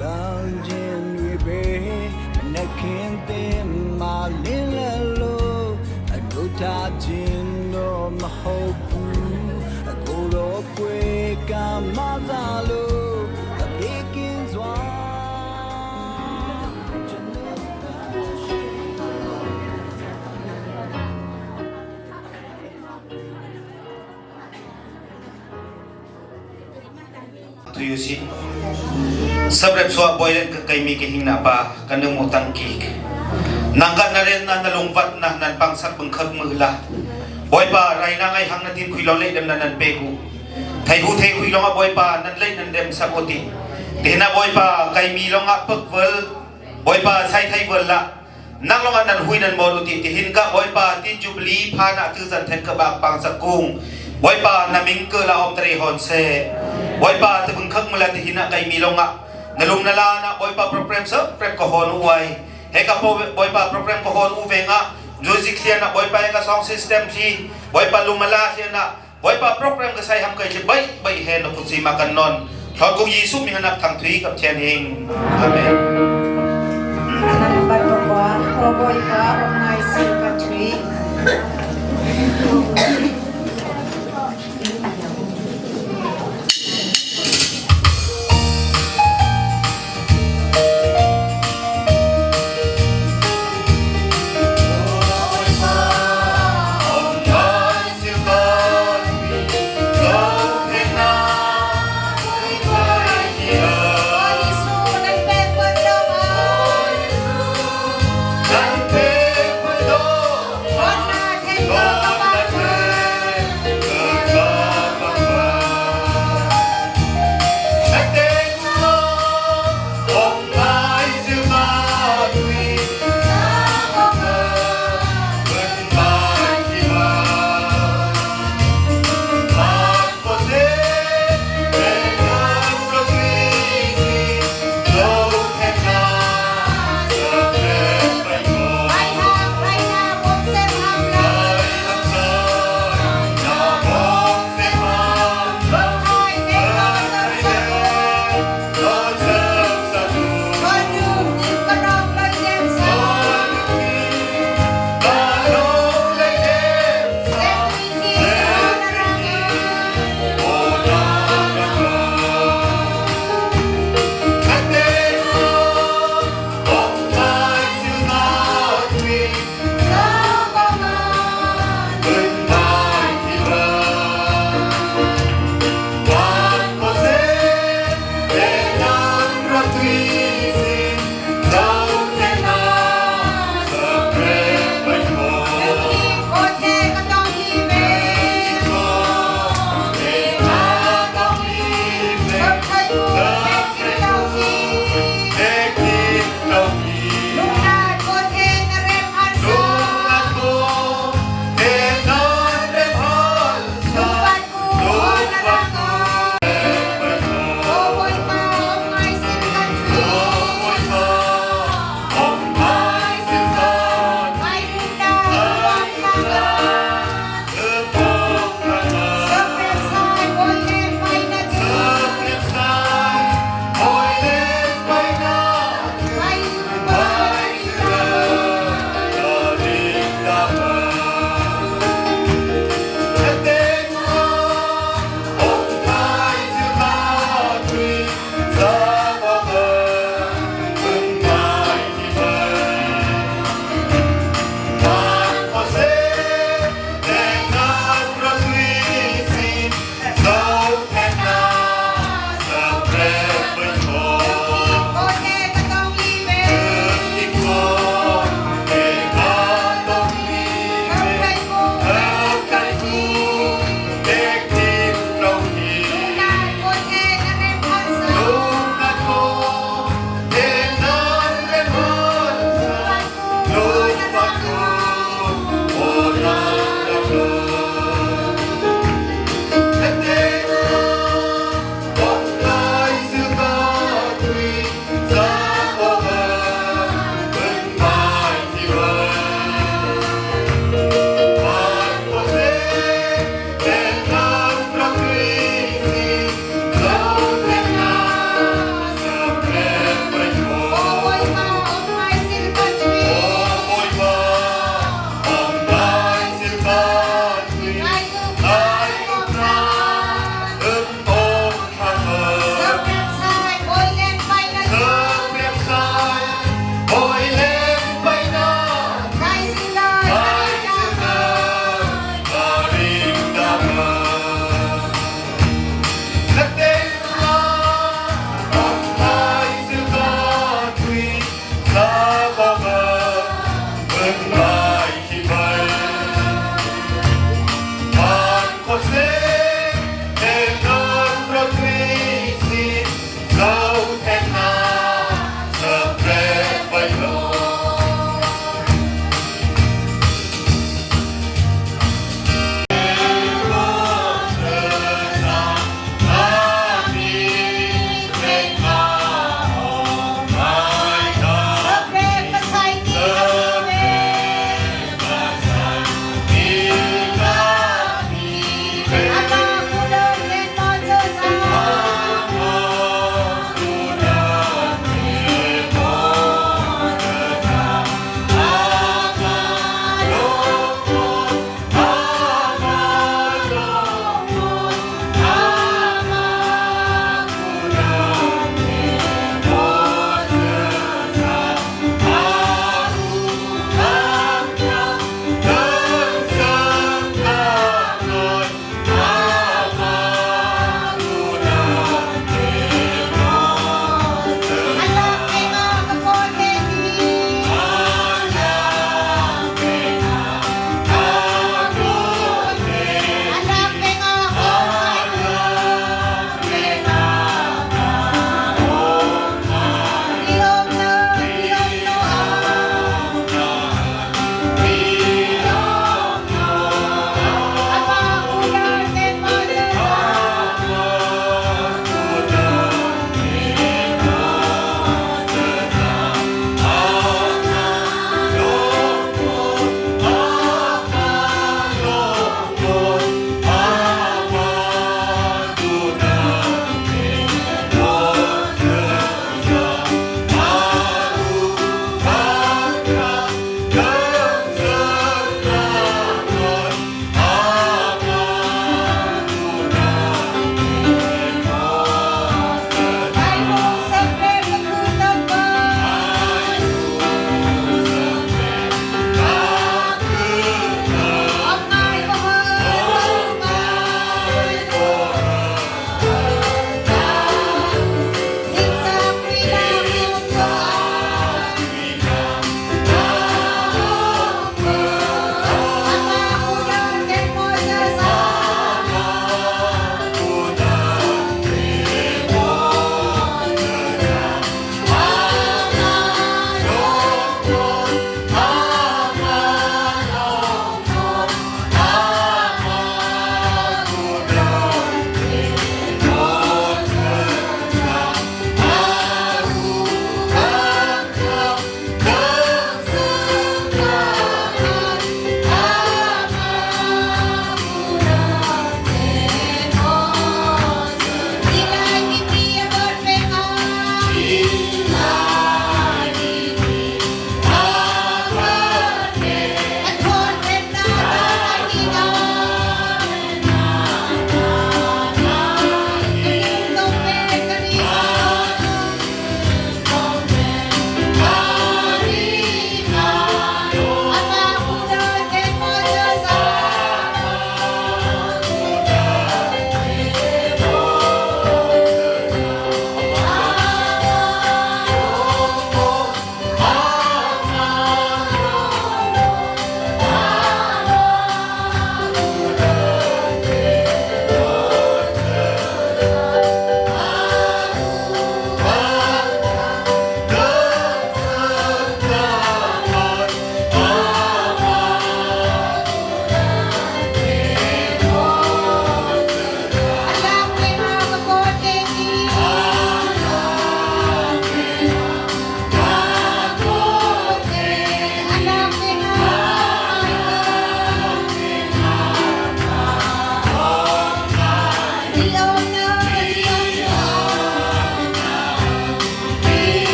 လောင်ခြင်းတွေပဲမနှခင်တဲ့မလင်းလဲလို့အဒုထားခြင်းတော့မဟုတ်ဘူးအကိုတော့ကွယ်ကမသာလို့အဘေးကင်းစွာကျွန်တော်ရှိ Tuyusi. Sabrep swa boy kay mi kihing na pa kanumutang kik. Nangkat na rin na nalungvat na nan pangsak bengkak mula. Boy pa rai na ngay hang natin kuy lolay dem na nan pegu. Thai hu thai hui longa boy pa nan lay nan dem sakoti. Tihna boy pa kay mi longa pagwal boy pa sai thai wal la. Nang longa nan hui nan mo ti tihin ka boy pa tin jubilee pha na tu zan then ka bak pang sakung. Boy pa naming ke la om tre hon se. Boy pa te bengkak mula tihina kay mi longa. Nalung nala na boy pa program sa prep ko hon uwai. He ka po boy pa program ko hon uwe nga. Music clear na boy pa ka song system si boy pa lumala siya na boy pa program ka sai ham kay si bay bay he no kusi makan non. Thon kong Yisu mi hanap thang thui kap chen hing. Amen. Anak ko ko boy pa om ngai sil ka thui.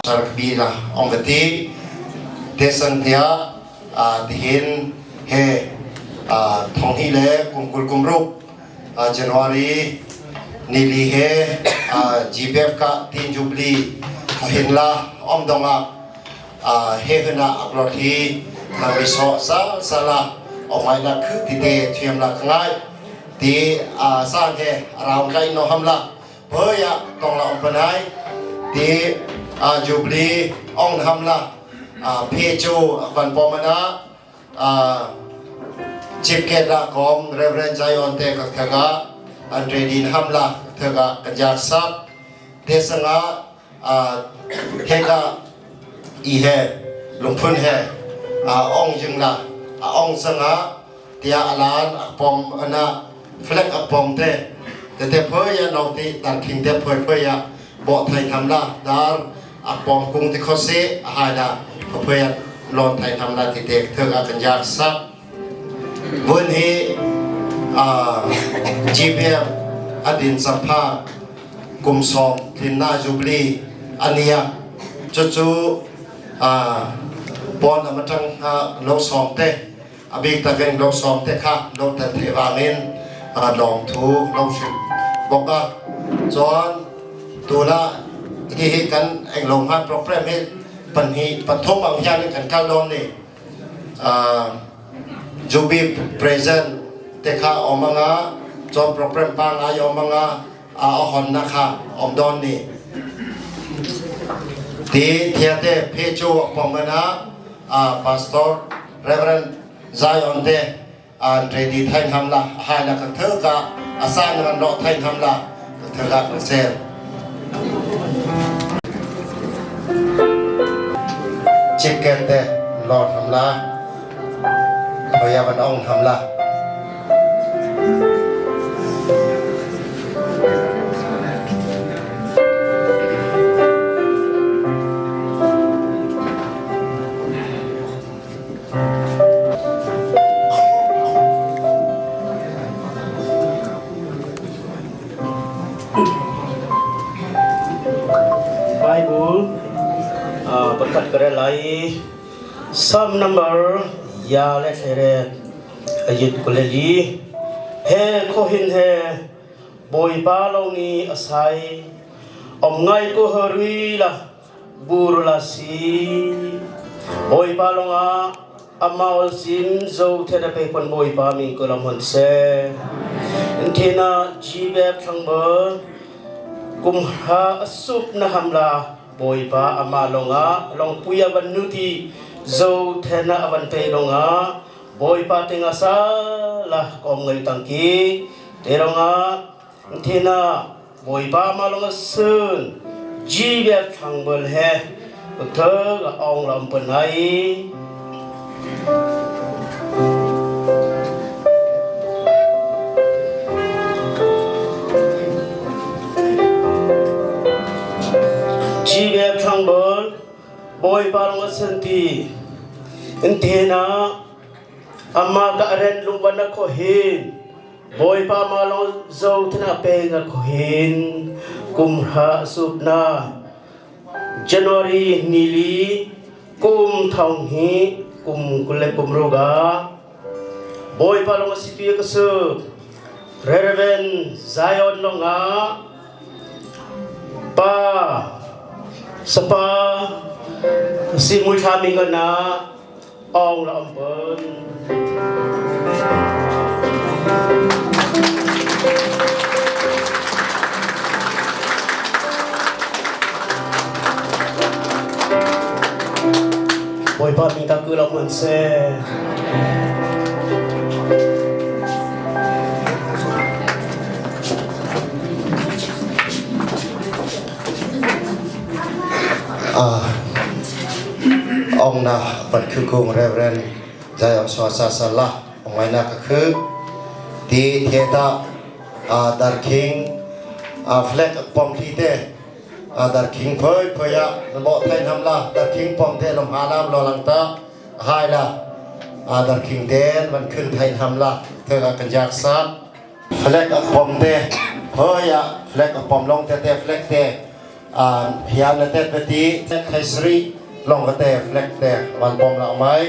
Sarkbila ong ka ti tesan tia tihin he thong hi le kum kul kum ruk January nili he GPF ka tin jubilee hin la om donga he huna aklor hi na mi so sa sala ong la khu ti te thiam la ngai ti sa he raung kai no ham la Phoya tong la om panai ti jubilee ong ham la phe chu van pomana chief ket la kom Reverend Zion te kak thaga Andre Din ham la thaga kanjak sap te sanga heka i he lungphun he ong jing la ong sanga tia alan akpom ana flag akpom te te te phơi ya nong ti dan thing te phơi phơi ya bo thai tham la dar akpom kung ti khose hai la phơi ya lon thai tham la ti te thơ ga kan yak sa vun hi a GPF adin sapha kum som thin na jubilee ania chu chu a pon amatang ha lo som te A bik takin laksawng te kha lo tel theih vangin lawmthu lo hrilh bawk a. Cun tunah Hi hi kan englong han program hi panhi pathum ang hian kan kal dawn ni. Jubi present te kha awm anga chuan program pangai awm anga a hawnna kha awm dawn ni. Ti thiate phe chu pawmana pastor Reverend Zion te an ready thain ham la hai la ka thơ ka asan ran ro thain ham la ka thơ ka ka sel. Chicken te lor ham la hoya van ong ham la. Bible pakhat ka rel lai i Psalm number ya le thlere ayit kuleli he khohin he Bawipa lo ni asai om ngai ko hori la bur la si Bawipa longah amaul sin zo the pe pon Bawipa min ko lam hon se thina jibek thlangbo kumha asup na hamla Bawipa ama longah longpuia van nuti zo thena avan pe longah Bawipa tinga sa la kom ngai tangki teronga thina Bawipa ma long sun ji bia thlang bol he thơ ga ong lam pun ai ji bia thlang bol Bawipa long sun ti in te na amma ka ren lungwan na kho hin Bawipa ma long zo thana pe nga kho hin kumha supna January nili kum thong hi kum kule kum ruga Bawipa long sipi ka su Reverend Zion longa pa sapa si mui thla mi na ong la om pun. Bawipa mi ta ku lo mun se. Ong na van khu kung Reverend Jai Ong Swa Sa Sa La ong mai na ka khu ti the ta dar king flag pom thi te dar king phoi phoi ya mo thai nam la dar king pom te lom ha lam lo lang ta hai la dar king den van khun thai nam la the ka kan jak sa flag a pom te phoi ya flag a pom long te te flag te hian na tet veti thaisri long ka te flag te van bom la mai.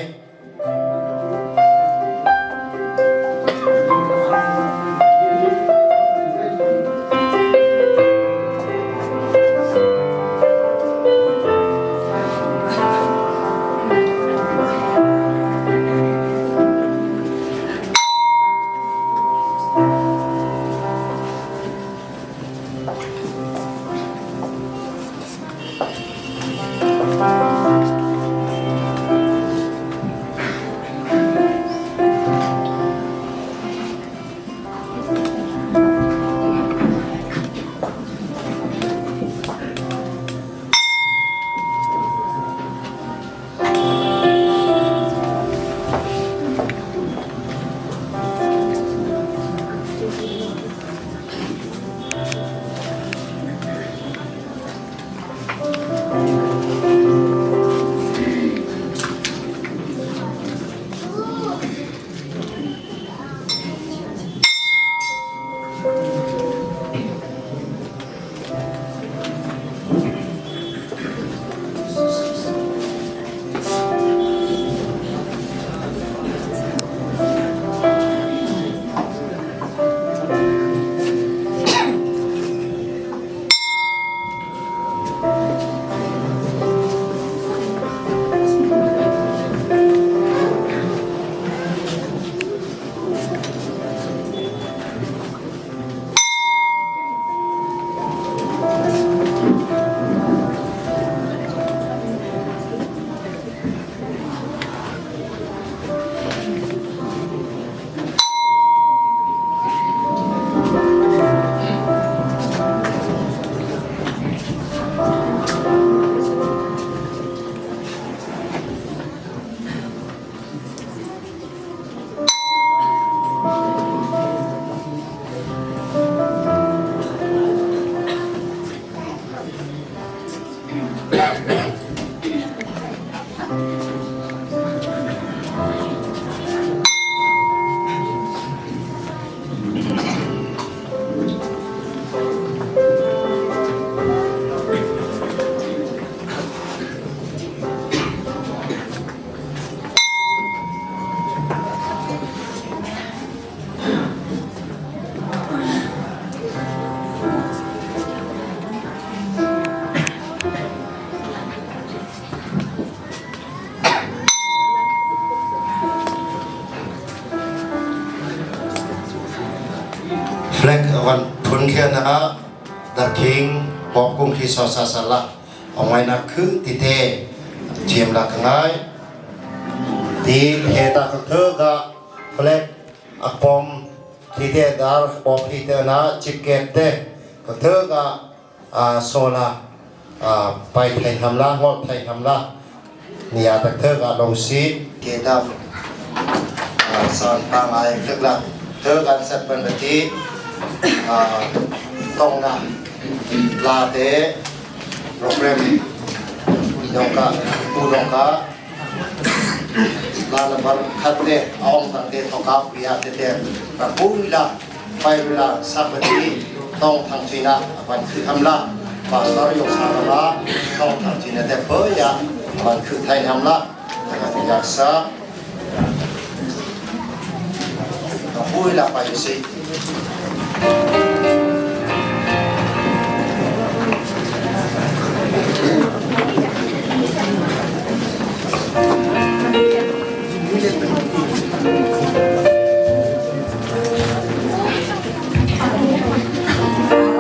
Lungkhian ah darkhing bawk kung khi so sa sa la ongai na khu ti te thiam la ka ngai ti he ta ka thơ ga flag a pom thi te dar bawk thi te na chipket te ka thơ ga sola pai thai ham la ngol thai ham la nia tak thơ ga long si ke dam san pa ngai thek la thơ kan sat ban ti tong na la te program dong ka pu dong ka la la bar khat te ong tang te thoka pia te te ka pu la pai la sapati tong thang china ban khư ham la pastor yong sa la tong thang china te pơ ya ban khư thai ham la ka ti yak sa ka pu la pai si.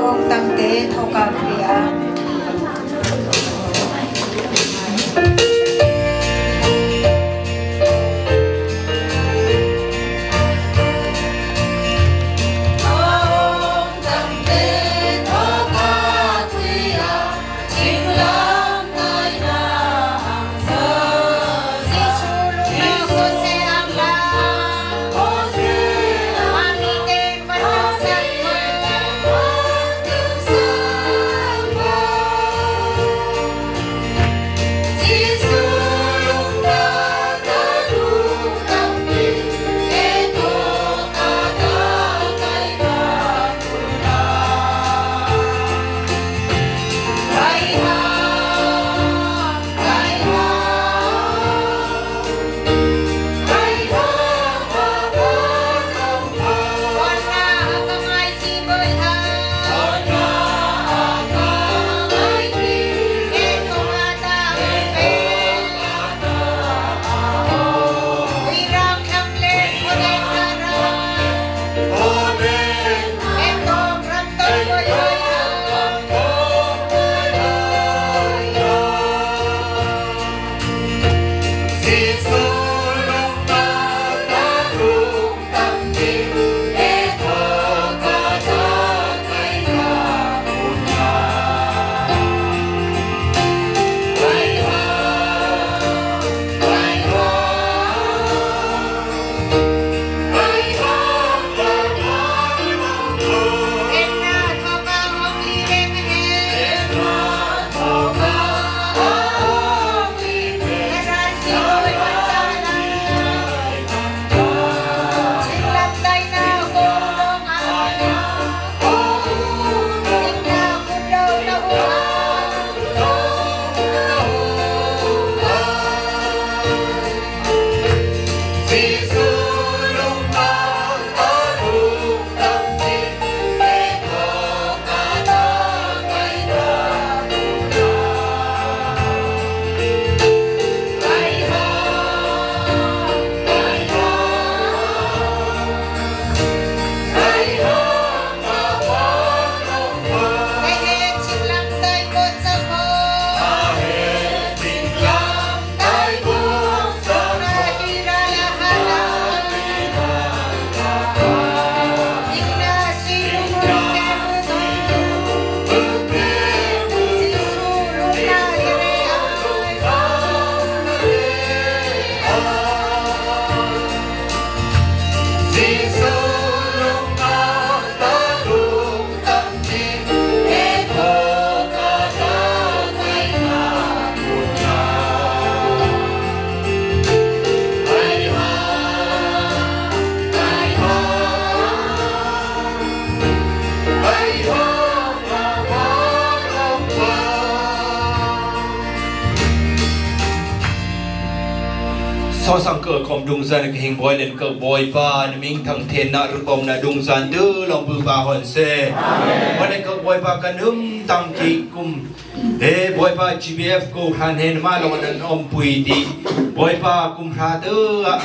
Ong tangte thoka kriya. So sang ke kom dung zan ke hing boy len ke boy pa na ming thang then na ru kom na dung zan de long bu ba hon se wan ke boy pa kan hum tang ki kum he boy pa GBF ko han hen ma long nan om pui di boy pa kum tha de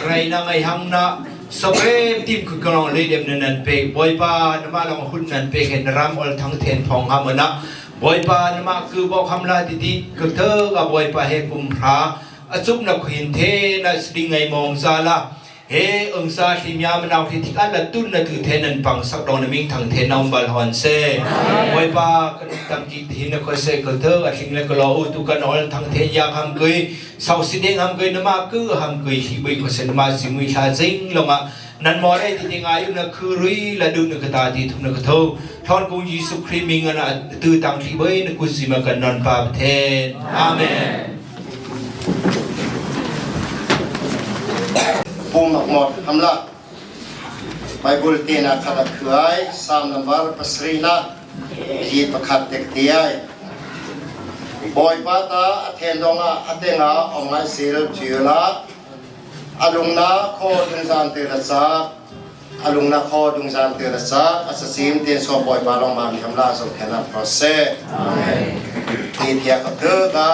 rai na ngai hang na. Sokrem tim khu kalong le dem na nan pe Bawipa nama long hun nan pe he na ram ol thang then phong ha mana Bawipa nama ku bo kham la ti ti ku thơ ga Bawipa he kum hra achuk na khuin the na sding ngai mong za la he ung sa hli mya manaw thi thik an la tun na tu the nan pang sak dong na ming thang the naum bal hon se Bawipa kan tam ki thi na khoi se ko thơ a hling le ko lo u tu kan ol thang the ya kham kui sau si deng ham kui nama ku ham kui hi bui ko se nama si mui thla jing longa nan mo re ti ti nga yu na khu rui la du na kata ti thum na khatho thon kung Jesu Christ ming ana tu tang thi bui na ku si ma kan non pa the amen. Pum mot hamla Bible te na khat a khuai Psalm number pasarih na hi pakhat tek te ai Bawipa ta a then dong ah a tenga ong ngai sil thila alung na kho dungzan te ra cha alung na kho dungzan te ra cha a sasim te so Bawipa long ma mi hamla zo khen a prose amen ti thia ka thu ka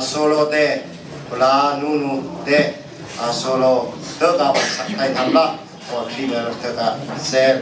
solo te kula nu nu te solo te ka sak thai tham la o thli me te ka sel.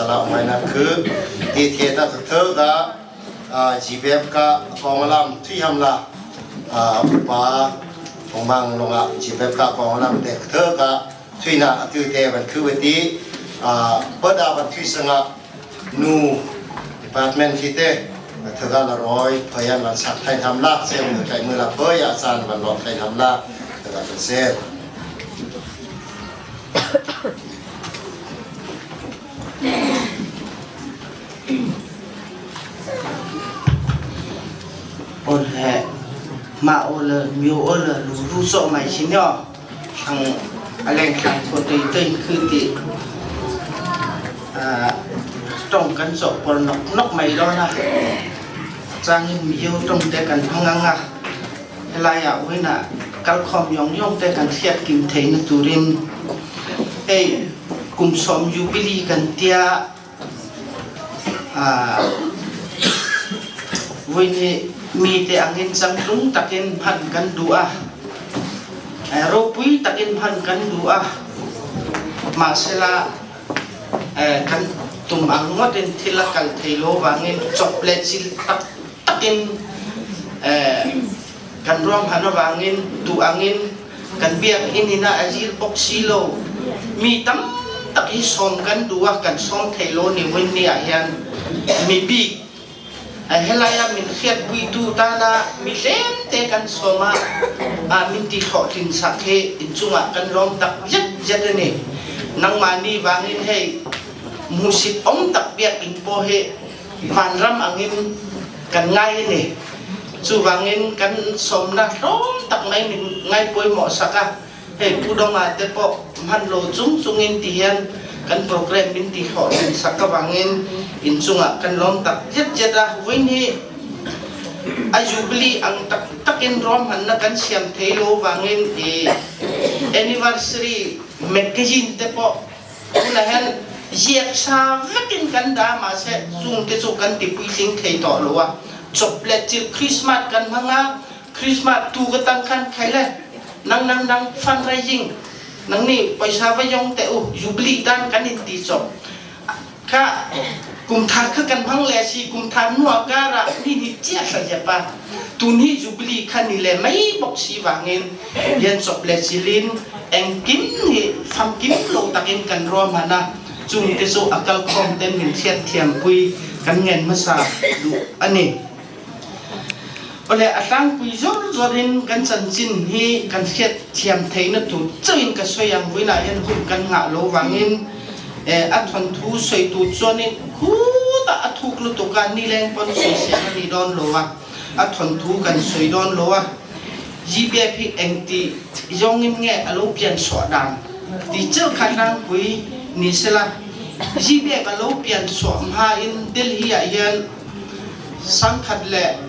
sala ngai na khu ti the ta tho ga GBF ka konglam thui ham la upa ongmang longa GBF ka konglam te tho ga thui na atu te ban khu ti pada ban thui sanga nu department khi te thga la roi phayan lan sak thai tham la sem kai mu la phoi a chan ban lo thai tham la thga ban se. Ol he ma ol myo ol lu ru so mai chin yo thang aleng thang tho tei tei khư ti tong kan so por nok nok mai do na chang in myo tong te kan hanga helai ah wina kalkhom yong yong te kan hriat kim thei na turin hei kum som jubilee kan tia vui ni mi te angin changtlung takin hman kan duh a ropui takin hman kan duh a mahsela kan tum ang ngawtin thil a kal thei lo wangin chop le chil tak takin kan ruang han awangin tu angin kan biakinn in ah a zir bawk si lo mi tam tak hi sawm kan duh a kan sawm thei lo ni win ni ah hian mi bik helai ah min hriat puitu tana mi tlem te kan sawm ah min ti hlawhtlin sak hi inchungah kan lawm tak zet zet ani nangmah ni wangin hei musit om tak biakinn po hi vanram angin kan ngai ni. Chuvangin kan sawmna hlawm tak mai min ngai pawimawh sak a. Hei Pu Donga te pawh hman lo chung chungin ti hian kan program min ti hlawhtlin sak avangin inchungah kan lawm tak zet zet a. Vawiin hi a jubilee ang tak takin ruahmanna kan siam thei lo vangin i anniversary magazine te pawh Tunah hian ziak sa vekin kan dah mahse chung te chu kan ti puitling thei tawh lo a. Chawp le chil Christmas kan hmang a, Christmas tu ka tang khan khai le nang nang nang fundraising nang nih paisa va yong te u jubilee tan kan in ti chawp. Kha kum thar kha kan hmang le si kum thar nuah kar ah ni ni chia hla zep a. Tun hi jubilee kha ni le mai bawk si wangin lian chawp le chilin engkim hi famkim lo takin kan ruahman a chung te chu a kalkhawm ten min hriat thiam pui kan ngen hmasa duh ani. Ole a tlangpui zawr zawrin kan chanchin hi kan hriat thiam theihna tur chauhin ka sawi ang vuinah hian hun kan ngah lo vangin a thawnthu sawi tur chuanin khutah a thuk lutuk a nileng pawn sawisel a ni dawn lo a a thawnthu kan sawi dawn lo a GPF hi engti zawngin nge a lo pian chhuah dan ti chauh kha tlangpui ni sela GPF a lo pian chhuah hmain Delhi ah hian sangkhat le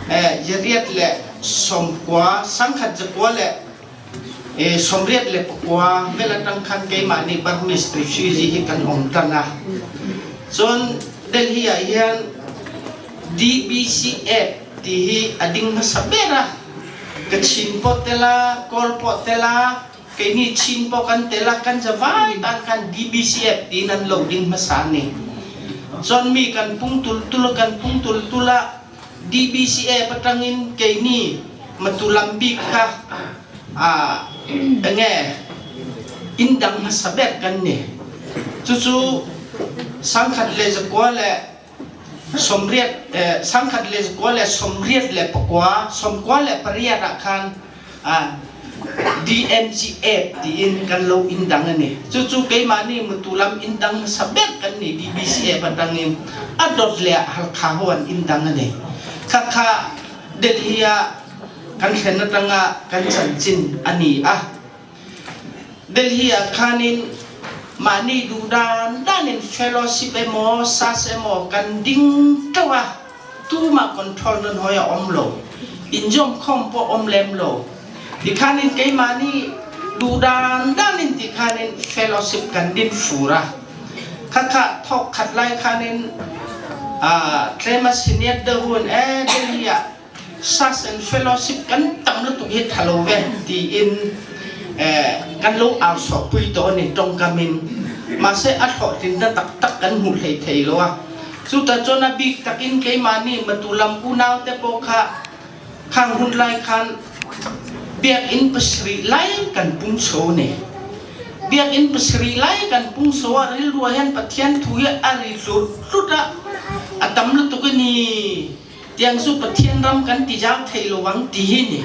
890 sangkhat zakua le 89 vel atang khan keimah nih Burmese refugee hi kan um tan a cun Delhi ah hian DBCA ti hi a ding hmasa ber a Kachin pawh tela Kawl pawh tela keini Chin pawh kan tela kan zavai tan khan DBCF tiin an lo ding hmasa ni cun mi kan pung tul tul kan pung tul tul ah DBCA patangin keini matulam bik kha a enge inn dang hmasa ber kan ni cucu sangkhat le zakua le 80 sangkhat le zakua le 89 98 ah khan DMGF tiin kan lo inn dang ani. Cucu keimah nih Mutu lam inn dang hmasa bik kan ni DBCA batangin a dot le Halkha ho an inn dang ani. Khakha Delhi ah kan thlen atanga kan chanchin ani a. Delhi ah khanin mahni duh dan dan in fellowship emaw sas emaw kan ding teuh a. Tumah control nan hoi a um lo. Inzawm khom pawh um lem lo. Tikhan in keimah nih duhdan dan in tikhan in fellowship kan din fur a. Khakha thok khat lai khan in tlem a senior deuh hun e Delhi ah sas and fellowship kan tam lutuk hi thalo ve tiin kan lo au sawh pui to ni tongkam in. Mahse a hlawhtlinna taktak kan hmu hlei thei lo a. Cu ta cun a bik takin keimah nih matu lam unau te pawl kha khang hun lai khan biakinn pasarih lai kan pung so ne. Biakinn pasarih lai kan pung so ah rilru ah hin Pathian thu hi a ri hlut hlut ah a tam lutuk i ni tiang cu Pathian ram kan ti zau thei lo ang ti hi ni.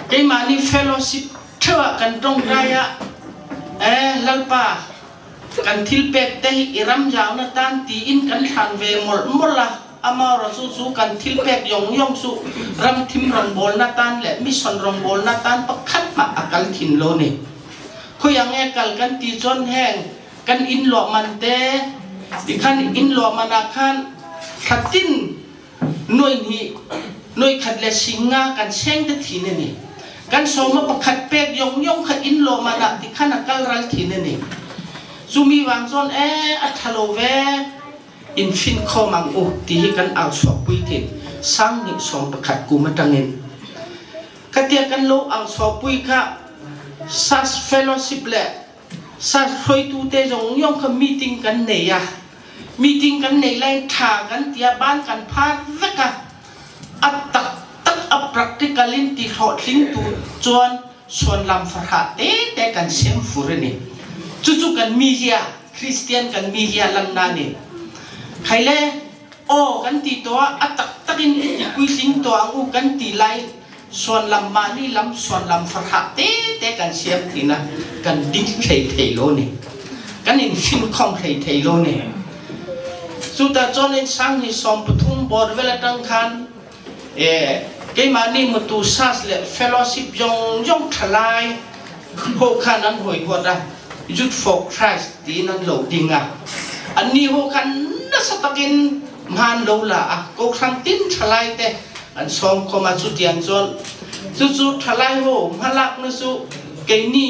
Keimah nih fellowship ṭheu ah kan tongtai ah eh Lalpa kan thil pek te hi i ram zau na tan ti in kan hlan ve molh molh a amara cu cu kan thil pek yong yong cu ram thim rawngbawl na tan le mission rawngbawl na tan pakhat mah a kal thin lo ni khoyang e kal kan ti chon heng kan inn luah man te tikhan inn luah man ah khan thlatin nuai hnih nuai khat le singa kan seng te thin ani kan sawma pakhat pek yong yong kha inn luah man ah tikhan a kal ral thin ani cumi wang chon e a thalo ve in fin kho mang u ti hi kan au chuak pui thin sang nih som pakhat kum atangin katia kan lo au chuak pui kha sas fellowship le sas hruaitu te zong yong kha meeting kan nei a meeting kan nei lai tha kan tia ban kan phan vek a a tak tak a practical in ti hlawhtling tu chuan suanlam farha te te kan siam fur ani cucu kan media Christian kan media lanna ni khaile aw kan ti to a tak tak in i ti puitling to ang u kan ti lai suanlam mah ni lam suanlam farha te te kan siam tina kan ding thei thei lo ni kan in fin khong thei thei lo ni cu ta chon in sang ni som pathum bor vel atang khan e keimah nih mutu sas le fellowship yong yong thalai ho khan an hoi huat a Youth for Christ ti nan lo ding a anni ho khan nasa takin man lo la a ko khrang tin thalai te an sawm khom a chu tiang chuan chu chu thalai ho hmalak na su keini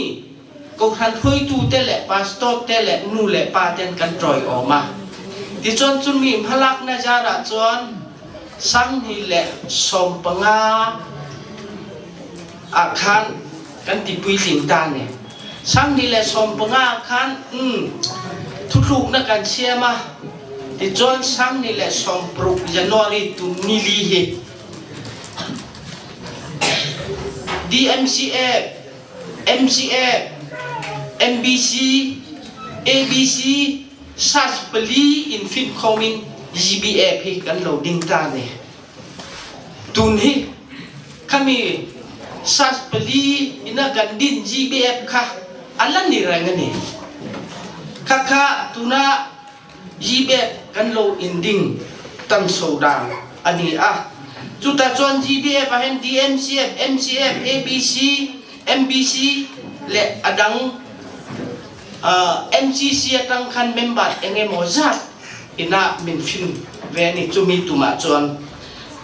ko khan hruaitu te le pastor te le nu le pa ten kan troi awm a ti chuan chumi hmalak na zara chuan sang ni le 15 ah khan kan ti puitling ta ne sang ni le 15 khan thuthluk na kan siam a ti chuan sang ni le 60 January tu nili hi DMCA MCA MBC ABC SAS pali in fit khom in GBA hi kan lo ding ta ne tun hi khami SAS pali ina kan din GBF kha alan ni reng ani kha kha tuna GBF kan lo in ding tam so dang ani a chuta chuan GBF ahen DMCF MCF ABC MBC le adang MCC atang khan member engemaw zat ina min fin ve ni chumi tumah chuan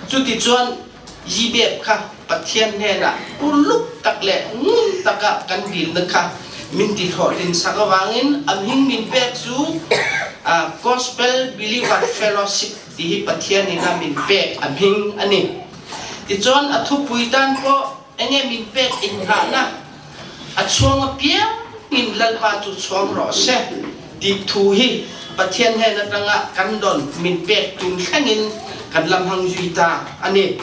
chuti chuan GBF kha Pathian hnenah uluk tak le ngun taka kan dil na kha min ti hlawhtlin sak awangin a hming min pek chu Gospel Believer Fellowship ti hi Pathian in a min pek a hming ani tichuan a thupui tan pawh enge min pek in nghahna A chuang apiang in Lalpa cu chuang rawh seh ti thu hi Pathian hnen atangah kan don min pek tun thleng in kan lamhang zui ta ani.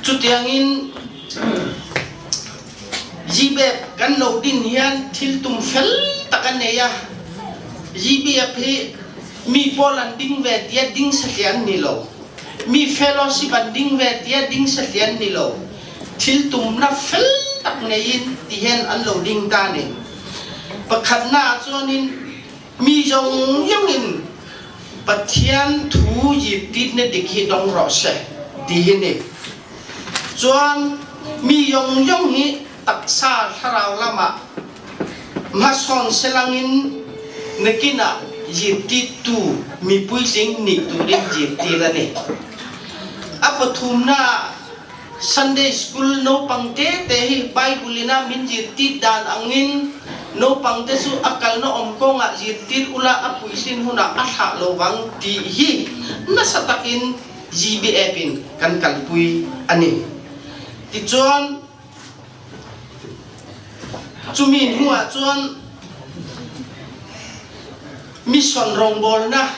Cutiangin GBF kan lo din hian thil tum fel tak an nei a. GBF hi mi pawl an ding ve tia ding satliah an ni lo. Mi fellowship an ding ve tia ding satliah an ni lo. Thil tumnak fel tak ngei in tihen an lo ding ta ning. Pakhatnak ah cun in mi zong yong in Pathian thu yip tit na dik hi dong rawh seh ti hi ni. Chuan mi yong yong hi taksa thlarau lam ah hmasawn selang in nakin ah yip tit tu mi puitling nih turin yip tir ani. A pathumnak ah Sunday school naupang tete hi Bible in a min zirtir dan angin naupang te chu a kalna awm kawngah zirtir ula a puitlin hunah a thlah lo vang tih hi nasa takin GBF in kan kalpui a ni. Tichuan. Chumi hnu ah cun mission rawngbawlnak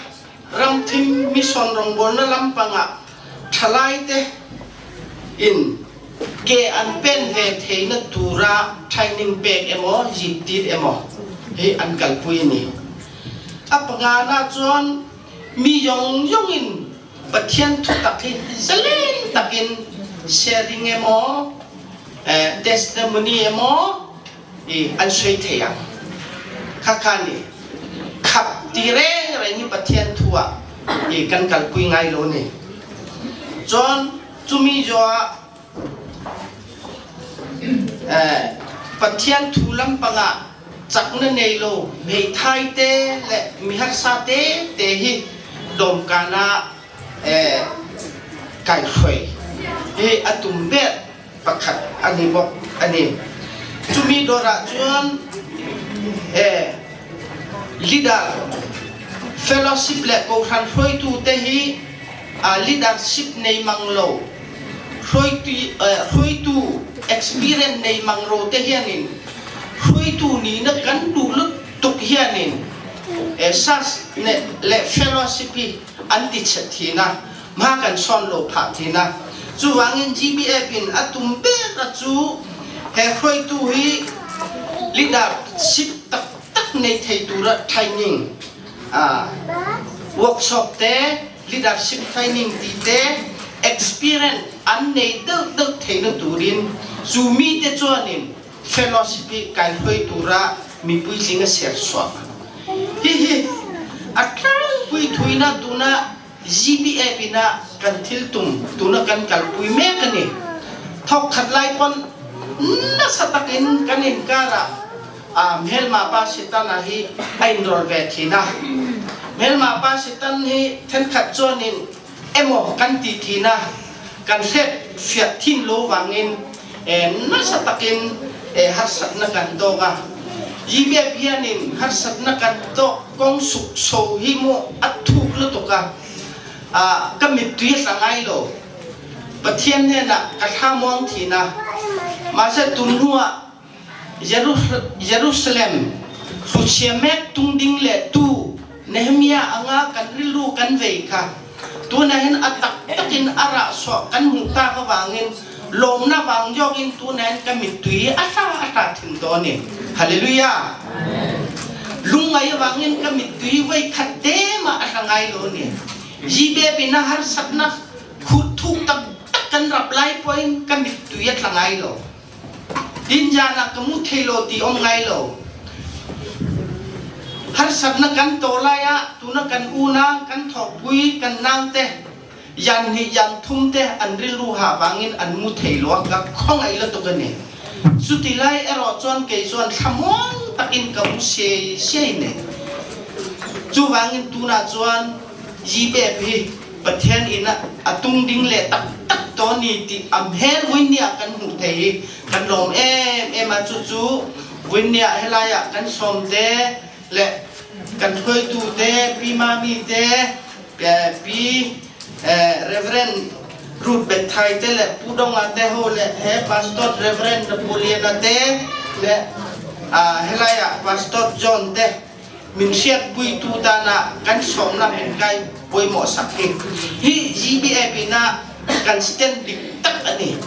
ramthim mission rawngbawlnak lampang ah ṭhalaite in ke an pen ve theihnak tura training pek emaw ziptit emaw hi an kalpui ni. A panga cun mi yong yong in Pathian thutak hi zalen takin sharing emaw testimony emaw i an soi thei ang. Khakha nih khap ti reng reng hi Pathian thu ah i kan kalpui ngai lo ni. Cun cumi jo ah Pathian thu lampang ah cak na nei lo hmeithai te le miharsa te te hi dawmkan ah kai hruai hi a tum ber pakhat ani bawk ani. Cumi dawr ah cun leader fellowship le kohhran hruaitu te hi leadership nei mang lo hruaitu experience nei mang ro te hianin hruaitu ni na kan duh lut tuk hianin sas le fellowship hi an ti chet thina ma kan son lo phah thina. Chuwangin GBF in atum ber a chu he hruaitu hi leadership tak tak nei thei tura training workshop te leadership training ti te experience an nei deuh deuh thei na turin chu mi te chuanin fellowship hi kai hloi tura mi puitling a ser suak. Hi hi a tlangpui thuina tuna GBF ina kan thil tum tuna kan kalpui mek ani. Thok khat lai pon nasa takin kan in kara a mhelma pa setan a hi a in rol ve thina. Mhelma pa setan hi then khat chuanin emaw kan ti thina kan hret fiat thin lo wangin nasa takin harsat na kan toka. GBF hianin harsat na kan to kong suk so hi mo athuk lu tuka ka mit tui hlangai lo. Pathian he na ka thla muang thina ma se tun nuwa Jerusalem hluchia mek tung ding le tu Nehemiah anga kan rilu kan vei kha tuna hin atak takin ara so kan hmu ta ka wangin lawmna wang jogin tuna hin ka mitui ata ata thin to ni. Hallelujah. Lungai wangin ka mitui vai khat te ma ata ngai lo ni. Jibe pina har satna khut thuk tak tak kan rap lai point ka mitui atla ngai lo. Din jana ka mu thei lo ti om ngai lo. Har satna kan to lai ah tuna kan unang kan thok pui kan nang te yan hi yan thum te an rilu ha wangin an mu thei lo ka khong ai la to ka ni. Chuti lai ero chuan kei chuan thlamuang takin ka mu se se ne. Chu wangin tuna chuan jibe phi Pathian in atung ding le tak tak to ni ti am hel winia kan hmu thei kan lawm em em a. Chu chu winia helaya kan som te le kan hruaitu te pi mami te pi Reverend Ruth Bethai te le pu donga te ho le he Pastor Reverend Napoleon te le helaya Pastor John te min hriat pui tu ta na kan som na min kai poi mo sak hi hi GBF na kan stand dik tak ani.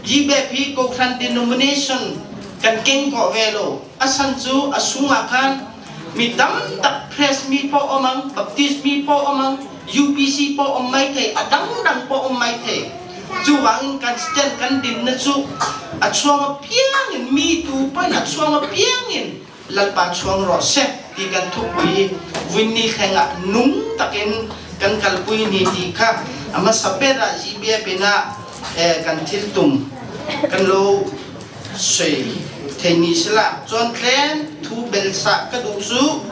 GBF hi ko khan denomination kan keng ko velo asan chu asunga khan mi dam tak press mi po omang Baptist mi po omang UPC po om mai thei adang dang po om mai thei. Chu wang kan stand kan din na chu a chuang piang in mi tu pa na chuang piang in lalpa chuang ro se ti kan thu pui winni khenga nung takin kan kalpui ni ti kha ama sapera GBA pina kan thil tum kan lo sei thei ni sila chon tlen thu bel sa ka du chu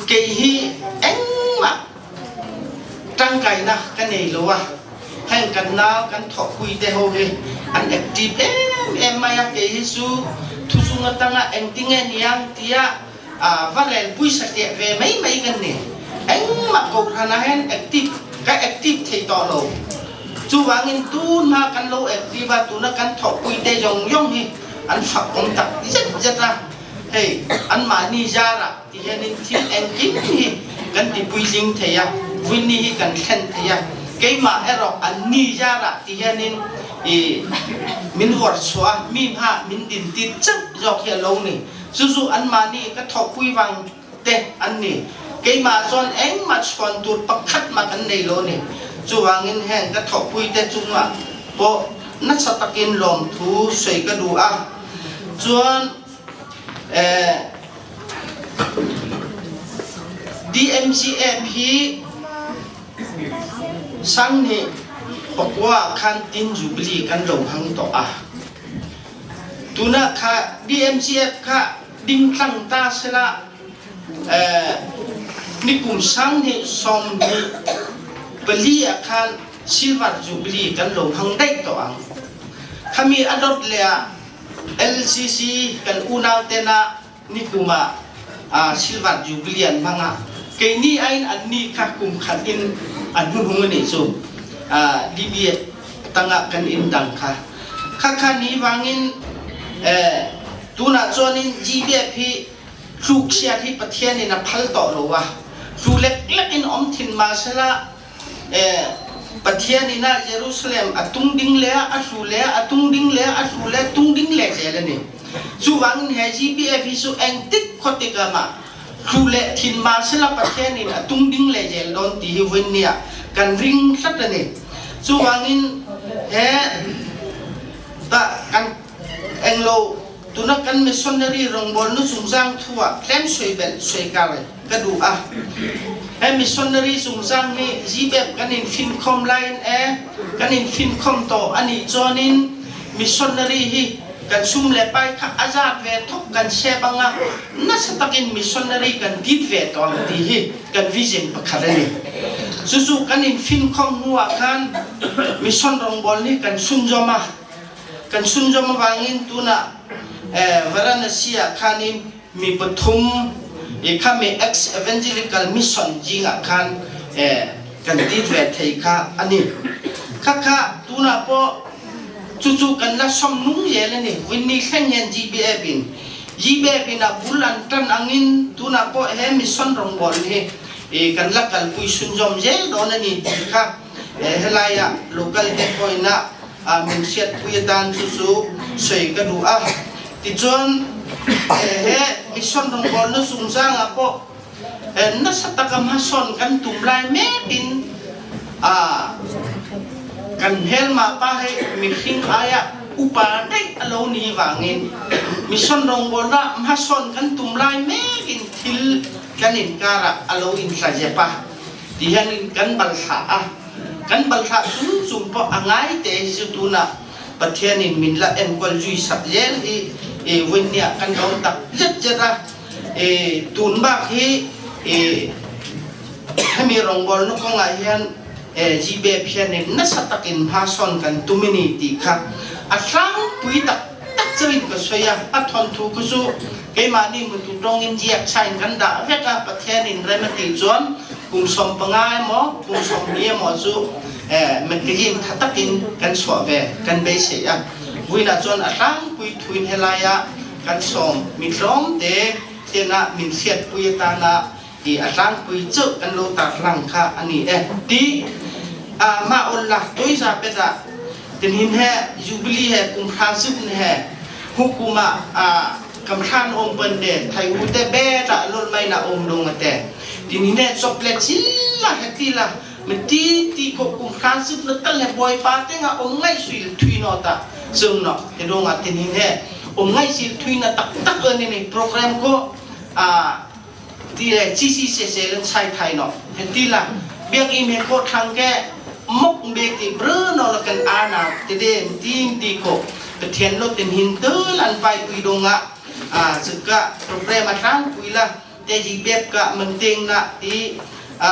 ke hi eng ma tang kai na ka nei lo wa heng kan na kan thok pui te ho hi an active em em mai a. Ke hi su thu sunga tanga eng tinge niang tia a varel pui sa te ve mai mai kan ni eng ma ko khana hen active ka active thei to lo. Chuvangin tun ma kan lo active a tuna kan thawhpui te yong yong hi an fak om tak zet zet a. Hei an mahni zara ti hianin thil engkim hi kan ti puitling thei a, vui ni hi kan thlen thei a. Keimah erawh an ni zara ti hianin i min huar chuah mi hma min din ti chauh zawk hi a lo ni. Cucu anmah nih ka thawhpui vang te an ni. Keimah chuan engmah chuan tur pakhat mah kan nei lo ni. Chuvangin heng ka thawhpui te chungah pawh nasa takin lawmthu sawi ka duh a. Chuan DMGF hi sang nih pakua khan tin jubilee kan lo hmang tawh a. Tuna kha DMGF kha dingtlang ta sela nikum sang nih 24 ah khan silver jubilee kan lo hmang daih tawh ang. Khami a dot le ah LCC kan unau te na nikum ah silver jubilee an hmang ah keini ain an ni kha kum khat in an hnuhnung ani cu DBA tangah kan in dang kha kha kha ni wangin tunah chuan in GBF hi tluksia hi Pathian in a phal tawh lo a tlu lek lek in om thin ma sela Pathian in ah Jerusalem a tung ding le a hlu le a tung ding le a hlu le tung ding le zel ani. Cu wangin he GPF hi su engtik khotik ama hlu le thin ma sela Pathian in a tung ding le zel don ti hi win nia kan ring hlat ani. Cu wangin he ta kan englo tuna kan missionary rongbol nu chungchang thua tlem soi bel soi kar ka duh a. He missionary chungchang nih GBEP kan in finkhom lain e kan in finkhom to ani chuan in missionary hi kan sum le pai kha azat ve thok kan se banga nasa takin missionary kan dit ve to ang ti hi kan vision pakhat ani. Cucu kan in finkhom hnuah khan mission rongbol nih kan sunzom a. Kan sunzom awangin tuna Varanasi ah khanin mi pathum i khami ex evangelical mission jingah khan kan ti ve thei kha ani. Khakha tuna po cucu kan la som nung yel ani winni thleng hian GBA bin GBA bin a bul an tan angin tuna po he mission rongbol hi kan la kalpui sunzom zel don ani ti kha helai ah local te poina min hriatpui atan cu cu soi ka duh a. Ticun he mission rawngbawl na sungzang ah pawh nasa takam hason kan tum lai mek in kan hmelma pa he mihring ai ah upa daih a lo ni wangin mission rawngbawl ah hmasawn kan tum lai mek in thil kan inkar ah a lo in tlazep a. Ti hian kan balhla a. Kan balhla chung chung pawh a ngai te hi cu tunah Pathian in min la enkawl zui sak zel hi e vui-nia kan lawm tak zet zet a. E tun bak hi e hemi rawngbawl na kongah hian e GBF hian in nasa takin hma sawn kan tum ini ti kha a tlangpui tak tak chauhin ka sawi a. A thawnthu khu chu keimah nih mutu tawng in ziak chain kan dah vek a. Pathian in rem a tih chuan kum 15 emaw kum 20 emaw cu magazine tha takin kan chuah ve kan beisei a. Vuina chuan a tlangpui thuin helai ah kan sawm mi tlawm te tianah min hriatpui atana i a tlangpui cu kan lo tarlang kha ani e. Ti mah on la toiza pet ah tinhin he jubilee he kum hra zuk ni he hukum ah kamhran om pan de thai u te be ta lol mai na om dong ate tinhin he chocolate chilla he ti la mi ti ti ko kum hra zuk na tal he boy pa te nga om ngai suil thui no ta chung no he dong a tinhin he om ngai sil thui na tak tak ani ni program ko a ti le chi si se se len chai thai no he ti la biak i me ko thang ke mok be ti bru no la kan a na ti den tin ti ko pathian lo tin hin tu lan pai pui donga a chuka program a tlang pui la te ji bep ka man ting na ti a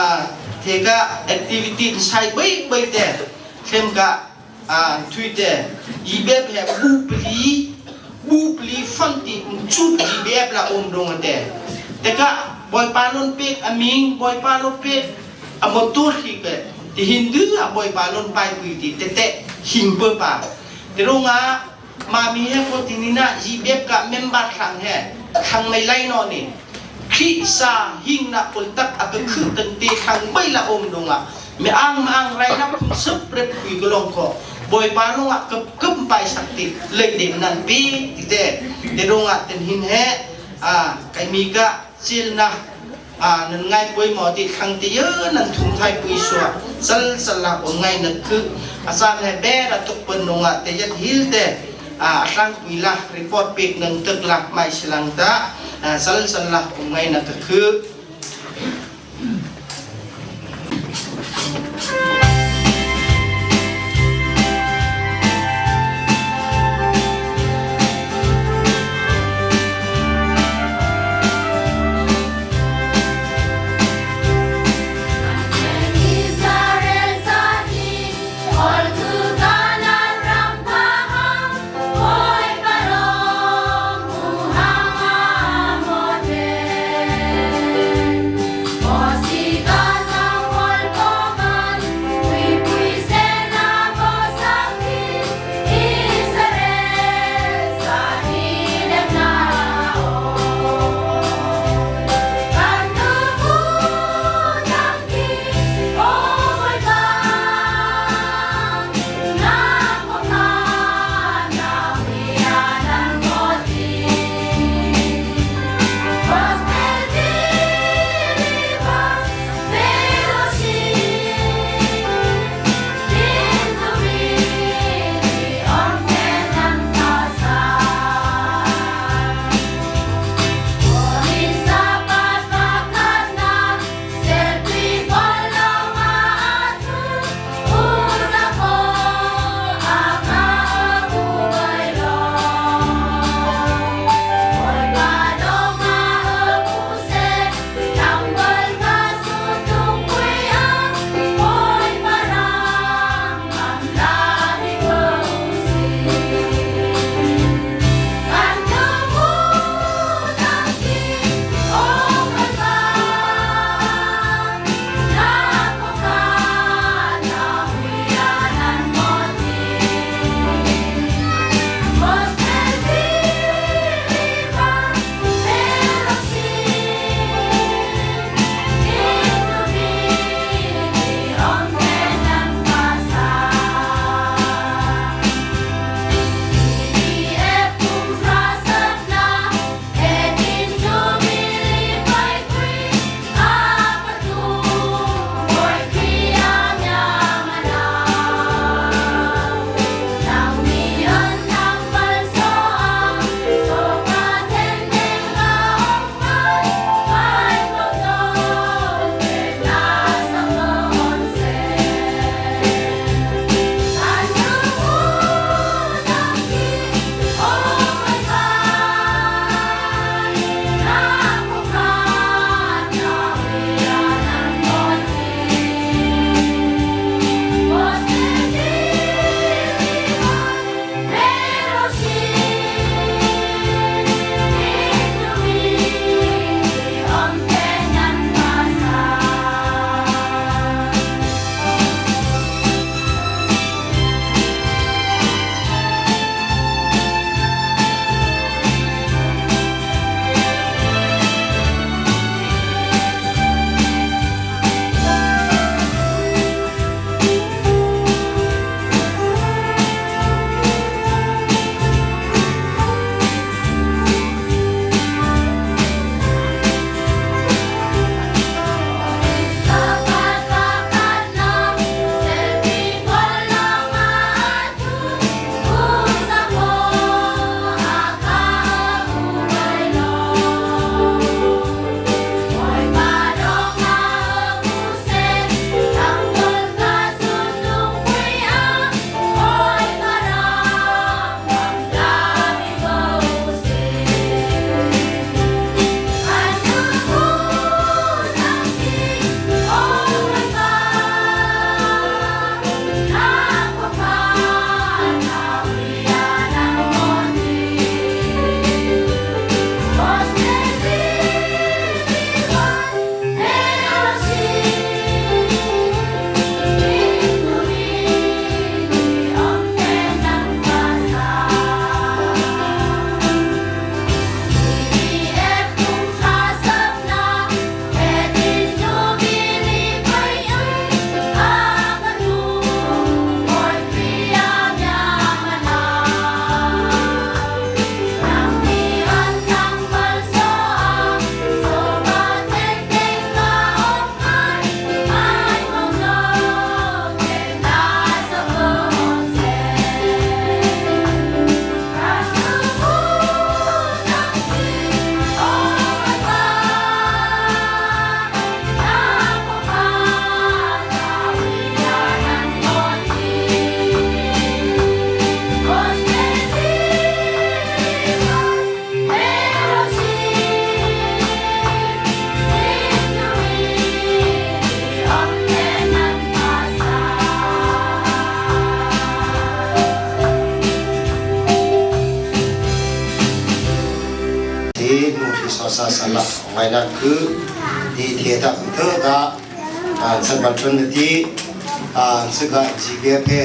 the ka activity sai bai bai te thlem ka a thui te i bep he bu pli bu pli fon ti chu i bep la om dong te te ka boy pa lon pek aming boy pa lo pek amotur hi ke. Ti hin du a boy pa lon pai pui ti te te hing pe pa. Ti runga ma mi he ko tinina ji bep ka member thlang he thlang mai lai no ni khi sa hing na pul tak a ka khu tan te thlang mai la om dunga me ang ma ang rai na phung sup rep pui ko long ko boy pa lunga kap kap pai sakti lei dem nan pi ti te te runga ten hin he a kai mi ka chil na a nan ngai pui mo ti thang ti ye nan thum thai pui suwa sal sal la om ngai na khu asan he be ra tuk pun nunga te yat hil te a thang pui la report pek nang tek la mai silang ta sal sal la om ngai na ka khu. Israel zati ol tu kanan ram pahang oi parong muhanga mote. la ngai na ku di the ta the ga san ban chun ti suga GPF he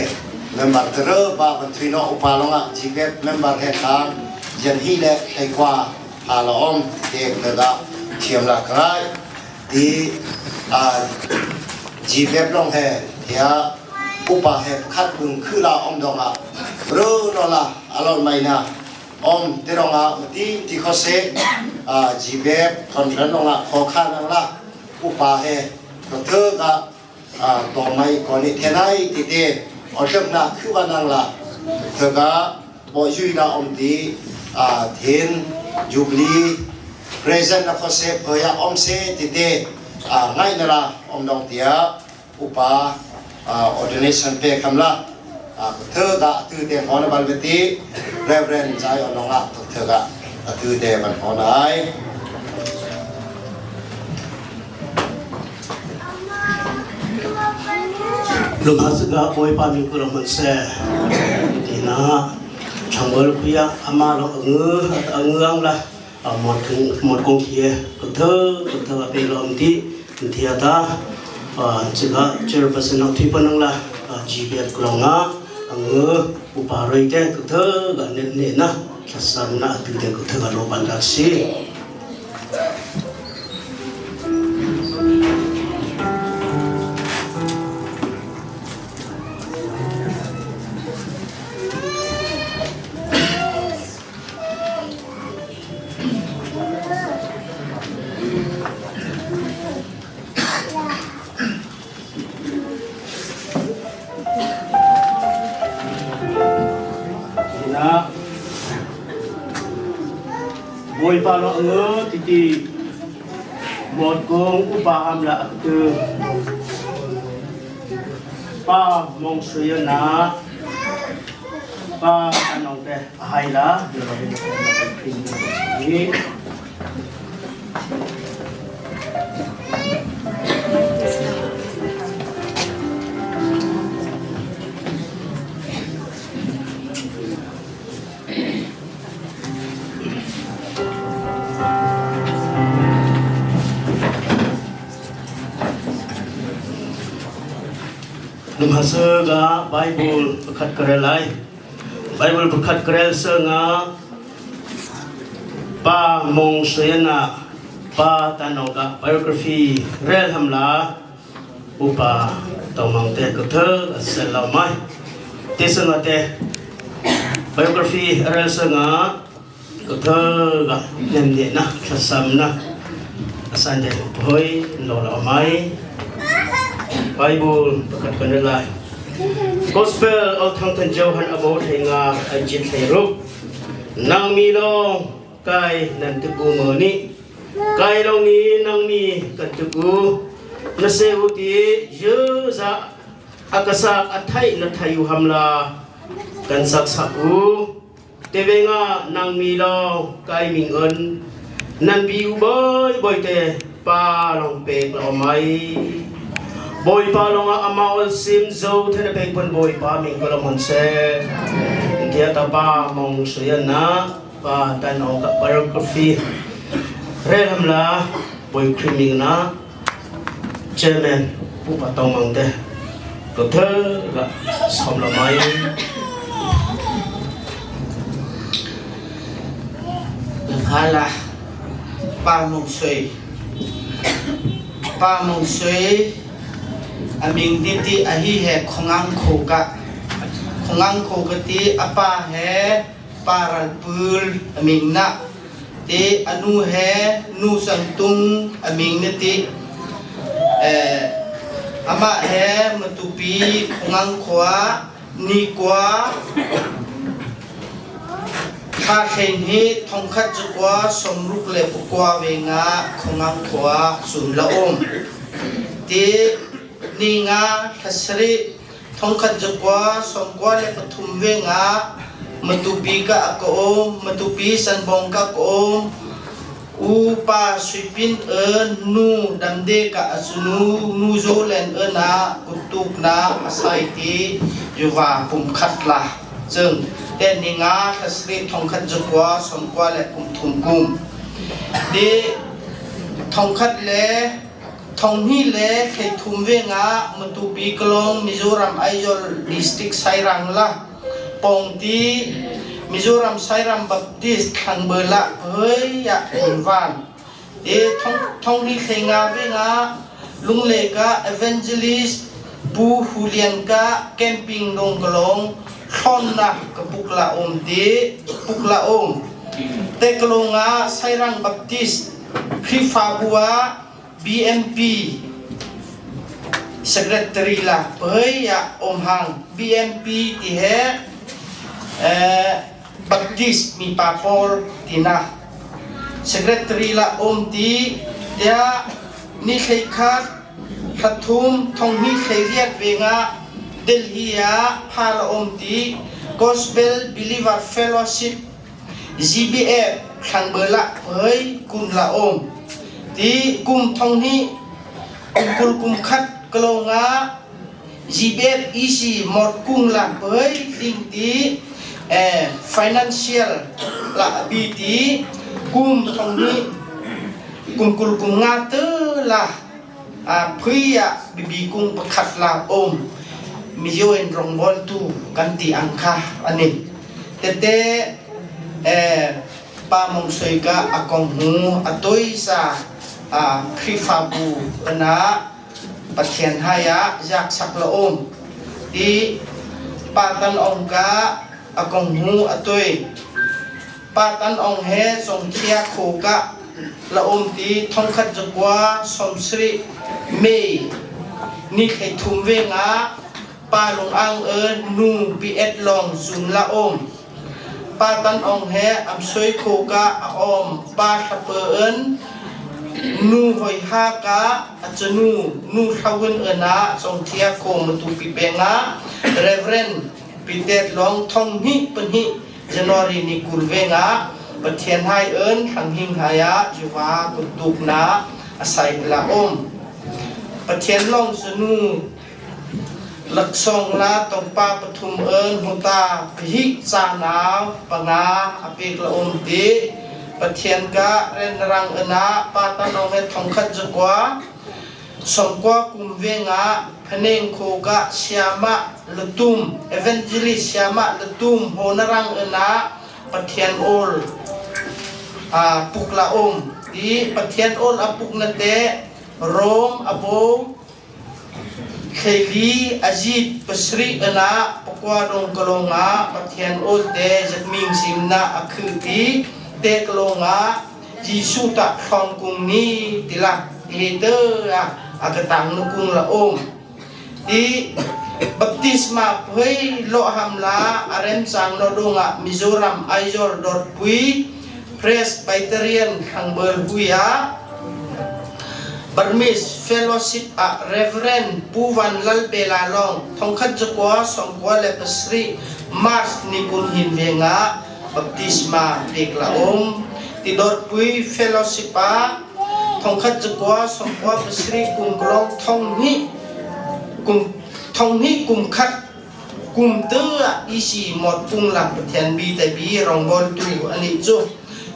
member tero ba ban thui no upa longa GPF member he khang jan hi le thlai kwa ha la om te the ga thiam la kai ti GPF long he thia upa he khat bung khu la om dong a ru no la alon mai na om te rong a ti ti kho se GPF conference long a kho kha nang la upa he ko the ga to mai ko ni thenai ti te otlep na khu ba nang la the ga bo yui la om ti thin jubilee present na kho se phoya om se ti te ngai na la om dong tia upa ordination pe kham la the ga tu te hon bal beti Reverend Jai ononga the ga tu te ban hon ai. Lumhasga Bawipa min ku lo se tina changol kuya ama lo ngu angang la mot mot kong khie ko tho ko tho pe lo om ti thia ta chiga chairperson ok thi panang la GBF klonga angu upa roi te ko tho ga ne ne na thlasam na tu te ko tho ga lo ban da si. Na Bawipa lo nge titi mot kong upa ham la tu pa mong suya na pa anong te hai la ni. Lumhasa ga Bible pakhat karel lai. Bible pakhat karel sa nga pa mong sayana pa tanong ka biography rel hamla upa tawmang te ko tho asel lau mai te sa nga te biography rel sa nga ko tho ga nem ne na thlasam na asan de hoi lo lo mai Bible pakhat kan lai. Gospel of Thangthan Johan abo thenga ajit thei nang mi long kai nan tu ku mo ni kai long ni nang mi kan tu ku na se u ti yu za akasa athai na thayu hamla kan sak sak u te ve nga nang mi long kai ming ơn nan bi u boy boy te pa long pe lo mai boy pa long a amaol sim zo the na pe pon boy pa ming ko lo mon se dia ta pa mong suyan na pa tan ong ka biography rel ham la boy creaming na chairman pu pa tong mang te ko thơ ga som la mai. Hala pa mong sui pa mong sui aming diti ahi he khongang kho ka khongang kho ka ti apa he paral pul aming na ti anu he nu sang tung aming na ti ama he matupi khongang khwa ni kwa tha khen hi thongkhat chu kwa somruk le kwa ve nga khongang khwa sun la om ti ni nga thasri thongkhat chu kwa som kwa le pathum ve nga matupi ka ko matupi sanbong ka ko u pa suipin e nu damde ka asunu nu zo len e na kutuk na asai ti yuwa pum khat la จึงเต้นนี่งาทัศริทองขัดจุกว่าสมกว่าและกุมทุมกุมดี Thongkhat le thonghnih le thleithum vengah Matupi Kalong Mizoram Aizawl District Sairang la Pawngti Mizoram Sairam Baptist Thlangbel ah hoi ah van. E thonghnih thleinga vengah Lunglei ka Evangelist Pu Hu Lian ka camping dong kalong thlawnnak ka puk la um ti puk la um. Tekalong ah Sairang Baptist Khrihfabu ah BMP Secretary la pei ah um hang BMP ti he Baptist mipa pawl tinak Secretary la um ti tiah ni 11 thla thum thonghnih 18 vengah Delhi ah pha la um ti Gospel Believer Fellowship GBF thlangbel ah pei kum la um ti kum thonghnih kum 20 kum khat kalong ah GBF EC mot kung la pei ding ti financial la bi ti kum thong ni kum 20 kum nga te la phui ah bibi kung pakhat la om miyo in rongbol tu kan ti ang kha ani tete pa mong soi ka akong hu atoi sa Khrihfabu ana Pathian hai ah zaksak la um i pa tan ong ka a kong hu a tui. Pa tan ong he congthia kho ka la um ti thongkhat zakua 70 May ni 30 ve nga pa lung ang e nu pi et long zun la um. Pa tan ong he am soi kho ka a om pa hlape en nu hoi ha ka a chanu nu thlawin ena chongthia kho matupi penga Reverend Peter Long thong hnih pahnih January ni 20 venga Pathian hai en thanghing hai ah Jehovah kuttuk na asai la om Pathian long sanu Laksawng la tongpa pathum en huta hi ca nau panga a pek la um ti. Pathian ka renrang ena pa tanong he thongkhat zakua songkua kum ve nga phaneng kho ka siama lutum evangelist siama lutum honarang ena Pathian ol a puk la um ti. Pathian ol a puk na te Rom abo Thleili azit pasarih ah pakua dong kalong ah Pathian aw te zatming simnak a khih i te kalong ah Jesuh tah hrawng kung ni tilak he te ah a ka tang na kung la um. I baptisma phui lawham la a rem cang lo dong ah Mizoram Aizawl Dawtpui Presbyterian Thlangbel hui ah Burmese Fellowship ah Reverend Pu Van Lal Bela Long thongkhat zakua 97 March ni kun hin veng ah baptisma pek la um. Tidorpui Fellowship ah thongkhat zakua 97 kum klong thong hnih kum thong hnih kum khat Kum tu ah EC mot pung lam Pathian bi te bi rongbawl tu ani cu.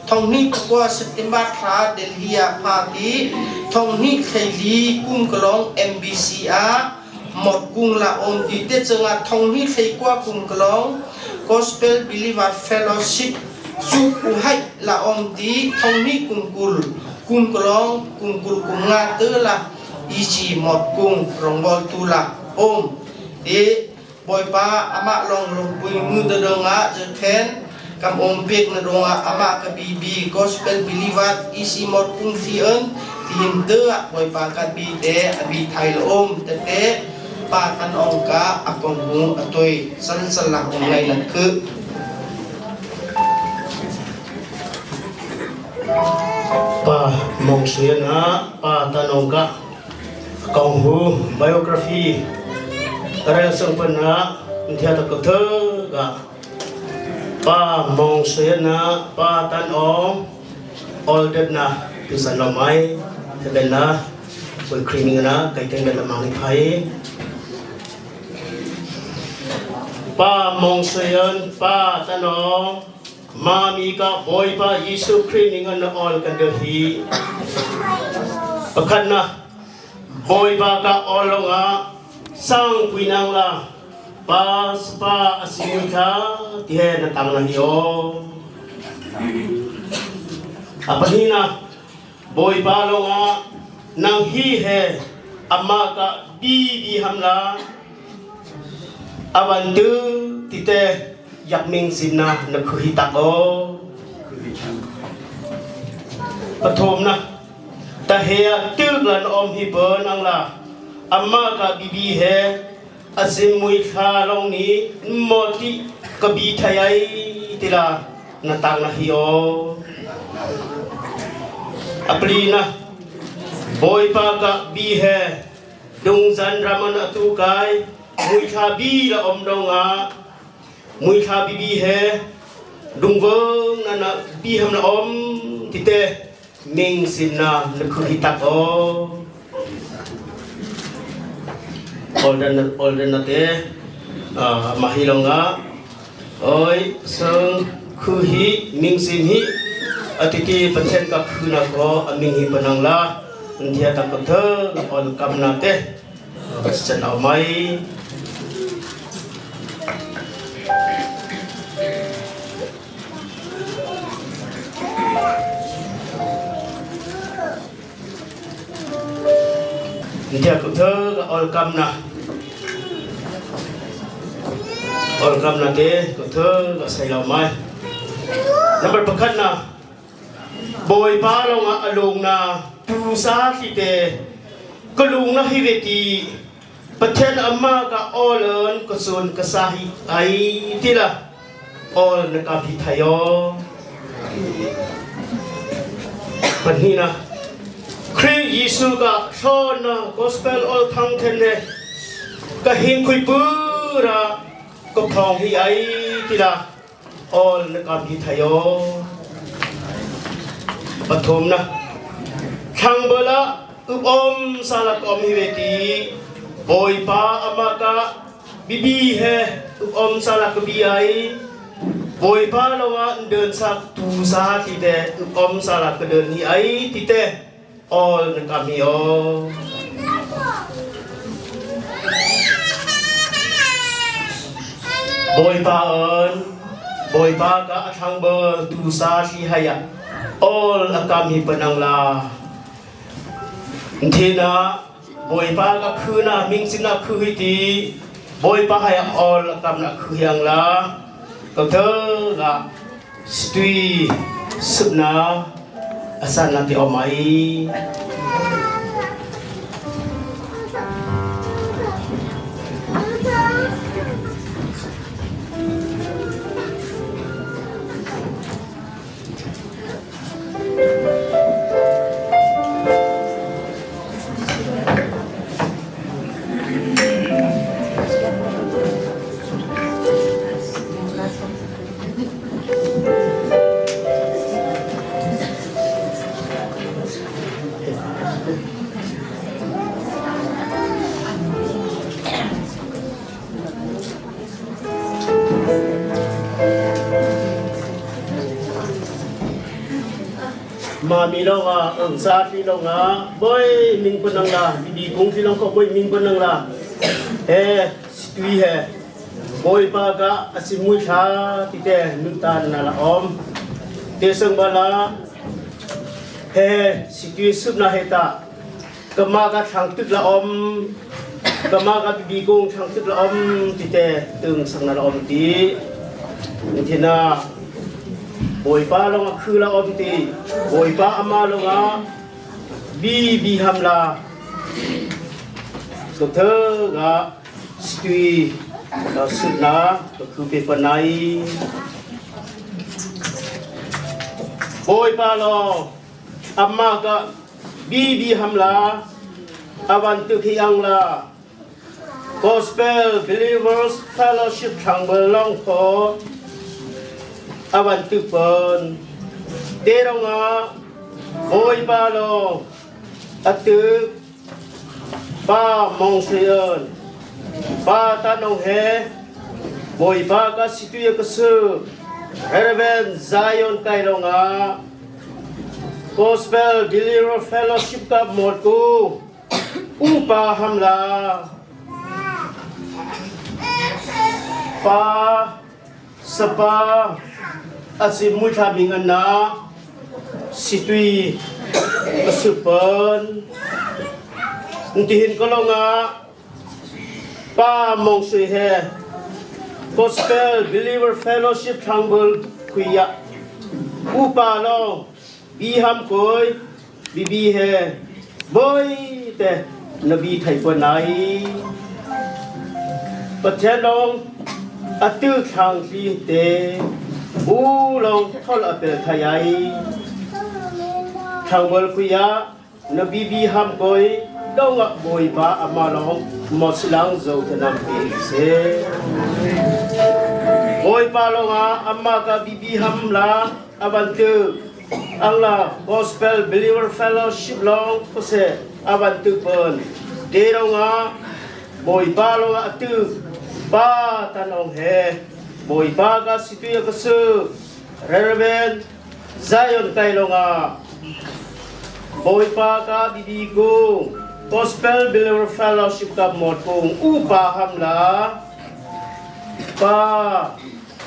Thonghnih pakua September thla Delhi ah pha ti thonghnih 14 kum kalong MBC ah mot kung la om ti te chunga thonghnih 19 kum kalong Gospel Believer Fellowship cu u hai la om ti thonghnih kum 20 kum kalong kum 20 kum nga te la EC mot kung rongbawl tu la om. I Bawipa amah lawng lungpui mu da dongah zuthen kam om pek na dongah amah ka bibi gospel believer isi mor kung thi en tihin te Bawipa ka bi te abi thai la om te te pa kan ong ka akong mu atoi sal sal lang ong ngai nan khu. Pa mong suyan ha pa tanong ka Kong hu biography rel sang pan na thia ta ko thơ ga pa mong se na pa tan ong all that na tu san lo mai the ben na pui creaming na kai teng ben la mang ni phai pa mong se pa tan ong Mami ka Bawipa Jesuh Khrih ning an all kan de hi. Pakhat na Bawipa ka aw lawngah sang puinang la pa spa a simi kha ti he na tang na hi aw. A pahnihnak Bawipa lawngah nang hi he amah ka bi bi ham la avan tu tite yakming simna na khuhi tak aw. Pathumna Tahea tilglan om hi bon ang la amma ka bibi he azim mui thla long ni mo ti ka bi thayai tila na tang na hi o apli na Bawipa ka bi he dungzan raman atu kai mui thla bi la om do nga mui thla bibi he dungvong na na bi ham la om tite Ming sin na na khuhi tak o. Olden olden na te mahilonga oi sang khuhi ming sin hi atiti pathian ka khuna ko aming hi panang la nthia tak ko tho ol kam na te chan au mai Ol kam na te ko thơ ka sai lo mai. Number pakhat na Bawipa lawngah a lung na tu sa thli te ka lung na hi ve ti Pathian amma ka awlon ka sun ka sa hi ai ti la awl na ka phi thayo Pahnihna Khrih Jesuh ka hrawn na gospel ol thang then ne ka hing khui pura ka thong hi ai tila ol na ka phi thayo Pathum na thlang bala up om sala kom hi ve ti Bawipa ama ka Bibi he om salak bi ai Bawipa lawah den sak tu sa ti te om salak ke den hi ai ti te all na kami o Bawipa on Bawipa ka athlang bal tu sa thi haya all akami panang la Thina Bawipa ka khu na ming sin na khu hi ti Bawipa hai all kam na khu hiang la ka tho la stui sup na asan na ti om ai Mami lo nga ang sa ti lo nga boy ming punang la bibi kung ti long ko boy ming punang la he stui he boy pa ka asimui tha ti te nun tan na la om te sang bala he stui sup na he ta kama ka thang tuk la om kama ka bibi kung thang tuk la om ti te tung sang na la om ti thina Bawipa lawng a khu la om ti Bawipa ama lawng a bi bi ham la to thơ ga stui la sut na to khu pe panai Bawipa lo amma ka bi bi ham la awan tu khi ang la Gospel Believers Fellowship Thangbel long ko awan tu pon te ronga Bawipa lo atu pa mong seon pa tanong he Bawipa ka situ ya ka su Reverend Zion kai longa. Gospel Deliverer Fellowship ka mot ku upa hamla pa sapa asi muithla ming anna situi asupan tihin kolonga Pa Mong Sui he Gospel Believer Fellowship Thangbul Khuiya upa long bi ham koi bibi he boi te nabi thai ko nai Pathian long atu thlang hli te u long thol apel thai ai Thangbul Khuiya Na bibi ham koi dongah bawipa ama lawng mosilang zo thanam pe se. Bawipa lawngah amma ka bibi ham la avan tu ang la gospel believer fellowship long kose avan tu pon te lawngah bawipa lawngah atu pa tanong he bawipa ka situ ya ka su Reverend Zion kai lawngah Bawipa ka bibi kung Gospel Believer Fellowship ka mot kung upa hamla pa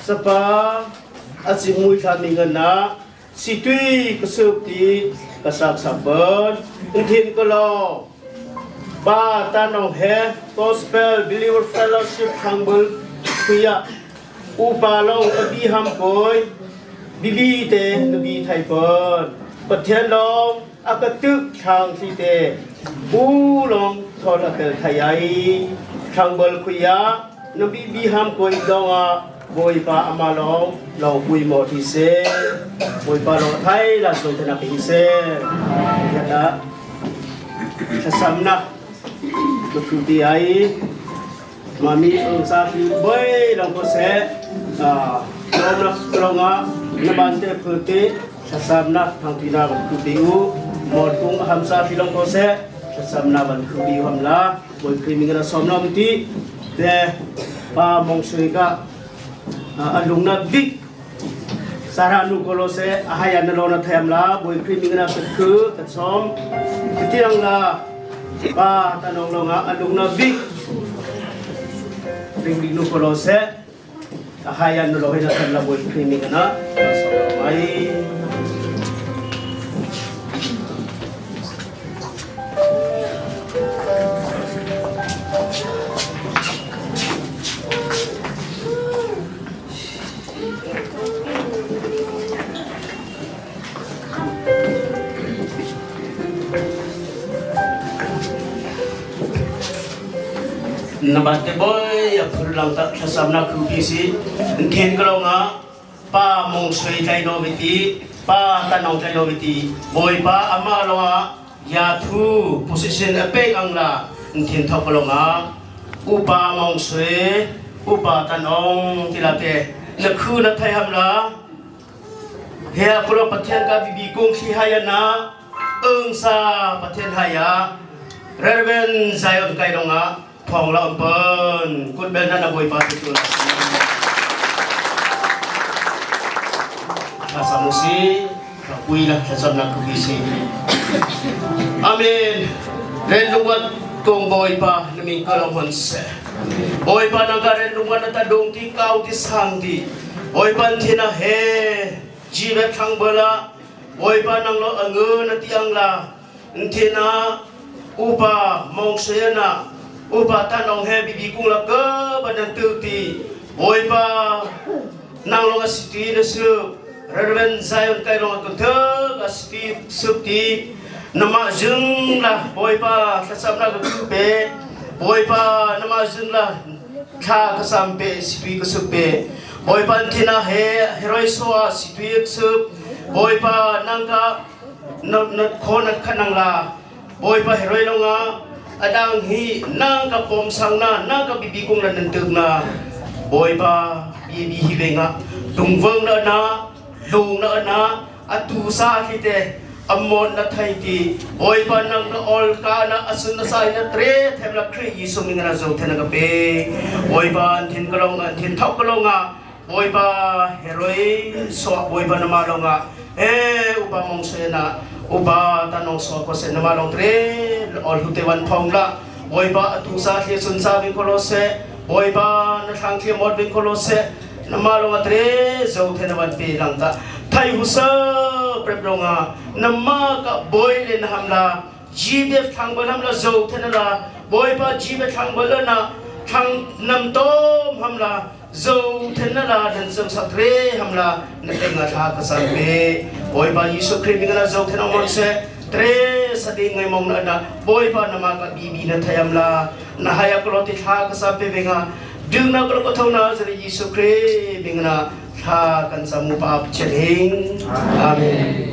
sapa aci mui thla mi ngan na situi ka sup ti ka sak saban thin ko lo pa tanong he Gospel Believer Fellowship Thangbul kuya Upa lawng a bi ham kawi, bibi te na bi thai pon. Pathian lawng a ka tuk thlang thli te, u lawng thon a pel thai ai. Thlang bol khuya na bi bi ham kawi dong ah Bawipa ama lawng lawng pui maw thi se. Bawipa lawng thai la soi thanak hi se. Pathian ah thlasamnak ka thu ti ai. Mami sa pi boi lang ko se lawmnak lawngah na ban te phute thlasamnak thangtina ban ku pi u mot kung ham sa pi long ko se thlasamna ban ku pi ham la boi khri ming na som nom ti te pa mong sui ka alung na big sara nu ko lo se ahaya na lo na tham la boi khri ming na khu ka som tiang la Pa tanong lo nga alung na big ring ding nu ko se ahayan nu lo hina kan la boy cleaning na so mai Na bate boy a phur lang ta thlasam na khu pi si then ko nga pa mong sui tlai no viti pa tanong tlai no viti boy pa ama lo ya thu position a pe ang la then thok lo nga upa mong sui upa tanong tilate na khu na thai ham la He akuro Pathian ka bibi kung si haya na ung sa Pathian haya Reverend Zion kai longa thong la ampon kut bel na na boy pa tu la samusi pui la thasam na kubisi Amen Ren lungwat kong boy pa naming kalong hon se Boy pa nang ka ren lungwat na tadong ti kau ti sang ti Bawipa thin a he jive thlang bala Bawipa nang lo angu na ti ang la thin a upa mong se na upa tan ong he bibi kung la ke badan tu ti Bawipa nang lo asiti na su Reverend Zion kai long akun thek asiti sup ti nama jung la Bawipa thlasam na ka pe Bawipa nama jung la thla ka sam pe situi ka sup pe Bawipa thina he heroi so a situi ka sup Bawipa nang ka na kho na khanang la Bawipa heroi lo nga adang hi nang ka pom sang na nang ka bibi kung la nan tuk na Bawipa bibi hi ve nga tungvang na na lung na na atu sa khi te amon na thai ti Bawipa nang na ol ka na asun na sai na tre them la Khri Jesu ming na zo the na ka pe Bawipa an thin ka long an thin thok ka long a Bawipa heroi so Bawipa na ma long a e upa mong se na. Upa tanong so ko se nama long tre ol hu te wan phong la Bawipa atu sa thli sun sa ving ko lo se Bawipa na thlang thli mot ving ko lo se nama long atre zo the na wan pe lang ta thai hu sa prep longa nama ka boy le na ham la GBF thlang bal ham la zo the na la Bawipa GBF thlang bal na thlang nam tom ham la zo then na la nan sem sak re ham la na te nga tha ka san pe Bawipa Jesuh Khrih min na zo then omon se tre sadi ngai mong na na Bawipa na ma ka bibi na thayam la na haya ko ti thla ka sa pe venga dung na ko ko tho na zari Jesuh Khrih min na thla kan samu pa chen hing amen.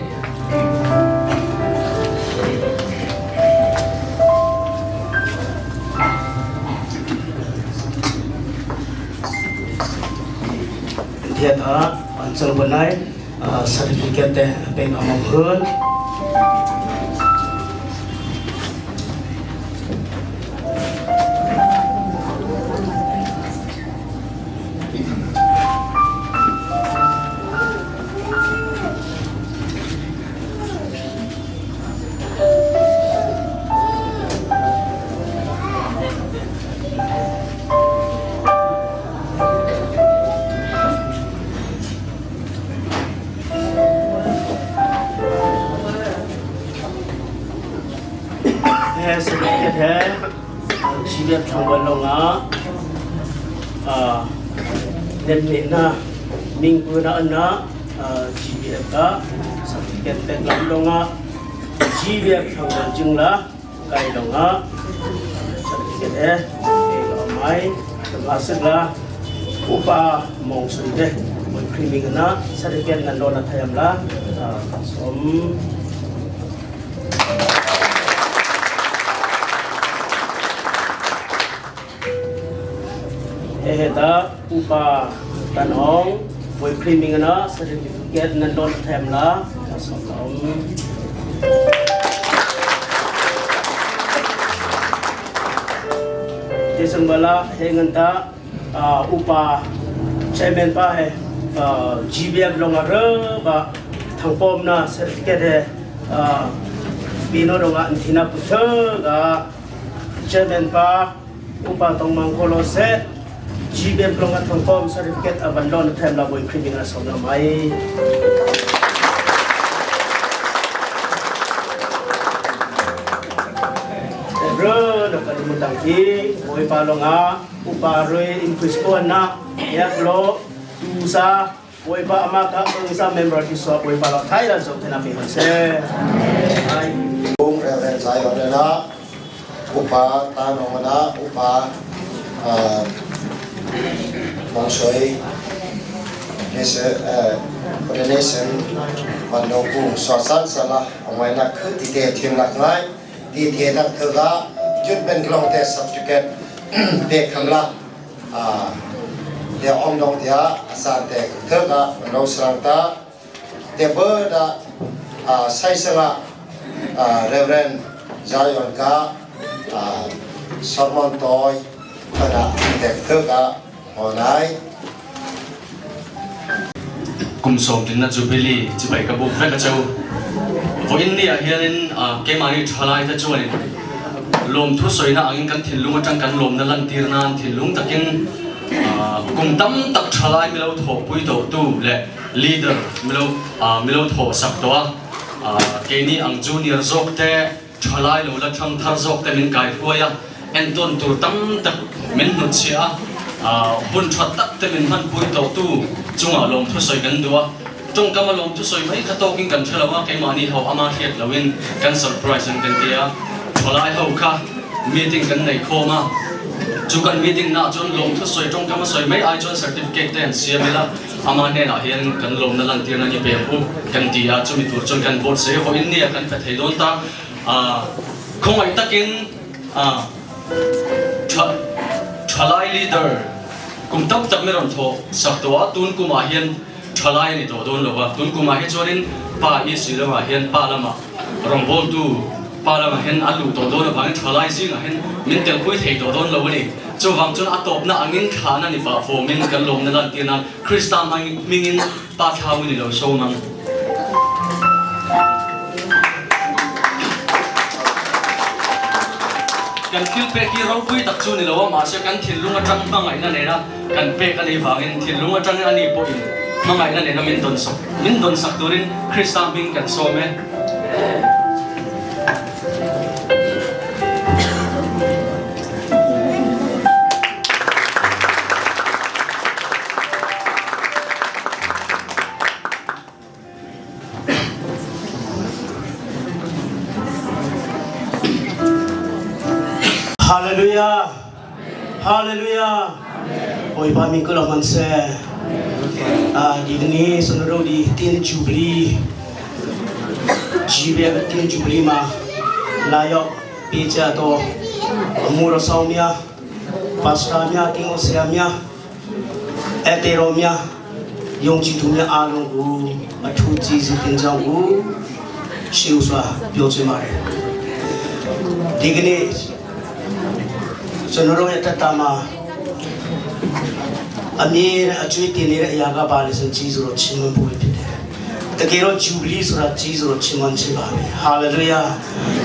Thiatha an chang banai certificate te pek amam hun. He certificate he GBF thangwan longah nem na mingpu na na GBF ka certificate pek lam longah GBF thangwan jingla kai longah certificate he pe mai masik la upa mong sun te moi creaming na certificate nan lo na thayam la som Heta upa tan hong voi creaming na certificate nan lo na thayam la som om. Tisang bala he ngan ta upa chairman pa he GBM longa re ba thangpom na certificate he pino longa anthina putha ga chairman pa upa tongmang kolo se GBM longa thangpom certificate avan lon them la boi khriming na som na mai. Re na kalimutang ki boi pa longa upa re increase ko na yak lo tu sa boi pa ama ka ung sa member ki so boi pa lo thai la zo thena pi se ai. Kung Reverend Zion na upa tanong na upa mong soi ordination man dong kung so san sala amai na khu ti te thim lak ngai ti the nak thơ ga jut ben klong te certificate pe kham la de om dong dia asan te thơ ga lo srang ta te bơ da sai sanga Reverend Zion ka sermon toy kana te thơ ga honai. Kum som tin na jubilee chibai ka buk vek a cheu voin ni ah hianin keimahni thalai te chuanin lawmthu sawina angin kan thinlung atang kan lawmna lantir nan thinlung takin kum tam tak thalai milo thawhpui tawh tu leh leader milo milo thawh sak tawh a keini ang junior zawk te thalai lo la thang thar zawk te min kai hruai a entawn tur tam tak min hnutchhiah a, hun tha tak te min hmanpui tawh tu chungah lawmthu sawi kan duh a, tawngkam a lawmthu sawi mai kha tawkin kan hre lo a, keimahni ho ama hriat loin kan surprise an kan ti a, thalai ho kha meeting kan nei khawm a, chu kan meeting naah chuan lawmthu sawi tawngkam a sawi mai ai chuan certificate te an siam ila, ama hnenah hian kan lawmna lantir na ni pem u kan ti a, chumi tur chuan kan vote sei vawiin nia kan pe thei dawn ta, khawngaih takin. Thalai leader kum tam tak mi rawn thawh sak tawh a, tun kumah hian thalai a ni tawh dawn lo a, tun kumah hi chuanin pa EC lamah hian pa lamah rawngbawltu pa lamah hian a luh tawh dawn avangin thalai zingah hian min telpui thei tawh dawn lo a ni. Chuvang chuan a tawpna angin thlahna ni pah fawmin kan lawmna lantir nan Krista hmingin pa thlau i ni lo sawm ang. Kan thil pek hi ropui tak chu ni lo a, mahse kan thinlung atang hmangaihna nena kan pek a nih vangin thinlung atangin ani pawhin hmangaihna nena min dawn sak min dawn sak turin Krista hming kan sawm e. Hallelujah. Hallelujah. Bawipa min ko hman seh. Ah, di ni sonoro di tin jubilee GBM tin jubilee ma layo pi cha to muro saumia pastor mia ting sia mia အဲတေတော်များယုံကြည်သူများအားလုံးကိုအထူးကျေးဇူးတင်ကြောင်းကိုရှေးဥစွာပြောချင်ပါတယ်ဒီကနေ့ကျွန်တော်တို့ရဲ့တက်တာမှာအမြဲတမ်းအကျွေးတင်နေတဲ့အရာကပါလေဆိုကျေးဇူးတော်ချီးမွမ်းဖို့ဖြစ်တယ်တကယ်တော့ jubilee ဆိုတာကျေးဇူးတော်ချီးမွမ်းခြင်းပါပဲဟာလေလုယာ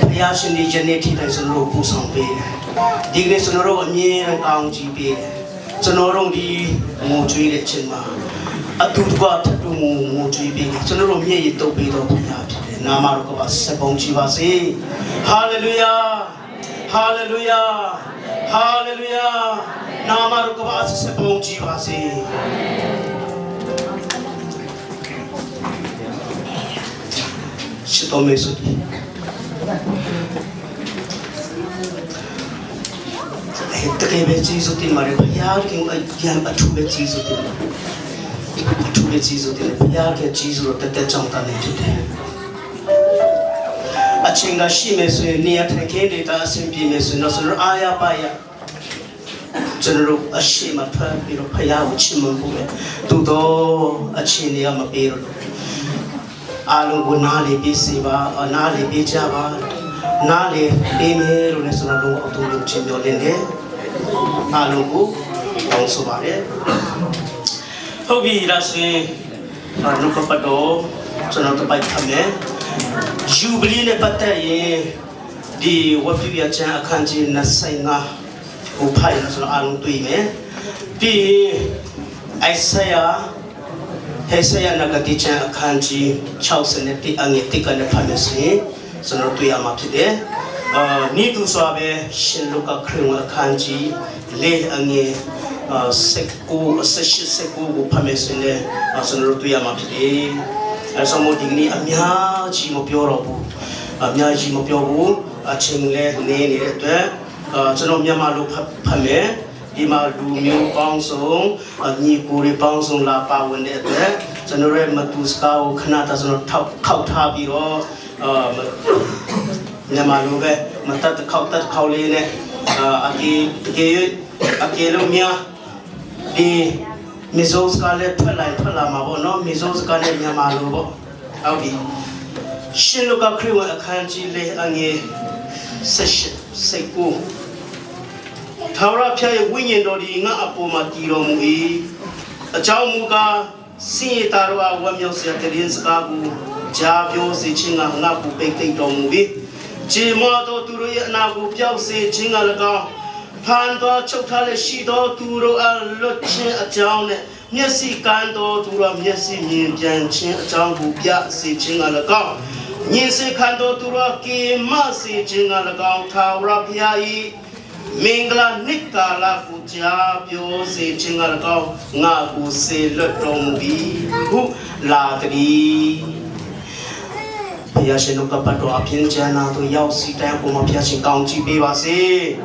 ဘုရားရှင်ဒီယနေ့ထိတိုင်ကျွန်တော်တို့ပူဆောင်ပေးတယ်ဒီကနေ့ကျွန်တော်တို့အမြဲတမ်းကောင်းချီးပေးတယ် ကျွန်တော်တို့ဒီငိုကြွေးတဲ့ချိန်မှာအတူတကွထတူငိုငိုကြွေးပြီးကျွန်တော်တို့မျက်ရည်တုပ်ပြီးတော့ဘုရားဖြစ်တယ်နာမတော်ကပါဆက်ပုံချပါစေဟာလေလုယာဟာလေလုယာဟာလေလုယာနာမတော်ကပါဆက်ပုံချပါစေရှိတော်မေဆု တကယ်ပဲကျေးဇူးတင်ပါတယ်ဘုရားခင်အယံအထူးပဲကျေးဇူးတင်ပါတယ်အထူးပဲကျေးဇူးတင်တယ်ဘုရားခင်ကျေးဇူးတော်တက်တက်ကြောင့်တန်နေဖြစ်တယ်အချိန်ကရှိမယ်ဆိုရင်နေရာထိုင်ခင်းဒေတာအဆင်ပြေမယ်ဆိုရင်တော့ကျွန်တော်အားရပါရကျွန်တော်တို့အရှိမထွက်ပြီးတော့ဖရားကိုချစ်မဖို့ပဲသို့တော့အချိန်တွေကမပေးတော့လို့အားလုံးကိုနားလေပေးစီပါနားလေပေးကြပါနားလေပေးမယ်လို့လည်းကျွန်တော်တို့အတူတူချင်းပြောနေတယ် အားလုံးကိုတောင်းဆိုပါတယ်ဟုတ်ပြီဒါဆိုရင်နှုတ်ကပတ်တော်ကျွန်တော်တို့ပိုက်ဖတ်မယ်ယူဘလီနဲ့ပတ်သက်ရင်ဒီဝတ်ပြုရချမ်းအခန်းကြီး25ကိုဖတ်ရင်ကျွန်တော်အားလုံးတွေ့မယ်ပြီးရင်အိုင်ဆယာဟေဆယာနဂတိချမ်းအခန်းကြီး61အငယ်1ကနေဖတ်မယ်ဆိုရင်ကျွန်တော်တွေ့ရမှာဖြစ်တယ် အာနိတုစွာပဲရှင်လုကခရစ်ဝင်အခန်းကြီးလေးအငယ်အာ19 18 19ကိုဖတ်မယ်ဆိုရင်လည်းကျွန်တော်တို့တွေ့ရမှာဖြစ်တယ်။အဲဆိုမို့ဒီကနေ့အများကြီးမပြောတော့ဘူး။အများကြီးမပြောဘူး။အချိန်လည်းနေနေတဲ့အတွက်အာကျွန်တော်မြန်မာလိုဖတ်ဖတ်မယ်။ဒီမှာလူမျိုးပေါင်းစုံအညီကိုတွေပေါင်းစုံလာပါဝင်တဲ့အတွက်ကျွန်တော်ရဲ့မတူစကားကိုခဏတာကျွန်တော်ထောက်ခောက်ထားပြီးတော့အာ မြန်မာလိုပဲမတတ်တစ်ခေါက်တတ်တစ်ခေါက်လေးနဲ့အာအကေတကယ်အကေလို့များဒီမီဇိုစကလည်းထွက်လာထွက်လာမှာပေါ့နော်မီဇိုစကလည်းမြန်မာလိုပေါ့ဟုတ်ပြီရှင်လုကာခရစ်ဝင်အခန်းကြီးလေးအငယ်18 19ထာဝရဘုရားရဲ့ဝိညာဉ်တော်ဒီငါအပေါ်မှာတည်တော်မူ၏အကြောင်းမူကားစင်ရတာတော်အဝတ်မြောက်စရာတရင်စကားကိုကြားပြောစေခြင်းကငါ့ကိုပိတ်သိမ့်တော်မူ၏ခြေမောတော်သူတို့ရဲ့အနာကိုပျောက်စေခြင်းက၎င်းဖန်တော်ချုပ်ထားလက်ရှိသောသူတို့အလွတ်ခြင်းအကြောင်းနဲ့မျက်စိကန်းတော်သူတို့မျက်စိမြင်ပြန်ခြင်းအကြောင်းကိုပြစေခြင်းက၎င်းညင်စေခံတော်သူတို့ကေမစေခြင်းက၎င်းထာဝရဘုရား၏မင်္ဂလာနှစ်ကာလကိုကြားပြောစေခြင်းက၎င်းငါကိုစေလွတ်တော်မူသည်ဟုလာတည်း ဘုရားရှင်တို့ကပတ်တော်အပြင်းကျမ်းနာတို့ရောက်စီတိုင်းကိုမဖျက်ရှင်ကောင်းချီးပေးပါစေ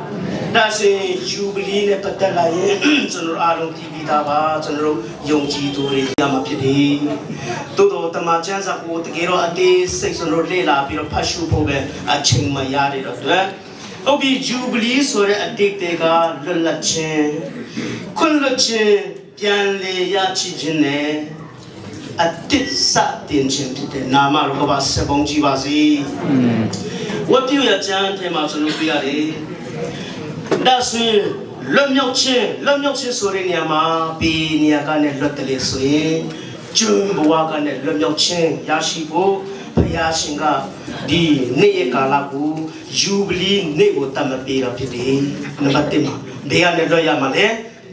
။ဒါဆိုရင်ယူဘလီနဲ့ပတ်သက်လာရင်ကျွန်တော်အားလုံးတည်ပြီးသားပါကျွန်တော်တို့ယုံကြည်သူတွေရမှာဖြစ်တယ်။တိုးတော်တမန်ကျမ်းစာကိုတကယ်တော့အသေးစိတ်ကျွန်တော်လေ့လာပြီးတော့ဖတ်ရှုဖို့ပဲအချိန်မရတဲ့အတွက်ဟုတ်ပြီဂျူဘလီဆိုတဲ့အတိတ်တွေကလွတ်လပ်ခြင်းခွင့်လွတ်ခြင်းပြန်လေရချခြင်းနဲ့ အတစ်စတင်ခြင်းဖြစ်တဲ့နာမတော်ကပါဆက်ပုံကြည့်ပါစေဝတ်ပြုရချမ်းထဲမှာကျွန်တော်တွေ့ရတယ်ဒါဆိုရင်လွတ်မြောက်ခြင်းလွတ်မြောက်ခြင်းဆိုတဲ့နေရာမှာဒီနေရာကနေလွတ်တယ်လေဆိုရင်ကျွန်းဘဝကနေလွတ်မြောက်ခြင်းရရှိဖို့ ဖယားရှင်ကဒီနေ့ရကာလကိုယူဘလီနေ့ကိုတတ်မှတ်ပေးတာဖြစ်တယ်နံပါတ်1မှာဘယ်ကနေလွတ်ရမှာလဲ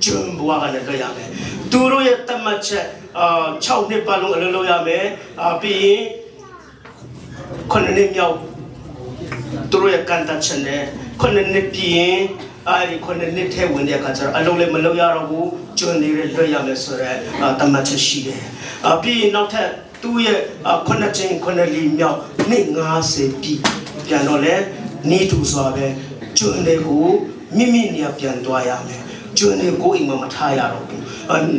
ကျွန်းဘွားကနေလွတ်ရမယ်သူတို့ရဲ့တတ်မှတ်ချက်အာ6နှစ်ပတ်လုံးအလုပ်လုပ်ရမယ်အာပြီးရင်ခုနှစ်နှစ်မြောက်သူတို့ရဲ့ကန်တတ်ချက်နဲ့ခုနှစ်နှစ်ပြီးရင်အဲဒီခုနှစ်နှစ်ထဲဝင်တဲ့အခါကျတော့အလုပ်လည်းမလုပ်ရတော့ဘူးကျွန်းနေတဲ့လွတ်ရမယ်ဆိုတော့တတ်မှတ်ချက်ရှိတယ်အပြီးရင်နောက်ထပ်သူ့ရဲ့ခုနှစ်ချင်းခုနှစ်လီမြောက်နှစ်90ပြည့်ပြန်တော့လဲနေတူစွာပဲကျွန်းတွေကိုမိမိနေရာပြန်သွားရမယ်ကျွန်းတွေကိုအိမ်မှာမထားရတော့ဘူး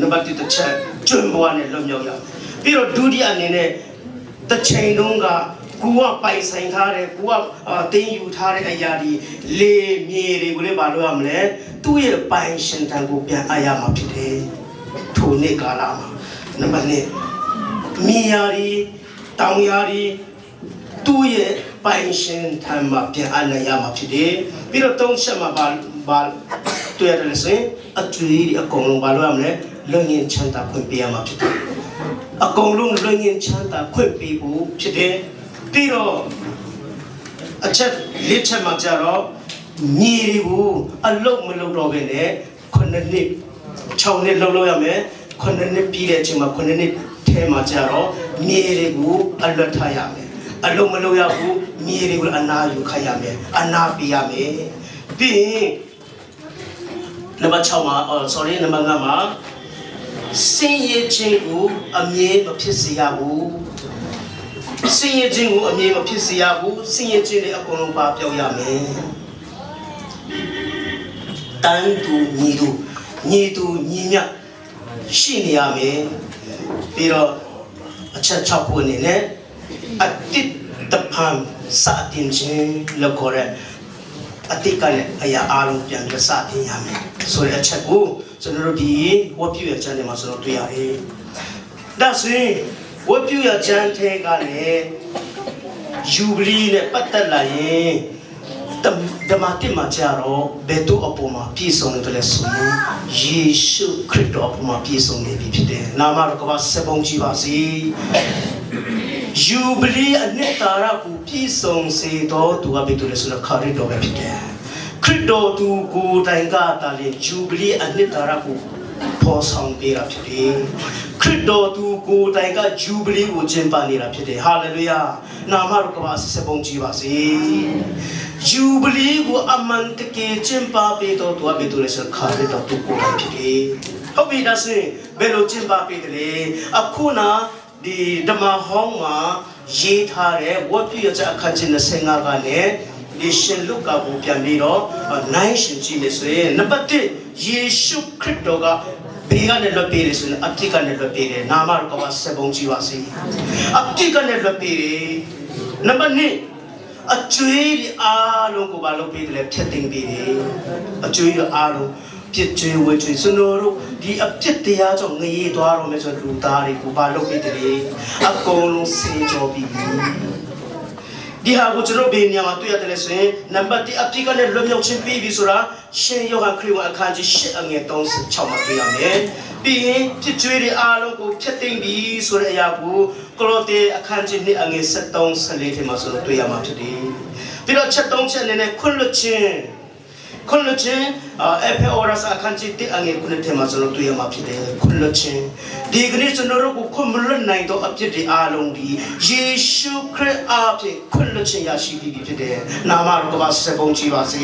နံပါတ်1တစ်ချက်ကျွန်းဘဝနဲ့လွတ်မြောက်ရမယ်ပြီးတော့ဒုတိယအနေနဲ့တစ်ချိန်လုံးကကိုကပိုင်ဆိုင်ထားတယ်ကိုကတင်းယူထားတဲ့အရာဒီလေမြေတွေကိုလည်းမလုပ်ရမလဲသူ့ရဲ့ပိုင်ရှင်တန်ကိုပြန်အပ်ရမှာဖြစ်တယ်ထိုနေ့ကာလမှာနံပါတ်2မြေယာဒီတောင်ယာဒီသူ့ရဲ့ပိုင်ရှင်ထံမှာပြန်အပ်နိုင်ရမှာဖြစ်တယ်ပြီးတော့သုံးချက်မှာဘာဘာတွေ့ရတယ်ဆိုရင်အကျွေးဒီအကုန်လုံးဘာလုပ်ရမလဲလွတ်ငင်းချမ်းသာခွင့်ပေးရမှာဖြစ်တယ်အကုန်လုံးလွတ်ငင်းချမ်းသာခွင့်ပေးဖို့ဖြစ်တယ်ပြီးတော့အချက်လေးချက်မှာကြတော့ညီတွေကိုအလုတ်မလုတ်တော့ဘဲနဲ့ခုနှစ်နှစ်6နှစ်လှုပ်လို့ရမယ်ခုနှစ်နှစ်ပြီးတဲ့အချိန်မှာခုနှစ်နှစ်ထဲမှာကြတော့မြေတွေကိုအလွတ်ထားရမယ်အလုတ်မလုတ်ရဘူးမြေတွေကိုအနာယူခတ်ရမယ်အနာပေးရမယ်ပြီးရင်နံပါတ်6မှာ sorry နံပါတ်5မှာစင်ရချင်းကိုအမြဲမဖြစ်စေရဘူးစင်ရချင်းကိုအမြဲမဖြစ်စေရဘူးစင်ရချင်းတွေအကုန်လုံးပါပြောက်ရမယ်တန်တူညီတူညီတူညီမြရှိနေရမယ်ပြီးတော့အချက်6ခုအနေနဲ့အတိတ်တဖန်စတင်ခြင်းလို့ခေါ်တဲ့အတိတ်ကလည်းအရာအလုံးပြန်ပြီးစတင်ရမယ်ဆိုတဲ့အချက်ကိုကျွန်တော်တို့ဒီဝတ်ပြုရချမ်းတွေမှာကျွန်တော်တွေ့ရတယ်။ဒါဆိုရင်ဝတ်ပြုရချမ်းထဲကလည်းယူဘလီနဲ့ပတ်သက်လာရင်ဓမ္မတိမှာကြတော့ဘယ်သူအပေါ်မှာပြည့်စုံတယ်လဲဆိုရင်ယေရှုခရစ်တော်အပေါ်မှာပြည့်စုံနေပြီဖြစ်တယ်။နာမတော်ကပါစပုံကြည်ပါစေ။ယူဘလီအနှစ်သာရကိုပြည့်စုံစေတော်သူကဘယ်သူလဲဆိုတော့ခရစ်တော်ပဲဖြစ်တယ်။ခရစ်တော်သူကိုယ်တိုင်ကတာလေယူဘလီအနှစ်သာရကိုဖော်ဆောင်ပေးတာဖြစ်တယ်။ခရစ်တော်သူကိုယ်တိုင်ကယူဘလီကိုကျင့်ပနေတာဖြစ်တယ်။ဟာလေလုယာ။နာမတော်ကပါစပုံကြည်ပါစေ။ယူဘလီကိုအမှန်တကယ်ကျင့်ပပေးတော်သူကဘယ်သူလဲဆိုတော့ခရစ်တော်သူကိုယ်တိုင်ဖြစ်တယ်။ဟုတ်ပြီဒါဆိုရင်ဘယ်လိုကျင့်ပပေးတယ်လဲ။အခုနာဒီဓမ္မဟောင်းမှာရေးထားတဲ့ဝတ်ပြုရချက်အခန်းကြီး25ကနေဒီရှင်လုကာကိုပြန်ပြီးတော့နိုင်ရှင်ကြည့်မယ်ဆိုရင်နံပါတ်1ယေရှုခရစ်တော်ကဘေးကနေလွတ်ပေးတယ်ဆိုရင်အပြစ်ကနေလွတ်ပေးတယ်နာမတော်ကဆက်ပုံကြည့်ပါစေအပြစ်ကနေလွတ်ပေးတယ်နံပါတ်2အကျွေးဒီအားလုံးကိုဘာလုပ်ပေးတယ်လဲဖြတ်တင်ပေးတယ်အကျွေးတွေအားလုံးပြစ်ကျွေးဝေကျွေးစနိုတို့ဒီအပြစ်တရားကြောင့်ငရေသွားတော့မယ်ဆိုလူသားတွေကိုဘာလုပ်ပေးတယ်လဲအကုန်လုံးစေကြောပြီးဒီဟာကိုကျွန်တော်ဘယ်နေရာမှာတွေ့ရတယ်လဲဆိုရင်နံပါတ်1အပြစ်ကနေလွတ်မြောက်ခြင်းပြီးပြီဆိုတာရှင်ယောဟန်ခရစ်ဝင်အခန်းကြီး8အငယ်36မှာတွေ့ရမယ်။ပြီးရင်ပြစ်ကျွေးတွေအားလုံးကိုဖျက်သိမ်းပြီဆိုတဲ့အရာကိုကလောတေအခန်းကြီး2အငယ်73 14ထဲမှာဆိုတော့တွေ့ရမှာဖြစ်တယ်။ပြီးတော့ချက်3ချက်အနေနဲ့ခွင့်လွတ်ခြင်းခွင့်လွတ်ခြင်းအဖေအော်ရစအခန်းကြီး1အငယ်9ထဲမှာဆိုတော့တွေ့ရမှာဖြစ်တယ်ခွင့်လွတ်ခြင်းဒီကနေ့ကျွန်တော်တို့ကိုခွင့်မလွတ်နိုင်တော့အဖြစ်တွေအားလုံးဒီယေရှုခရစ်အားဖြင့်ခွင့်လွတ်ခြင်းရရှိပြီဖြစ်တယ်နာမတော်ကပါစေပုံကြည်ပါစေ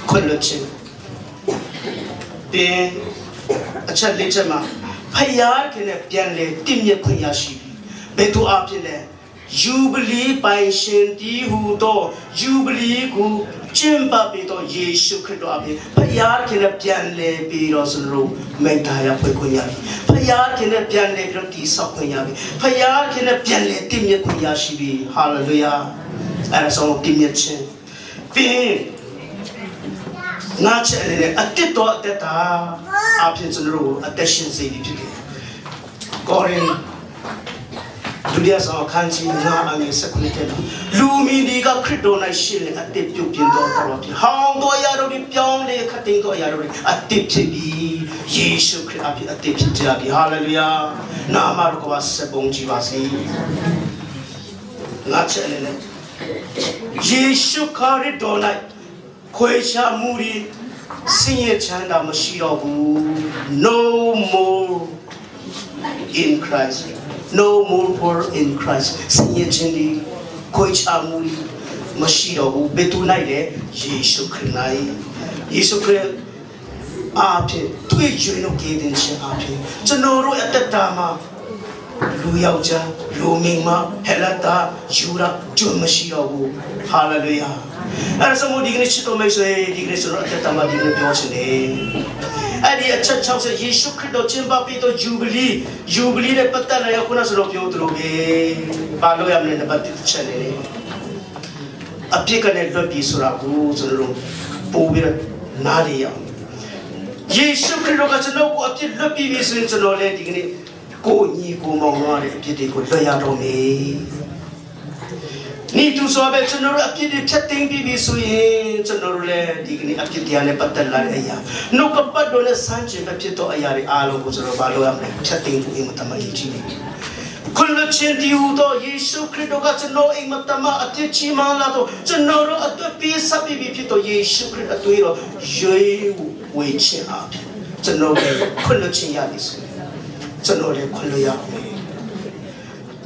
ခွင့်လွတ်ခြင်းပြင်အချက်လေးချက်မှာဖယားခင်နဲ့ပြန်လေတင့်မြတ်ခွင့်ရရှိပြီဘယ်သူအားဖြင့်လဲယူဘလီပိုင်ရှင်တီဟူသောယူဘလီကိုကျင့်ပပြီးတော့ယေရှုခရစ်တော်အပြင်ဖယားခင်နဲ့ပြန်လေပြီးတော့ဆိုလို့မိတ္တာရဖွင့်ခွင့်ရပြီဖယားခင်နဲ့ပြန်လေပြီးတော့တည်ဆောက်ခွင့်ရပြီဖယားခင်နဲ့ပြန်လေတင့်မြတ်ခွင့်ရရှိပြီဟာလေလုယာအဲ့ဒါဆိုတင့်မြတ်ခြင်းပြီးရင်ငါချက်အနေနဲ့အတစ်တော်အသက်တာအပြင်ကျွန်တော်တို့အသက်ရှင်စေပြီဖြစ်တယ်ကောရင်ဒုတိယဆောင်အခန်းကြီး9အငယ်19တဲ့လူမီဒီကခရစ်တော်၌ရှိလေအတစ်ပြုတ်ပြင်းတော်တော်ဖြစ်ဟောင်းတော်ရာတို့ဒီပြောင်းလေခတ်တင်တော်ရာတို့ဒီအတစ်ဖြစ်ပြီယေရှုခရစ်အဖြစ်အတစ်ဖြစ်ကြပြီဟာလေလုယာနာမတော်ကပါစပုံကြည်ပါစေ။ Ngakchia ne ne ယေရှုခရစ်တော်၌ခွေချမှုတွေဆင်းရဲချမ်းသာမရှိတော့ဘူး No more in Christ, no more poor in Christ. ဆင်းရဲခြင်းတွေခွေချမှုတွေမရှိတော့ဘူးဘယ်သူ၌လဲယေရှုခရစ်၌ယေရှုခရစ်အားဖြင့်တွေ့ကျွင်းတို့ကယ်တင်ခြင်းအားဖြင့်ကျွန်တော်တို့အသက်တာမှာလူယောက်ျားလူမိန်းမဟဲလတာယူရာကျွမရှိတော့ဘူးဟာလေလုယာအဲ့ဒါဆိုမို့ဒီကနေ့ချစ်တော်မိတ်ဆွေဒီကနေ့ကျွန်တော်အသက်တာမှာဒီကနေ့ပြောချင်တယ်အဲ့ဒီအချက်60ယေရှုခရစ်တော်ကျင်းပပြီးတော့ဂျူဘလီဂျူဘလီနဲ့ပတ်သက်လာရခုနဆိုတော့ပြောသလိုပဲဘာလို့ရမလဲနံပါတ်1ချက်နေတယ်အပြစ်ကနေလွတ်ပြီဆိုတာကိုကျွန်တော်တို့ပို့ပြီးတော့နားလည်ရအောင်ယေရှုခရစ်တော်ကကျွန်တော်ကိုအပြစ်လွတ်ပြီးပြီဆိုရင်ကျွန်တော်လည်းဒီကနေ့ကိုညီကိုမောင်နှမတွေအပြစ်တွေကိုလွတ်ရတော့မယ် နီတူဆိုပဲကျွန်တော်တို့အပြစ်တွေဖြတ်သိမ်းပြီးပြီဆိုရင်ကျွန်တော်တို့လည်းဒီကနေ့အပြစ်တရားနဲ့ပတ်သက်လာတဲ့အရာနှုတ်ကပတ်တော်နဲ့ဆန်းကျင်ပဲဖြစ်သောအရာတွေအားလုံးကိုကျွန်တော်ဘာလို့ရမလဲဖြတ်သိမ်းဖို့အိမ်မတမရေးကြည့်နေခွလချင်းဒီဟူသောယေရှုခရစ်တော်ကကျွန်တော်အိမ်မတမအပြစ်ချီးမလာတော့ကျွန်တော်တို့အတွေ့ပေးဆက်ပြီးပြီဖြစ်သောယေရှုခရစ်အတွေ့တော်ရွေးဝေခြင်းအဖြစ်ကျွန်တော်လည်းခွလချင်းရသည်ဆိုရင်ကျွန်တော်လည်းခွလရမယ်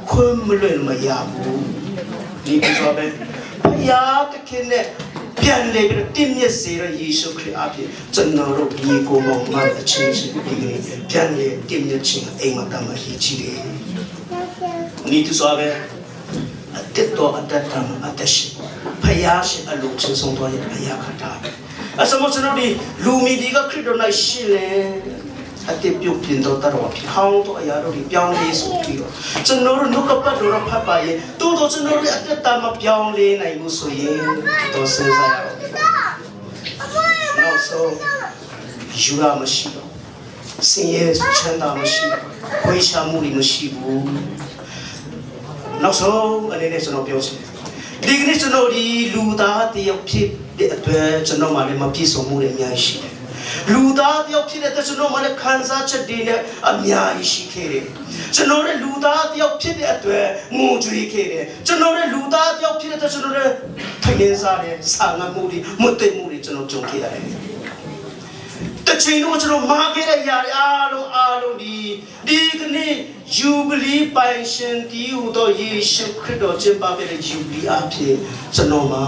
ခွမလွတ်မရဘူး ဒီပြောပဲဘုရားသခင်နဲ့ပြန်လေပြီးတင့်မြတ်စေရယေရှုခရစ်အပြင်ကျွန်တော်တို့ညီကိုမောင်မအချင်းချင်းဒီကနေ့ပြန်လေတင့်မြတ်ခြင်းအိမ်မတမဟိချီတယ်။ဤသူဆိုပဲအတက်တော်အတက်တမအတက်ရှိဖယားရှင်အလိုချင်းဆုံးတော်ရဲ့အရာခတာအစမကျွန်တော်ဒီလူမီဒီကခရစ်တော်၌ရှိလေအတိပြုတ်ပြင်တော်တော်ဖြစ်ဟောင်းတော့အရာတို့ဒီပြောင်းလဲဆိုပြီးတော့ကျွန်တော်တို့နှုတ်ကပတ်တော်ဖတ်ပါရဲ့တိုးတော့ကျွန်တော်တို့အတက်တာမပြောင်းလဲနိုင်ဘူးဆိုရင်တော့စဉ်းစားရအောင်နောက်ဆုံးယူရမရှိတော့စင်ရဲချမ်းသာမရှိခွေးချမှုတွေမရှိဘူးနောက်ဆုံးအနေနဲ့ကျွန်တော်ပြောချင်တယ်ဒီကနေ့ကျွန်တော်ဒီလူသားတယောက်ဖြစ်တဲ့အတွက်ကျွန်တော်မှလည်းမပြည့်စုံမှုတွေအများကြီးရှိတယ်လူသားတယောက်ဖြစ်တဲ့အတွက်ကျွန်တော်မှလည်းခံစားချက်တွေနဲ့အများကြီးရှိခဲ့တယ်ကျွန်တော်ရဲ့လူသားတယောက်ဖြစ်တဲ့အတွက်ငိုကြွေးခဲ့တယ်ကျွန်တော်ရဲ့လူသားတယောက်ဖြစ်တဲ့အတွက်ကျွန်တော်ရဲ့ထငင်းစားတယ်ဆာငတ်မှုတွေမွတ်သိမှုတွေကျွန်တော်ကြုံခဲ့ရတယ်တချိန်တော့ကျွန်တော်မာခဲ့တဲ့ຢာတွေအားလုံးအားလုံးဒီဒီကနေ့ယူဘလီပိုင်ရှင်တီဟူသောယေရှုခရစ်တော်ကျင့်ပခဲ့တဲ့ယူဘလီအဖြစ်ကျွန်တော်မှာ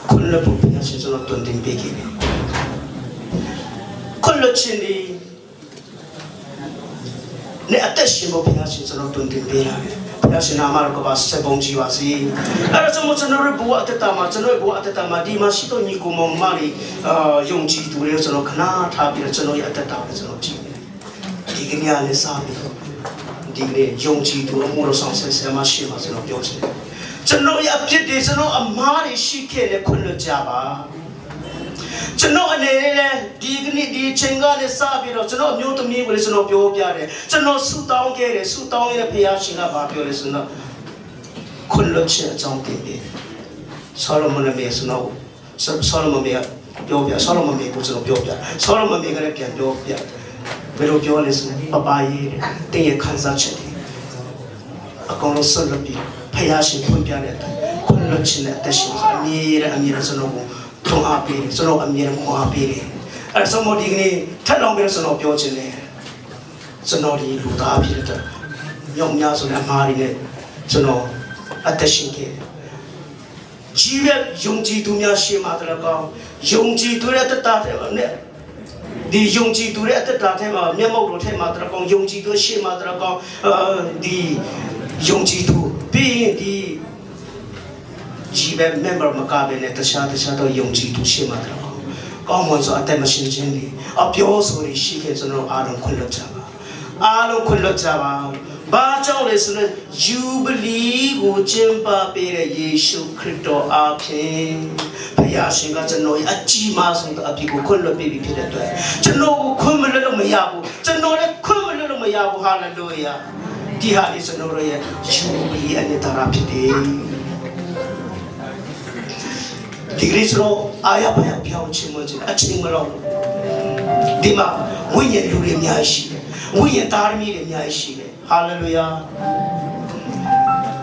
ခွင့်လွှတ်ဖို့ဘုရားရှင်ကျွန်တော်တွင်တင်ပေးခဲ့တယ်ခွင့်လွှတ်ခြင်းဒီနဲ့အသက်ရှင်ဖို့ဘုရားရှင်ကျွန်တော်တွင်တင်ပေးလာတယ်ဘုရားရှင်နာမတော်ကပါဆက်ပုံကြည်ပါစေအဲ့ဒါကြောင့်မို့ကျွန်တော်တို့ဘဝအသက်တာမှာကျွန်တော်တို့ဘဝအသက်တာမှာဒီမှာရှိတော့ညီကိုမောင်မလေးအာယုံကြည်သူတွေကျွန်တော်ခဏထားပြီးတော့ကျွန်တော်ရဲ့အသက်တာကိုကျွန်တော်ကြည့်တယ်ဒီကနေ့လည်းစားပြီးတော့ဒီကနေ့ယုံကြည်သူအမှုတော်ဆောင်ဆက်ဆံမရှိမှကျွန်တော်ပြောချင်တယ်ကျွန်တော်ရဲ့အဖြစ်တွေကျွန်တော်အမားတွေရှိခဲ့လေခွင့်လွှတ်ကြပါကျွန်တော်အနေနဲ့ဒီကနေ့ဒီချိန်ကလည်းစပြီးတော့ကျွန်တော်အမျိုးသမီးကိုလည်းကျွန်တော်ပြောပြတယ်ကျွန်တော်ဆုတောင်းခဲ့တယ်ဆုတောင်းရတဲ့ဖခင်ရှင်ကဘာပြောလဲဆိုတော့ခွင့်လွှတ်ခြင်းအကြောင်းတင်တယ်ဆောလမုန်မေဆိုတော့ဆောလမုန်မေပြောပြဆောလမုန်မေကိုကျွန်တော်ပြောပြဆောလမုန်မေကလည်းပြန်ပြောပြဘယ်လိုပြောလဲဆိုပပရေးတဲ့တင်းရဲ့ခံစားချက်တွေအကောင်လုံးဆွတ်လွတ်ပြီးဖခင်ရှင်ဖွင့်ပြတဲ့အတိုင်းခွင့်လွှတ်ခြင်းနဲ့အသက်ရှင်အမြဲတမ်းအမြဲတမ်းကျွန်တော်ကိုထုံအားပေးတယ်ကျွန်တော်အမြဲတမ်းခွန်အားပေးတယ်အဲ့ဒါဆိုမို့ဒီကနေ့ထပ်လောင်းပြီးကျွန်တော်ပြောချင်တယ်ကျွန်တော်ဒီလူသားဖြစ်တဲ့ညောင်များဆိုတဲ့အမားတွေနဲ့ကျွန်တော်အသက်ရှင်ခဲ့တယ်ကြီးရဲ့ယုံကြည်သူများရှိမှတလည်းကောင်းယုံကြည်သူရဲ့တတတဲ့နဲ့ဒီယုံကြည်သူရဲ့အသက်တာထဲမှာမျက်မှောက်တော်ထဲမှာတလည်းကောင်းယုံကြည်သူရှိမှတလည်းကောင်းအဲဒီယုံကြည်သူပြီးရင်ဒီကြီးပဲ member မကပဲနဲ့တခြားတခြားတော့ယုံကြည်သူရှိမှတလည်းကောင်းကောင်းမွန်စွာအသက်မရှင်ခြင်းတွေအပြောဆိုတွေရှိခဲ့ကျွန်တော်အားလုံးခွင့်လွှတ်ကြပါအားလုံးခွင့်လွှတ်ကြပါဘာကြောင့်လဲဆိုတော့ယူဘလီကိုကျင်းပပေးတဲ့ယေရှုခရစ်တော်အားဖြင့်ဘုရားရှင်ကကျွန်တော်ရဲ့အကြီးမားဆုံးသောအပြစ်ကိုခွင့်လွှတ်ပေးပြီဖြစ်တဲ့အတွက်ကျွန်တော်ကိုခွင့်မလွှတ်လို့မရဘူးကျွန်တော်လည်းခွင့်မလွှတ်လို့မရဘူးဟာလေလုယာဒီဟာလေးကျွန်တော်ရဲ့ယူဘလီအနေဒါဖြစ်တယ်ဒီကနေ့ကျွန်တော်အာရပါရပြောင်းချင်းမချင်းအချင်းမလို့ဒီမှာဝိညာဉ်လူတွေအများကြီးရှိတယ်ဝိညာဉ်သားသမီးတွေအများကြီးရှိတယ်ဟာလေလုယာ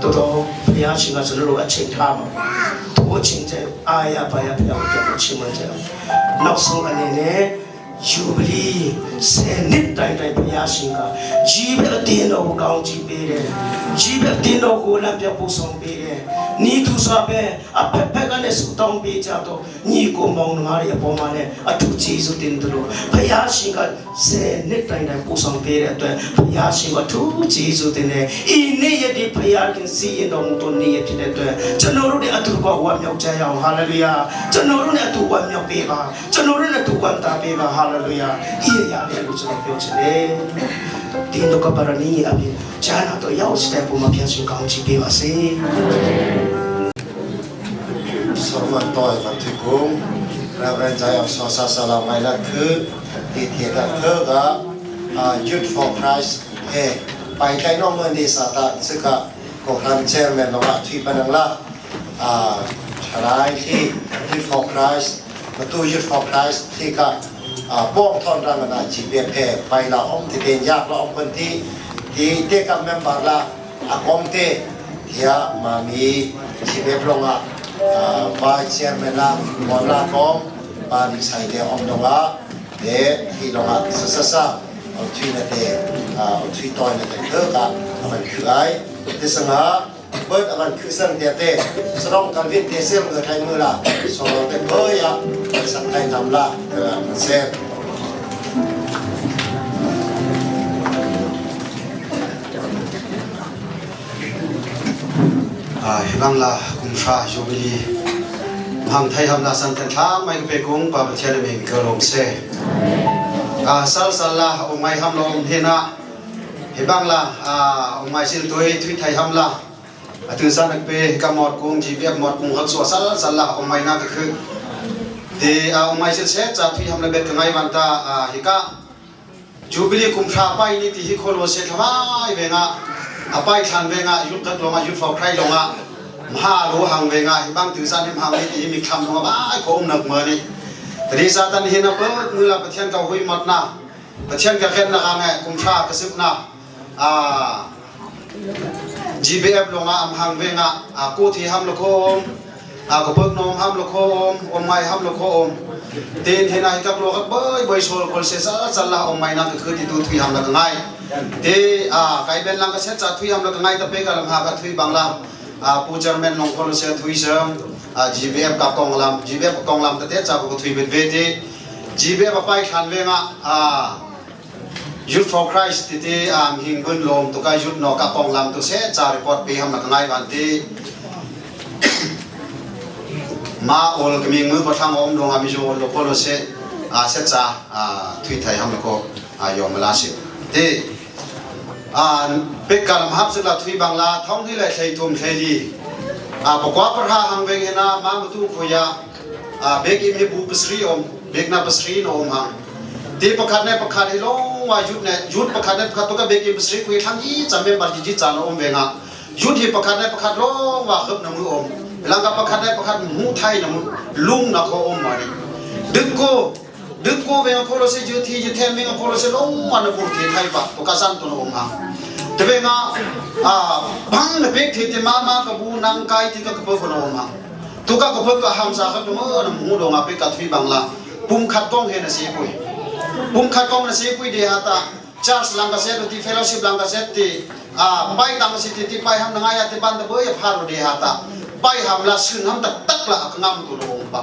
တော်တော်ဘု Phaya ရှင်ကကျွန်တော်တို့အချိန်ထားပါထိုအချိန်ကျအာရပါရဖျားကိုကျွန်တော်ချီးမွမ်းကြအောင်နောက်ဆုံးအနေနဲ့ယူဘလီဆယ်နှစ်တိုင်တိုင်ဘုရားရှင်ကဂျီးပဲအတင်းတော်ကိုကောင်းချီးပေးတယ်ဂျီးပဲအတင်းတော်ကိုလမ်းပြပို့ဆောင်ပေးတယ်နီးသူစွာပဲအဖက်ဖက်ကနေဆူတောင်းပေးကြတော့ညီကိုမောင်နှမတွေအပေါ်မှာလည်းအထူးကျေးဇူးတင်တယ်လို့ဘုရားရှင်ကဆယ်နှစ်တိုင်တိုင်ပို့ဆောင်ပေးတဲ့အတွက်ဘုရားရှင်ကထူးကျေးဇူးတင်တယ်ဤနေ့ရက်ဒီဘုရားခင်စီရင်တော်မူသောနေ့ရက်ဖြစ်တဲ့အတွက်ကျွန်တော်တို့တွေအတူတကွဝမ်းမြောက်ကြရအောင်ဟာလေလုယာကျွန်တော်တို့နဲ့အတူဝမ်းမြောက်ပေးပါကျွန်တော်တို့နဲ့အတူဝမ်းသာပေးပါဟာလေလုယာဤအရာလေးကိုကျွန်တော်ပြောချင်တယ်ဒီတော့ကပါရဏီအပြင်ဂျာနာတော့ရောက်တဲ့ပုံမှာပြန်ရှင်ကောင်းချီးပေးပါစေ สมต่อยมันที่กุ้ง Reverend ใจอสอสาสลาไม่ละคือตีเทียดเธอก็ Youth for Christ เฮไปใกล้น้องเมืองดีสาตาซึ่งก็กรันเชอร์แมนลงที่ปนังละอ่าทลายที่ Youth for Christ มาตู้ Youth for Christ ที่ก็ป้องทอนรังนาจีเบียเพไปละอมที่เป็นยากละอมคนที่ที่เด็กกับเมมบาร์ละอากอมเตที่มามีจีเบียลงอ่ะ vice chairman la mon la kom pa ni sai de om donga de hi longa sa sa sa o thui na te o thui toy na te khe ka aman khu ai te sanga bớt aman khu sang te te srong kan vin te sem ga thai mu la so te pho ya sak thai nam la ka man se Hibang la kumsha jubilee ham thai ham la san tan thla mai pe kung pa pathian me ka rom se a sal sal la o mai ham lo om the na hibang la a o mai sil toi thui thai ham la atu san pe ka mot kung gpf mot kung hak so sal sal la o mai na ka khu te a o mai sil se cha thui ham la bet ka ngai wan ta a hika jubilee kumsha pai ni ti hi kholo se thamai ve nga apai than ve nga yut kat lo nga yut for cry lo nga ma lo hang ve nga hi bang tu san him hang ni ti mi kham lo nga ba ko um nak ma ni tri sa tan hin na pa nu la pathian ka hui mat na pathian ka khen na nga kum tha ka sip na a GBF lo nga am hang ve nga a ko thi ham lo ko om a ko pek nom ham lo ko om om mai ham lo ko om tin hin na hi kap lo ka bai bai sol kol se sa sa la om mai na ka khu ti tu thui ham la ka ngai te a kai ben lang ka set cha thui ham la ka ngai ta pe ka lam ha ka thui bang lam a pu chairman long khol se thui sam a GBF ka kong lam GBF ka kong lam ta te cha ko thui bet ve te GBF a pai than ve nga a Youth for Christ ti te am hing bun lom to ka youth no ka kong lam to se cha report pe ham la ka ngai wan te ma ol ka mi ngu ko thang om dong a mi jo lo ko lo se a se cha a thui thai ham ko a yom la se te a pe kalam hap se la thui bang la thong hi le thlei thum thlei li a pokwa par ha hang veng hena ma mu tu khuya a bek im hi bu pasri om bek na pasri no om hang te pakhat ne pakhat hi long wa yut ne yut pakhat ne pakhat to ka bek im pasri khui thang yi cham me bar ji ji cha no om venga yut hi pakhat ne pakhat long wa khap na mu om lang ka pakhat ne pakhat mu thai na mu lung na kho om ma ni dik ko dik ko venga ko lo se ju thi ju then venga ko lo se long wa na bu thi thai pa to ka san to no om hang te venga a bang na bek thi te ma ma ka bu nang kai ti ka ka ko no om hang tu ka ko ka ham sa kha mo na mu do nga pe ka thui bang la pum khat kong he na se pui pum khat kong na se pui de ha ta charge lang ka se ti fellowship lang ka se ti a pai tang si ti ti pai ham na nga ya ti ban da bo ya pha ro de ha ta pai ham la sun ham tak tak la ka ngam tu ro pa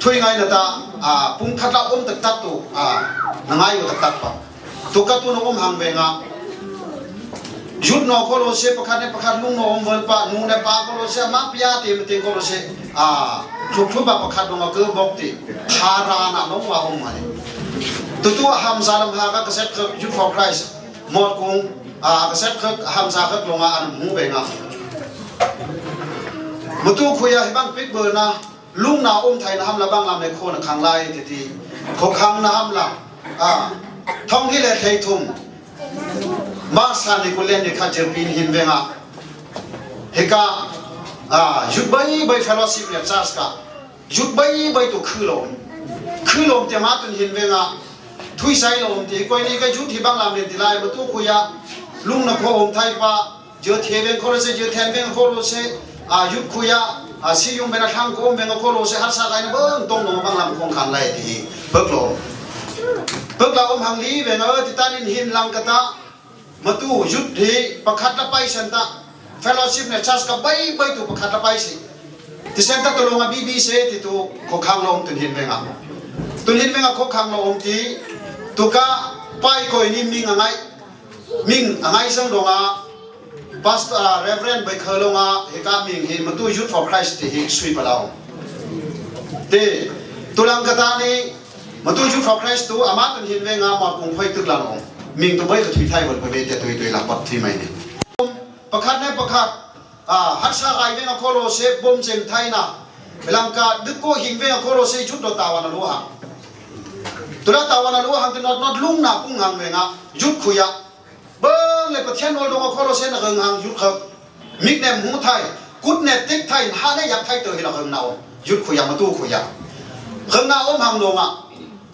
thui ngai na ta a pum khat la om tak tak tu a na ngai yo tak tak pa tu ka tu no om hang ve nga yut no ko lo se pakhat ne pakhat lung no om vol pa nu ne pa ko lo se ma pia ti mi ting ko lo se a thu thu ba pakhat no ma ke bok ti tha ra na no wa om ma ni tu tu ham sa lam ha ka ka set Youth for Christ mot kung a ka set ka ham sa ka lo nga an mu ve nga mu tu khuya hi bang pik ber na lung na om thai na ham la bang lam ne kho na khang lai ti ti kho khang na ham la a thong hi le thei thum ma sa ni ko len ni kha jer pin hin ve nga heka a yut bai bai fellowship ne charge ka yut bai bai tu khu lom khu lom te ma tun hin ve nga thui sai lom ti koi ni ka yut hi bang lam len ti lai ma tu khuya lung na kho om thai pa. Jo the beng kholo se jo then beng kholo se a yut khuya a si yung bena thang ko beng kholo se har sa kai na bang tong no bang lam khong khan lai ti bak lo bak la om hang li beng a ti tan in hin lang kata matu yut hi pakhat la pai san ta fellowship ne church ka bai bai tu pakhat la pai si ti sen ta tulunga bb se ti tu kho khang lo om tun hin benga tun hin benga kho khang lo om ti tuka pai koi ni ming angai ming angai sang donga pastor reverend bai khalonga heka ming hi matu youth for Christ ti hi sui palau te tulang kata ni matu youth for Christ tu ama tun hin ve nga ma kung phoi tuk la long ming tu bai ka thui thai bol pe te tui tui la pat thi mai ni pakhat ne pakhat hatsa ai ve nga kholo se bom chem thai na belangka dukko hing ve nga kholo se chut do tawana lo ha tula tawana lo hang te not not lung na pung hang ve nga yut khuya bang le pathian ol dong kholo se na hang hang yut kha mik ne mu thai kut ne tik thai ha ne yak thai to hi la hang na om yut khuya ma tu khuya hang na om hang lo nga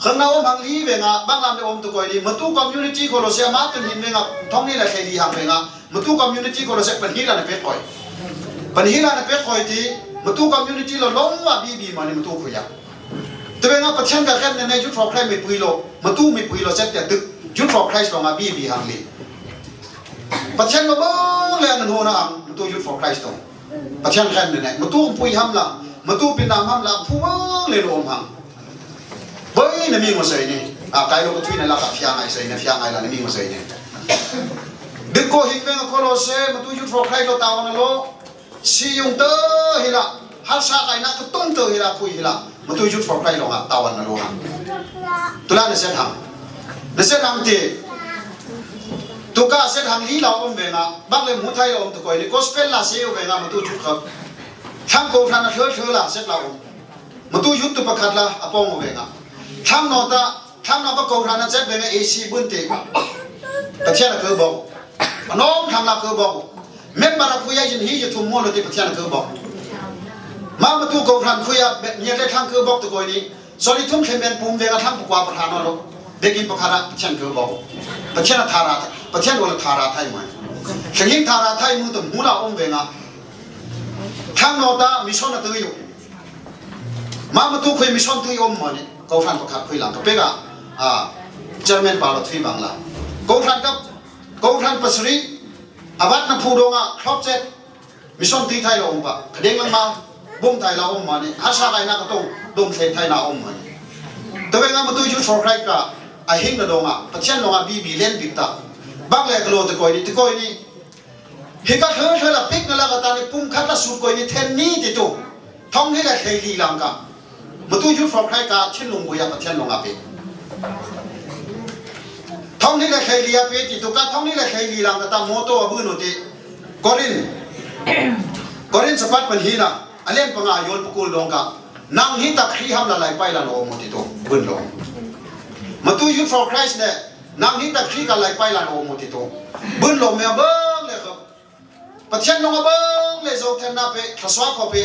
hang na om hang li ve nga bang lam ne om tu koi ni ma tu community kholo se ma tun hin ve nga thong ni la thei li hang ve nga ma tu community kholo se pan hi la ne pet koi pan hi la ne pet koi ti ma tu community lo long wa bi bi ma ni ma tu khuya ตัวเองก็เช่นกับแค่ในยุทธ for Christ ไม่ปุยโลมาตู้ไม่ปุยโลเซ็ตแต่ตึกยุทธ for Christ ลงมาบีบีหังลีประเทศมาบ้างเลยนั่นโหนะอังมาตู้ยุทธ for Christ ตรงประเทศแค่เนี่ยมาตู้ปุยห้ำละมาตู้เป็นน้ำห้ำละผู้บ้างเลยลมหังเฮ้ยนี่มีมาใส่นี่อ่ะไกลโลก็ทุยในละกับฟิางไอใส่เนี่ยฟิางไอละนี่มีมาใส่นี่ดึกโกหิงเวงโคโลเซมาตู้ยุทธ for Christ โลตาวันโลซียงเตอฮิละฮัลซาไกนะก็ต้องเตอฮิละคุยฮิละมาตู้ยุทธ for Christ ลงอ่ะตาวันโลหังตุลาเนี่ยเส้นหังเนี่ยเส้นหังที่ตุกาเส้นหังลีเราอมเวงอ่ะบางเลยมูไทยอมตุกอยนี่ gospel ละเสียเวงอ่ะมาตู้ยุทธครับทั้งโกทันเชื่อเชื่อละเส้นเราอมมาตู้ยุทธตุประคัดละอปองเวงอ่ะทั้งนอตาทั้งนอปะโกทันเส้นเวงเอซีบุนติประเทศคือบอกน้องทำละคือบอกเมมบาร์คุยยินฮีจะทุ่มมัวเลยที่ประเทศคือบอกมามาตู้โกทันคุยเนี่ยได้ทั้งคือบอกตุกอยนี่สอรี่ทุ่มเทเมนปุ่มเวงทั้งปกว่าประธานนรกเด็กกินประคาระเช่นคือบอกประเทศทาราประเทศวลทาราไทยมั้ยเชิงทาราไทยมือตุ่มหูเราอมเวงะทั้งนอตามิชชั่นตัวอยู่มามาตู้คุยมิชชั่นตัวอมมาเนี่ยกูทันประคาคุยหลังกับเป๊กอ่ะอ่าเจอร์แมนปาลทุยบังละกูทันกับกูทันปัสรีอาวัตนพูดงะครอบเจ็ดมิชชั่นตีไทยเราอมปะเด้งลังมาบุ้มไทยเราอมมาเนี่ยฮัชาไกนักตงดงเซนไทยนาอมมาเนี่ยตัวเองมาตู้ยูฟอร์ใครกะไอหิงนะดงอ่ะปัจเจนลงอ่ะบีบีเล่นบิกตาบางแหลกโลตะกอยนี่ตะกอยนี่ฮิกะเธอเธอละปิกนะละกะตานี่ปุ่มคัดละสูตรกอยนี่เทนนี่ติตุท้องนี่แหละเทลีลังกะมาตู้ยูฟอร์ใครกะชิ้นลงบุยปัจเจนลงอ่ะเปท้องนี่แหละเทลีอ่ะเปติตุกะท้องนี่แหละเทลีลังกะตาโมโตอบุโนติกอรินกอรินสปัดปัญหีนะอเลนปังอายนปกุลดงกะนางฮิตักขีห้ามละลายไปละโลมุติโตบุญลงมาตู้ยู for Christ เนี่ยนางฮิตักขีกันลายไปละโลมุติโตบุญลงเมียเบิ้งเลยครับปัจเจนลงเบิ้งเลยโจเทนนาเปทศวะขอเป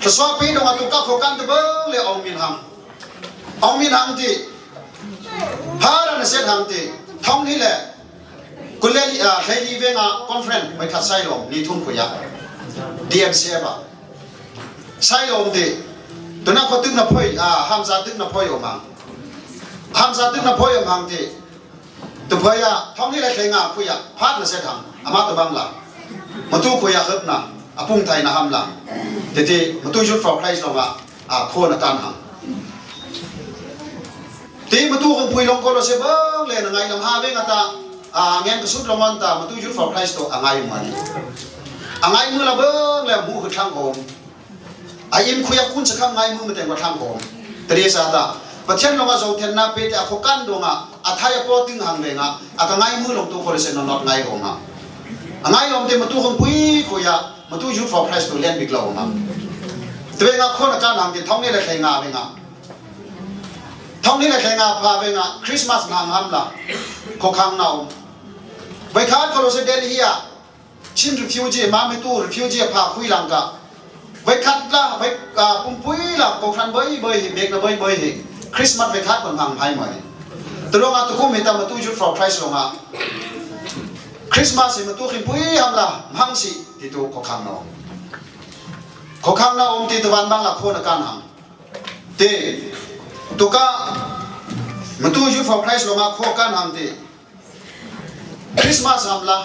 ทศวะเปดงตุกะขอกันตเบิ้งเลยองมินหังองมินหังที่พาราณเสหังที่ท้องนี่แหละกุเลลีเฮลีเวงะคอนเฟรนซ์ไม่ขัดไซลงนี่ทุ่มขยะ DMC บะใช่ลมดิตัวนั้นเขาตึ้งนะพ่อยอ่าห้ามซาตึ้งนะพ่อยออกมาห้ามซาตึ้งนะพ่อยออกมาดิตัวพ่อยอ่ะท้องนี่แหละใครงาคุยอ่ะพาดนะเสียทำอามาตัวบังละมาตู้คุยอ่ะเฮิบนะอาปุ่งไทยนะห้ามละเดี๋ยวที่มาตู้ชุดฟอร์ไครส์ลงอ่ะอ่าโคนอาการหังตีมาตู้คงคุยลงก็เราเสียบ้างเลยนะไงลำห้าเวงตาอ่าเงี้ยกระสุดลงวันตามาตู้ชุดฟอร์ไครส์ตัวอ่ะไงมานี่อ่ะไงมือละเบิ้งแล้วมูคือทางโกงอาอิมคุยคุณจะข้ามไงมือมันแต่งว่าทางโกงตรีสาตาประเทศลงมาโจเทนนาเปตอะขกันดงอ่ะอาทายโปติงหังเวงอ่ะอาก็ไงมือลงตัวคนเซนนอตไงลงอ่ะไงลงเต็มมาตู้คงปุยคุยอ่ะมาตู้ยูฟอร์ไครส์ตัวเล่นบิ๊กลงอ่ะตัวเองอ่ะคนการหังที่ท้องนี่แหละใครงาเวงอ่ะท้องนี่แหละใครงาพาเวงอ่ะคริสต์มาสนางห้ำละขอข้างนาไปคาดคอร์เซเดลเฮียชิน refugee มาไม่ตู้ refugee พาคุยลังกะไปคัดละไปปุ่มปุยละกคันเบยเบยเบกนะเบยเบยคริสต์มาสไปคัดคนพังไพ่มาเนี่ยตัวลงอ่ะตัวคุ้มเห็นตามมาตู้ยุด for Christ ลงอ่ะค Christmas hi matu khin pui ham la hmang si ti tu ko khang no ko khang na om ti tu van bang la kho na kan hang te tuka matu Youth for Christ lo ma kho kan hang ti Christmas ham la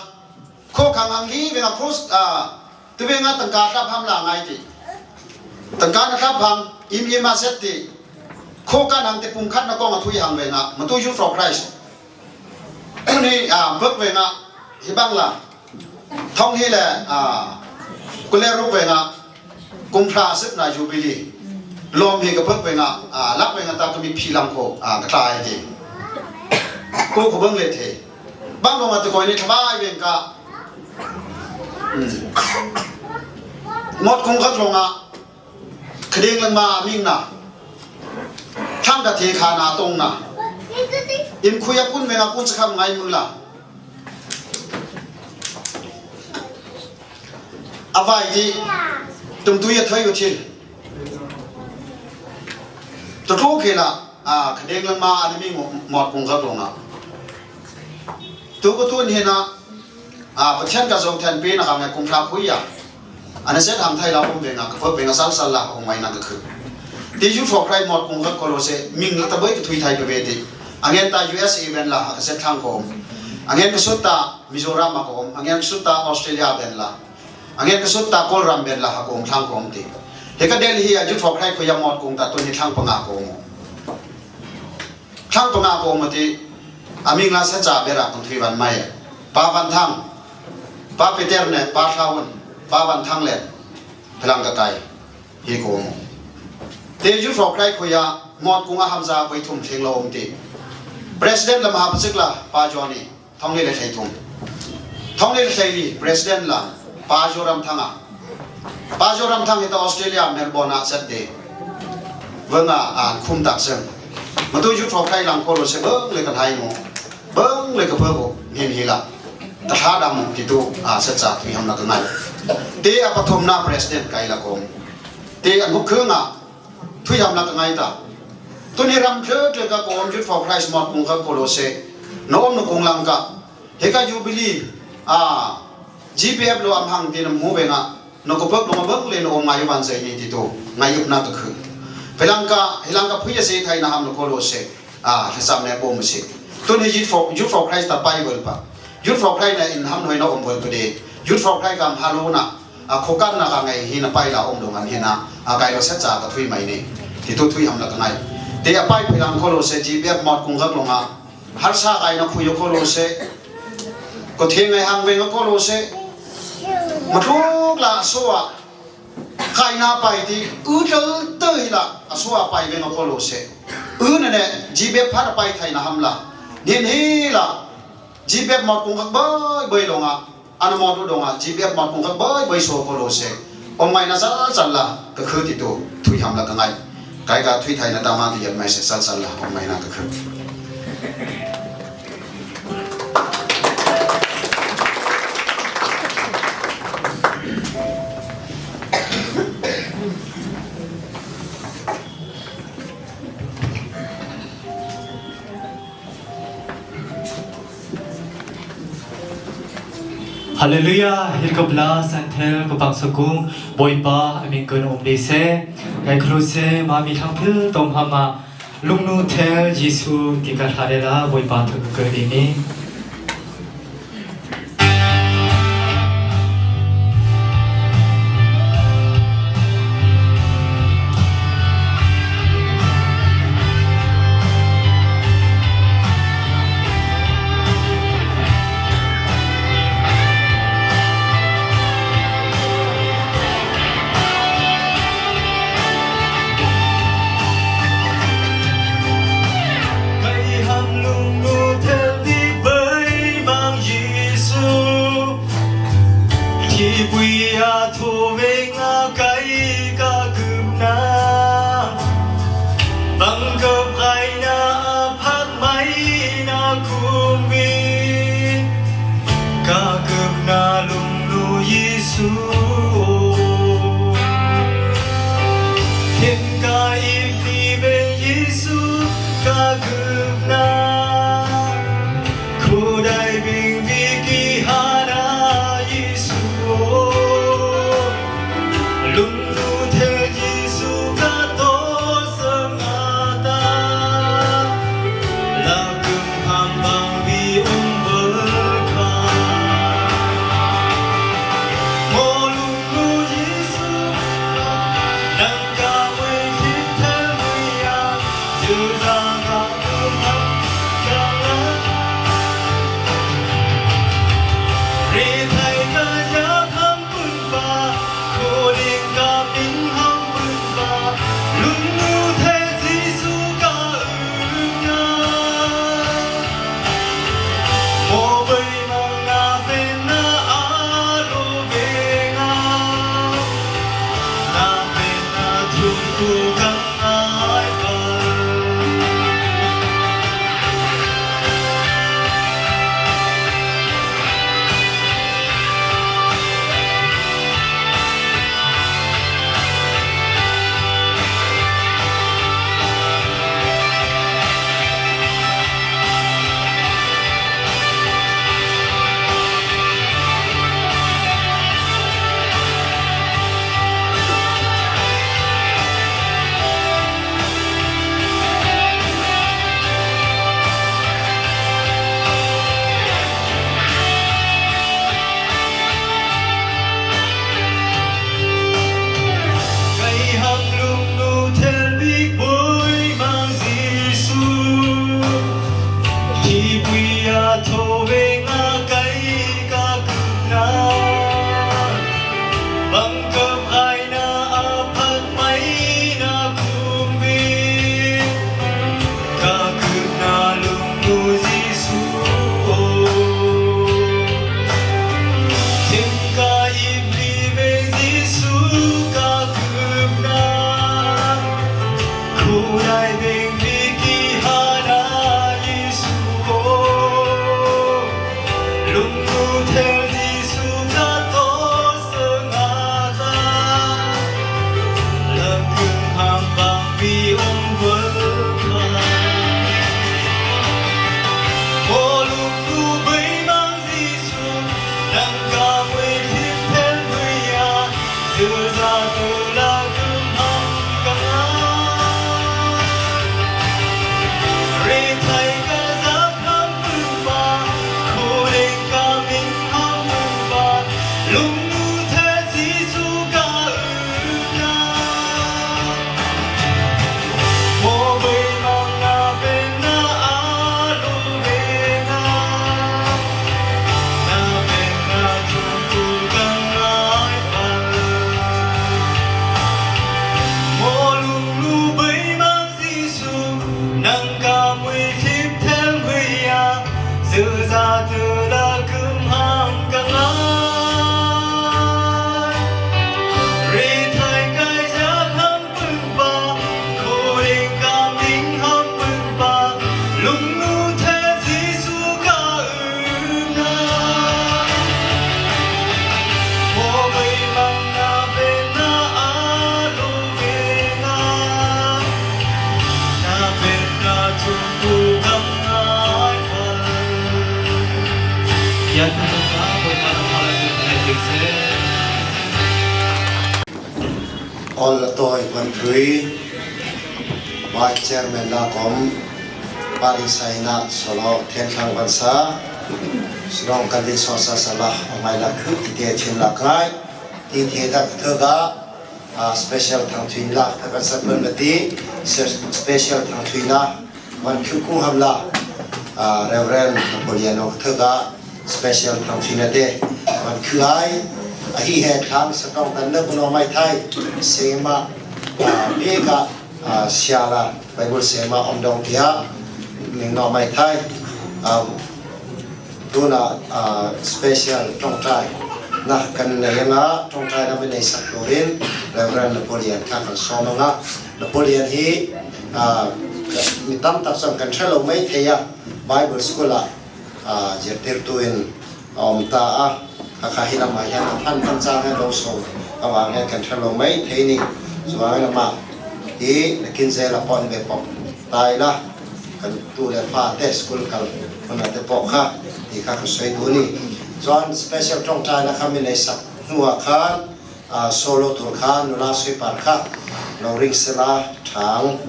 kho khang hang li ve nga cross a tu ve nga tangka tlap ham la ngai ti tangka na tlap hang im im a set ti kho kan hang te pung khat na kong a thui hang ve nga matu Youth for Christ ni a bak ve nga hi bang la thong hi le a kule ru ve nga kum thla sip na jubilee lom hi ka bak ve nga a lak ve nga ta ka mi phi lam ko a ka tlai ti ko ko bang le the bang lo nga te koi ni thlai ven ka ngot kung khat lo nga khadeng lang ma ming na thang ka the kha na tong na im khuya kun me nga kun chkham ngai mu la avai di tum tu ya thai u thil to tho khe la a khadeng lang ma ani mi ngot kung khat lo nga tu ko tun he na a pathian ka zo than pe na ka ngai kum thla phui ya อันเซทำไทยเราอมเวงอ่ะก็เพิ่มเป็นสัลสัลละองไม่นั่นก็คือที่ยูฟอร์ไครมอดคงก็โคโลเซมิงละตะเบยก็ทุยไทยไปเวทีอังเงินตา USA เวนละก็เซทางโคมอังเงินก็สุดตามิโซรัมมาโคมอังเงินสุดตาออสเตรเลียเบนละอังเงินก็สุดตาโกลรัมเบนละโคมทางโคมตีเฮก็เดลีอายุฟอร์ไครคุยมอดคงตาตัวนี้ทางปงาโคมทางปงาโคมตีอามิงลาเซจ่าเบระคงทุยวันไม่ปาวันทังปาเปเตอร์เนี่ยปาทาวันปาวันทังเลนพลังกะไกฮีโกมเตยุฟอกใครคุยมอดกุงอาฮัมซาไปทุ่มเทงลมตี president ละมหาปสิกละปาจอนี่ท้องนี่เลยใช้ทุ่มท้องนี่เลยใช้ลี president ละปาจอรัมทังอ่ะปาจอรัมทังที่ออสเตรเลียเมลโบร์นเซตเดย์เวงอ่ะอ่านคุมตักเซงมาดูยุทธใครหลังโคโลเซเบิ้งเลยกันไทยงูเบิ้งเลยกับเพื่อนเห็นฮีละแต่ถ้าดำที่ดูอ่าเสร็จจากที่ทำนักไงเตียปฐมนา president ไกลละคงเตียนุเครื่องอ่ะทุยทำนักไงตาตัวนี้รำเชื่อเจอกับกอมยุทธ for Christ มอดคงกับโคโลเซโน้มนุคงลังกะเฮกายูบิลีอ่า GPF โลอัมหังตีนมูเวงอ่ะนกเพิกลงมาเบิ้งเลยนอมไงวันเซนี่ที่ตัวไงยุบนาตะคือพลังกะพลังกะพุยเสไทยนะฮัมนโคโลเซอ่าที่ซ้ำในโบมเสตัวนี้ยุทธ for ยุทธ for Christ ตะไปเวิลปะยุทธ for Christ ในอินฮัมหน่วยนอมเวิลปะเดยุทธ for Christ กับฮาโลนะอ่าโคกันนะกับไงฮินไปละอมดงอันฮินะอ่าไกลเสจ่ากะทุยไม่นี่ที่ตัวทุยฮัมละกันไงเตียไปพลังโคโลเซ GPF มอดคงกับลงอ่ะฮาร์ซาไกนะคุยโคโลเซก็เทงไงฮังเวงโคโลเซมาทุกละสัวใครน่าไปที่อืดเตยละสัวไปเวงโคโลเซอือเนี่ย GPF พัดไปไทยนะฮัมละนี่นี่ละ GPF มอดคงกับเบยเบยลงอ่ะอันมอดดูดงอ่ะ GPF มอดคงกับเบยเบยโซโคโลเซอมไม่นะสัลสัลละก็คือที่ตัวทุยฮัมละกันไงไกกาทุยไทยนะตามาที่ยันไม่เสสัลสัลละอมไม่นะก็คือ Hallelujah hilkabla santhel kapang sukung boipa aming kun om de se kai kruse ma mi thang phil tom hama lungnu thel jisu ki ka thare la boipa thuk ka ni. Kai ham lung nu thel di. Ol toy pan thui Vice Chairman la kom Parisai na solo then thlang van sa Srong kan din so sa sala amai la khu ti te chin la kai ti the dak the ga special thang thuin la tha kan sa pun ti special thang thui na van khu ku ham la Reverend Napoleon ok the ga special thang thui na te van khu ai a hi he thang sakong tan na kuno mai thai sema pe ka siala Bible sema om dong tia ning no mai thai tuna special tongtai na kan nei anga tongtai na nei sak turin Reverend Napoleon kha kan som anga Napoleon hi mi tam tak chuan kan hrelo mai thei a Bible school ah zirtirtu in a awm ta a hakha hi lamah hian a phan phan chang hian lo so avang hian kan hrelo mai thei ni chuvangin amah hi nakin zela pawh ni ve pawp ta ila kan tu leh fa te school kal hunah te pawh kha tih kha ka sawi duh a ni. Chuan special tawngtaina kha mi nei sak hnuah khan solo tur kha nula sweeper kha lo ring sela thang.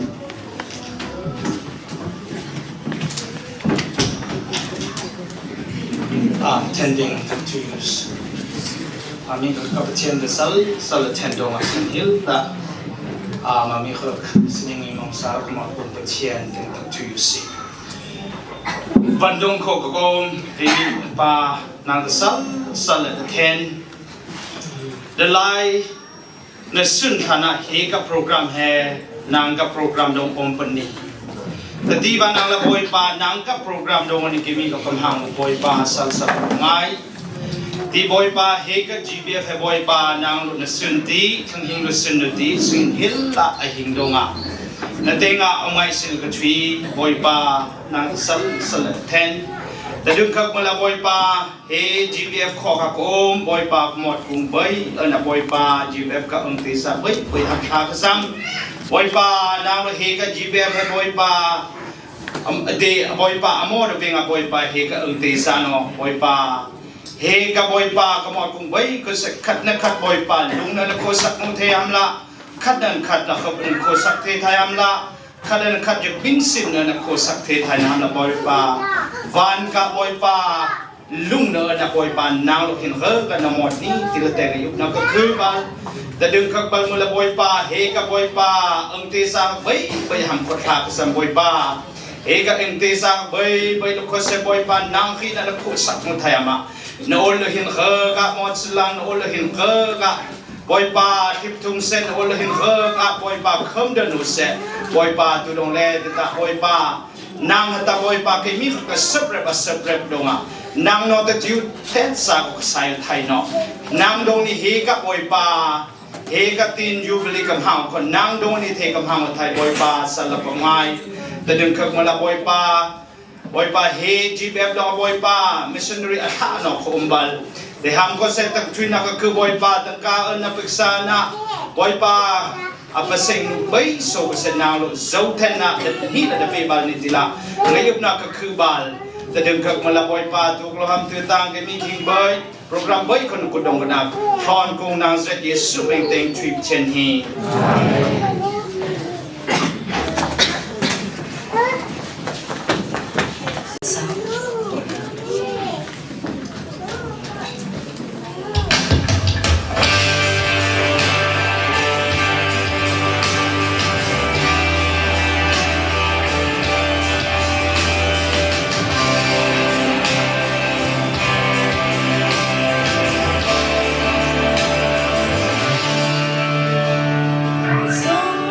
Attending continues. Ami ka Pathian le sal sal attend dong a sin hil ta mami khok sining mong. sal ka mo kum Pathian ten thak chu yu si. Van dong kho ka kom he pa nang sal sal le then. The lai na sun thana he ka program he nang ka program dong om pon ni. Tati ba nang la boy pa nang ka program dong ni kimi ka kam hang boy pa sal sal ngai. Ti boy pa he ka GBF he boy pa nang lu na sun ti thang hing lu sun lu ti sin hil la a hing donga. Na tenga ongai sil ka thui boy pa nang sal sal then. Ta dung khak mala boy pa he GBF kho ka kom boy pa mot kung bai ana boy pa GBF ka ung ti sa bai bai ham tha ka sam boy pa nang he ka GBF he boy pa de boy pa amo do benga boy pa he ka ung ti sa no boy pa he ka boy pa ka mot kung bai ko se khat na khat boy pa lung na ko sak mong the am la khat nan khat la khop ko sak the thai am la khat nan khat yuk bing sim na na ko sak the thai nam la boy pa van ka boy pa ลุงเนอนะปอยปานนางลูกหินเฮอกันนมอดนี่ที่เราแต่งยุคนั้นก็คือบ้านแต่ดึงขักบัลมุลปอยปาเฮกับปอยปาอังเตสางไปไปหำคนทากสัมปอยปาเฮกับอังเตสางไปไปลูกคนเสปอยปานนางขีนั่นคู่สักมุทยามะนโอลหินเฮอกะมอดสลังนโอลหินเฮอกะปอยปาทิพทุงเส้นโอลหินเฮอกะปอยปาเคิมเดนุเสปอยปาตุดงเลตตะปอยปานางตะปอยปาเคมีกะสับเรบสับเรบดงะ นางนอตจิวเทสากุสายไทยเนาะนางดงนี่เฮกะปอยปาเฮกะตินยูบลิกำหังคนนางดงนี่เทกำหังไทยปอยปาสลับปงายแต่ดึงขักมาละปอยปาปอยปาเฮจีแบบดอกปอยปามิชชันนารีอัฐาเนาะคมบัลแต่หามก็เสตักทุยนักก็คือปอยปาตังกาเอินนับปรึกษานะปอยปาอัปเสงไปโซกเสนางโลเจ้าเทนนะเดนี่ละเดไปบัลนี่ทีละเงียบนักก็คือบาล แต่ดึงขักมาละปอยปาทุกโลหำตือตังก็มีคิงเบยโปรแกรมเบยคนกุดงกันนักทอนกงนางเสด็จเยซูเองเต็งทริปเชนฮี Song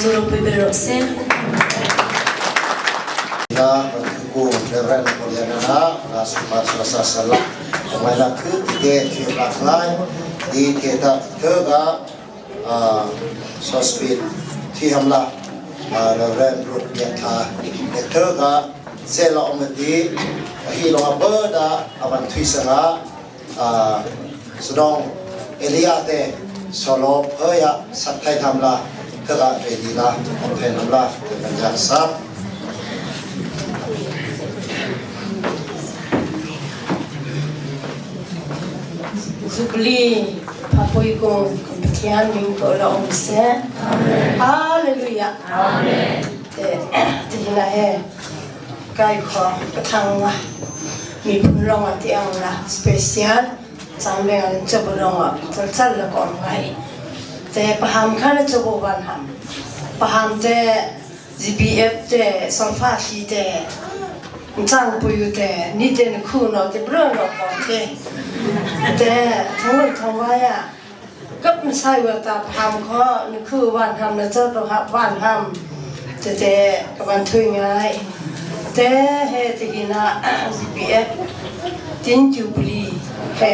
Jesuh ropui ber rawh seh. Na ku Reverend Poliana na sumar sa sala ngai la khu te thi la lai di te ta the ga sospit thi ham la Reverend Ruth Biak Tha te the ga se la om ti hi lo ba da awan thui sanga sudong Elia te solo phaya sak thai tham la the ga ready la om thai nam la te kan jak sap. Jubilee Phapui kung Pathian min ko la om seh. Hallelujah. Amen. Te ti na he kai kho pathang la mi phun long a ti ang la special chang le an chabu long a chal chal la kom ngai te paham kha na chabu van ham paham te GPF te solfa thli te chang puyu te ni te na khu no te bro no ko te te thong thong wa ya kap sai wa ta pham kho na khu wan ham na cha to ha wan ham te te ka ban thui ngai te he te hina GPF tin jubilee he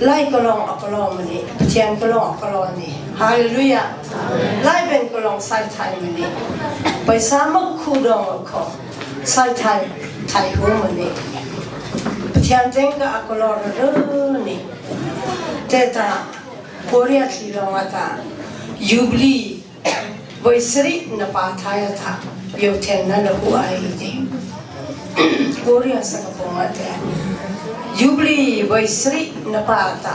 lai ko long ko long mani Pathian ko long ko long ni hallelujah Lai ben ko long sai thai mani paisa mak khu dong kho sai thai thai hu mani Pathian teng ka akolor ru ni te ta Korea thli long ata Jubilee voi sari na pa thai ata yo then na la hu ai te Korea sa ka pong ate Jubilee voi sari na pa ta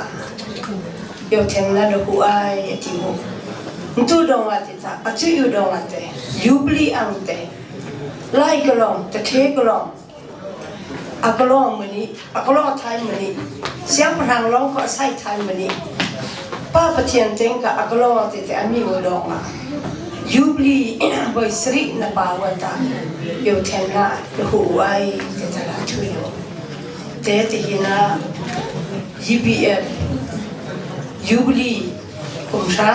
yo then na la hu ai ati hu tu dong ate ta achu yu dong ate Jubilee ang te lai ka long te the ka long a ka long mani a ka long thai mani siang rang long ko sai thai mani pa pathian teng ka a ka long te te ami wo dong a Jubilee voi sri na pa wa ta yo then na hu ai te ta la thu yo te te hi na GPF Jubilee kum hra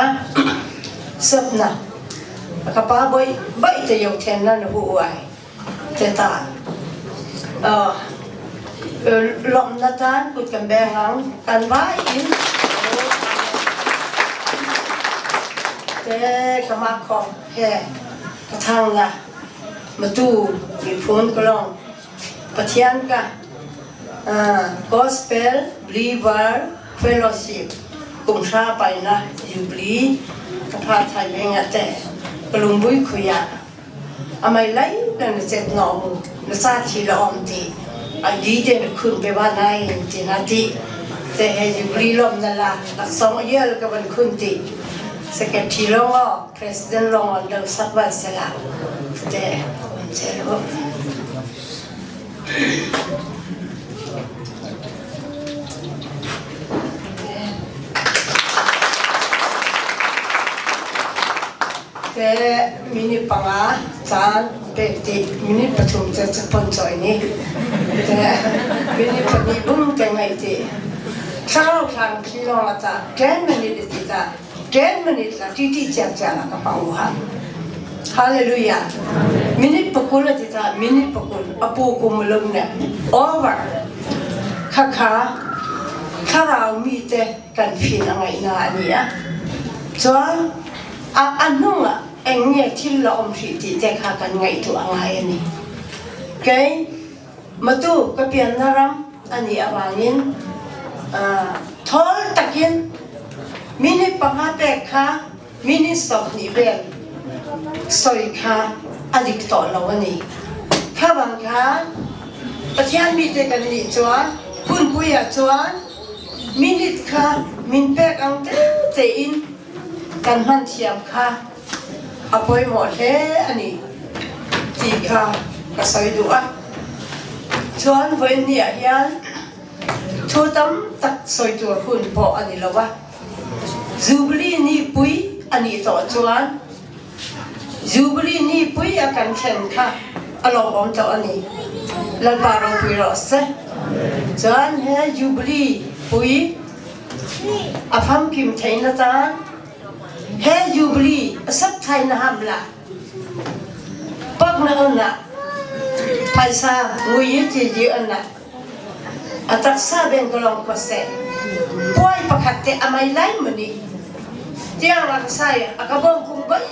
sap na ka pa boi bai te yo then na na hu ai te ta lom na tan kut kan beng ang kan vai in te kama khong he ka thang la matu mi phun ko long Pathian ka Gospel Believer Fellowship kum hra pai na Jubilee ka pha thai me nga te kalungbui khuya amai lai na na chet no mu na sa thi la om ti ai di te na khun pe wa nai ti na ti te he Jubilee lom na la a song yel ka ban khun ti secretary long o president long on dang sak ban sela te on che lo. Te minute 5 caan pek ti minute 3 cu capon cawi ni te minute 2 bum te ngaih ti thlarau thlang thli lawng ah ta 10 minute ti ta 10 minute la ti ti ciam ciam ah ka pau ha. Hallelujah. Minute 20 ti ta minute 20 apu kum lum ne over. Khakha thlarau mi te kan phin a ngaih na ani a. Chuan a anung ah eng nge thil la om hrih ti te kha kan ngaih tu a ngai ani. Kei matu ka pian na ram ani awangin thol takin minute 5 pek kha minute 20 vel soi kha a dik tawh lo a ni. Kha bang kha Pathian mite kan nih chuan hunpui ah chuan minute kha min pek ang te tein kan hman thiam kha a pawimawh hle a ni ti kha ka sawi duh a. Chuan vawiin ni ah hian thu tam tak sawi tur hun pawh a ni lo a. Jubilee ni pui a nih tawh chuan Jubilee ni pui a kan thlen kha a lawmawm tawh a ni. Lalpa ropui rawh seh. Chuan he Jubilee pui a famkim theihna tan. He Jubilee asap thai na ham la. Pak na on na phaisa ngui chi ji on na a taksa ben ko long ko se. Puai pakhat te amai lai mani. Tiang la ka sai a ka bom kung bai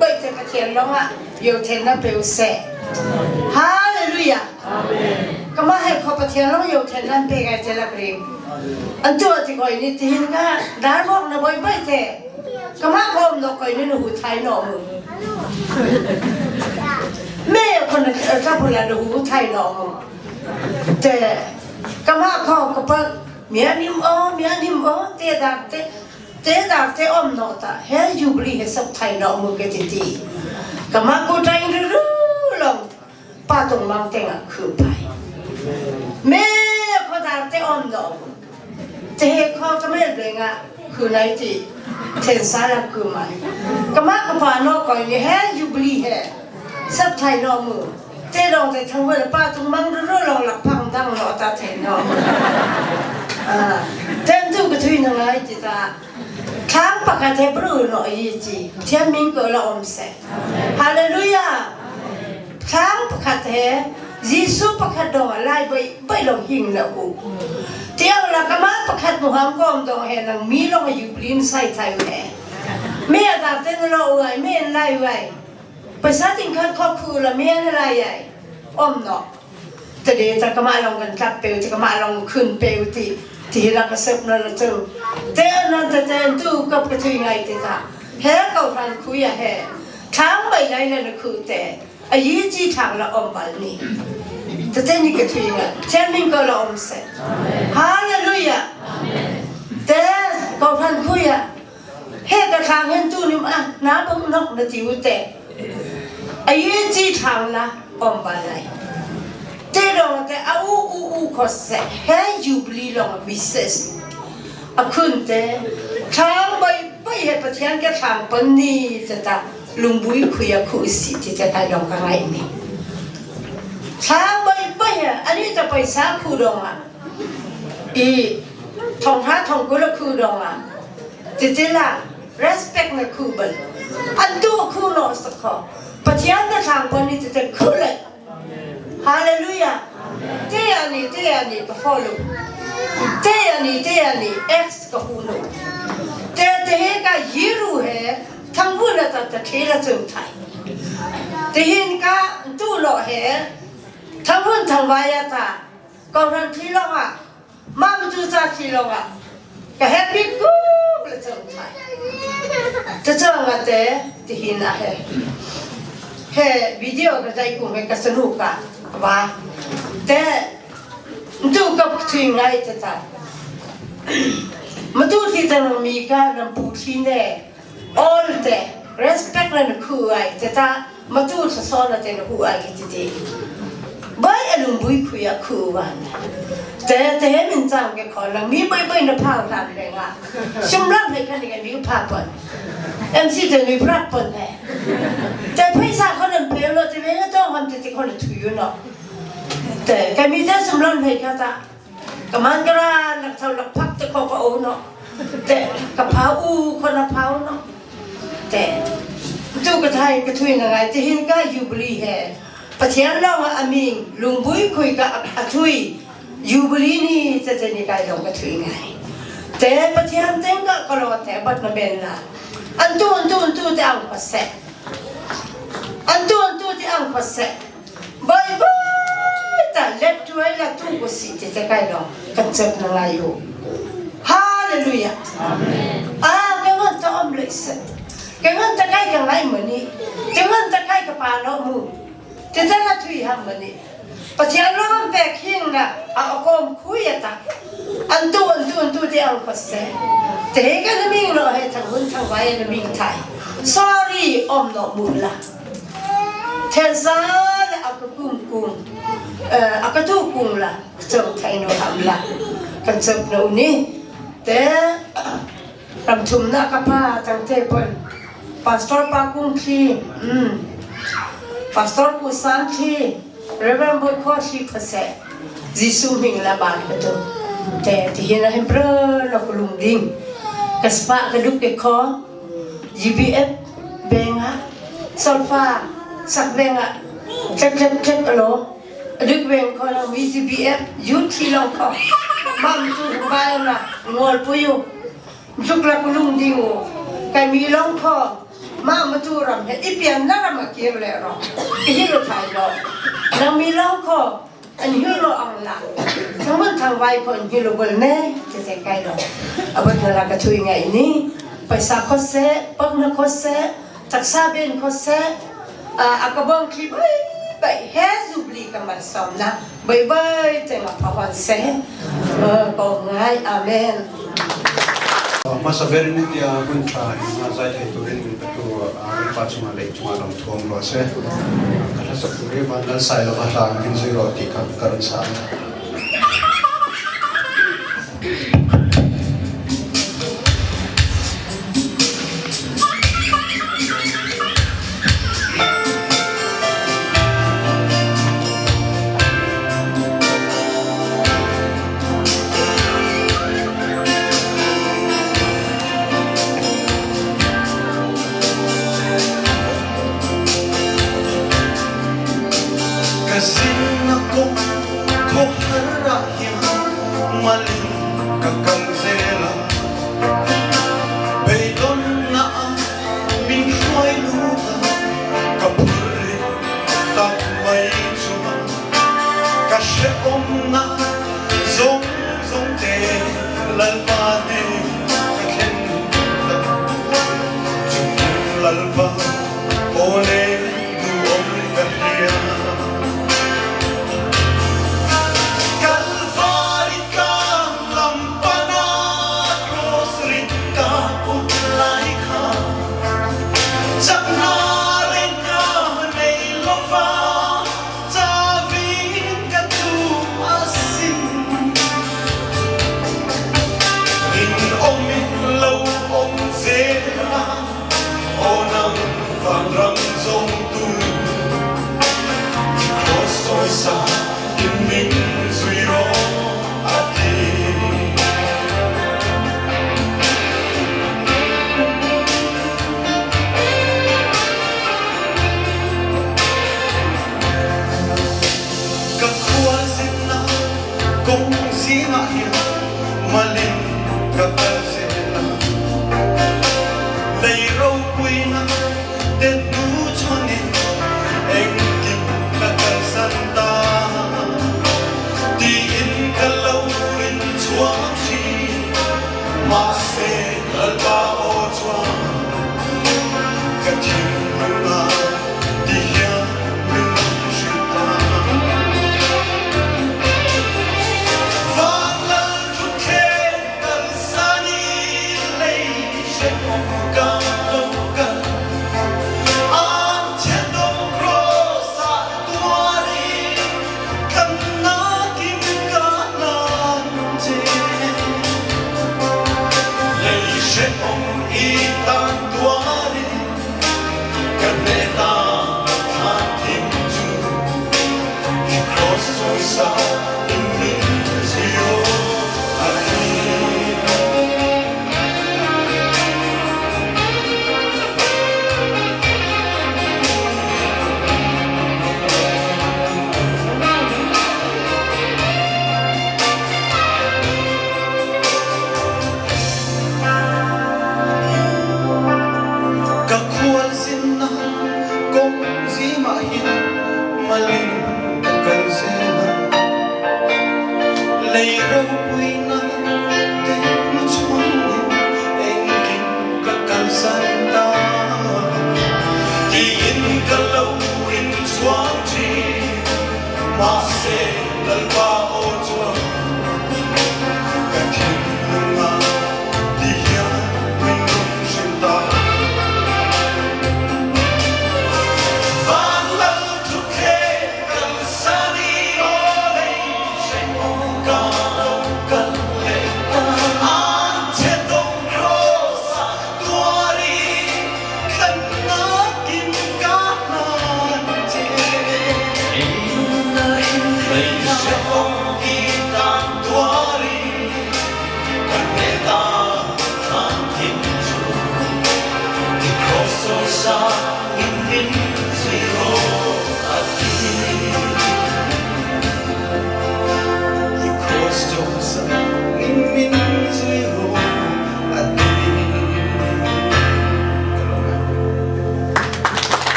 bai te Pathian long ah yo then na peu se. Hallelujah. Amen. Kama he kho Pathian long yo then nan pe gai te la ring. An tu ti koi ni tin ka dar bok na boi bai te. Kama kom no koi ni nu hu thai no mu. Me kon na ta pula nu hu thai no mu. Te kama kho ka pa mia nim o mia nim o te da te te da te om no ta he jubilee he sap thai no mu ke ti ti. Kama ko tai ru ru long pa tung mang teng ah khu pai me kho dar te om no te he kho ka me be nga khu nai ti then sa la khu mai ka ma ka pa no koi ni he jubilee he sap thai no mu te dong te thang we pa tung mang ru ru long lak phang dang no ta the no ten tu ka thui na ngai ti ta thang pakhat he bru no yi chi thiam min ko la om se hallelujah Thlang pakhat he Jesuh pakhat dong ah lai bai bai long hing na u. Tiang la kama pakhat mu ham kom dong he nang mi long yu blin sai thai u he. Me a ten lo uai me en lai uai. Paisa ting khat kho khu la me en lai ai. Om no. Te de ta kama long kan tlap peu ti kama long khun peu ti ti la ka sep na la chu. Te nan te te tu kap ka thui ngai te ta. He kau ran khu ya he. Thlang bai lai le na khu te a yi chi thang la om bal ni te te ni ka thui nga chen min ko la om se hallelujah te ko phan khu ya he ka thang hen tu nim a na bong nok na ti u te a yi chi thang la om bal lai te dong te a u u u ko se he jubilee long mrs a khun te thang bai bai he pathian ke thang pon ni te ta lungbui khui a khu si ti te kai dong ka ngai mi thang bai bai he ani ta paisa khu dong a i thong tha thong ku la khu dong a ti ti la respect na khu bal an tu khu no sa kho pathian na thang pon ni ti te khu le Hallelujah. Te ani te ani ka follow. Te ani te ani X ka hunu. Te te he ka yiru he thangbu na ta ta the la chung thai. Te hin ka tu lo he thangbun thangwaya ta ko ran thi lo a mam tu cha thi lo a ka happy ku la chung thai. Te chang a te ti hin a he. He video ka dai ku he ka sanu ka wa te tu ka thui ngai te ta. Ma tu thi ta mi ka nam pu thi ne all te respect na khu ai te ta ma tu sa so na te hu ai ti ti. Bai alung bui khu ya khu wa te te he min chang ke kho lang mi bai bai na phao lam le nga. Sum lam le khan ni mi pha pon. MC te mi prat pon he. Te phaisa kho nan pe lo te ve to hon te te kho na thu yu no. Te ka mi te sum lam le kha ta. Ka man ka ra nak thau lak phak te kho ka o no. Te ka phau u kho na phau no. Te tu ka thai ka thui na ngai te hin ka jubilee he. Pathian lawng ah aming lungbui khui ka a thui jubilee ni te te ni kai long ka thui ngai. Te Pathian teng ka ka lo te bat na ben la. An tu an tu an tu te ang pa se. An tu an tu te ang pa se. Bai bai ta let tu ai la tu ko si te te kai long kan chep na ngai hu. Hallelujah. Amen. Ah, ka ngan ta om le se. Ka ngan ta kai ka ngai mani. Ka ngan ta kai ka pa no mu. Te te la thui ham mani. Pathian ram pek hing na a akom khui ta. An tu an tu an tu te ang passe. Te he ka na ming lo he thang hun thang vai na ming thai. Sorry om no mu la. Then sa le a ka kum kum. A ka tu kum la. Chok thai no ham la. Kan chok no ni. Te ram thum na ka pa tang te pon. Pastor pa kung thi. Pastor pu sang thi. Reverend Boy Kho thi khase. Jesu ming la ban ka tu. Te ti hin a hem pro lo ko lung ding. Ka spa ka duk ke kho. GBF benga solfa sak benga tlep tlep tlep alo aduk beng ko lo VCBF youth thi long ko mam tu ba la ngol puyu juk la kulung ding u kai mi long kho ma ma tu ram he ipian na ram akir le ro hi lo thai lo nang mi long kho an hi lo ang la thang man thang vai ko an hi lo bol ne che che kai lo aban la ka thui ngai ni paisa kho se pak na kho se taksa ben kho se akabong khi bai bai he zubli ka man som na bai bai te ma phawan se ko ngai amen. Masa berin tia hun tha nga zai thei turin min patu pa chunga lei chunga lam thuam lo se khala sak turi van lal sai lo hla min zui ro ti ka karan sa. Kasin ako ko harahim malin kakalzela Beidon na min hruai luta kapuri tak mai chuma ka she om na zong zong te lalpa ne ka khen ta chung lalpa ole du om ka hria Calvari tlang lam pana cross rit ka put lai kha chak na reng ka nei lova cha vin ka tu asin in om in lo om zela o nang van ram zong tu cross soi sa in min zui ro ati. Ka khua zin na kong zinga hian malin ka kal zela lei ro pui na te nu chonin engkim ka kal san ta ti in ka lo rin chuang thi ma se lalpa o chuang ka thim na ti hian min hrilh ta. Van lal thu khen kal sani lei she om ka lo ka an chen dong cross a tuari kan na kim ka lan che lei she om i tan tuari kan ne ta than thim chu i cross soi sa in min zio ati. Ka khual zin na kong zi ma hin malin ka kal zela lei ro pui na te nu chuan in engkim ka kal san ta ti in ka lo rin chuang chi ma se lalpa o chuang ka thin nga ti hian min rung hrilh ta. Van lal thu khen kal sani lei she om ka lo kal le an che dong cross a tuari tlan na kim ka nan che lei she om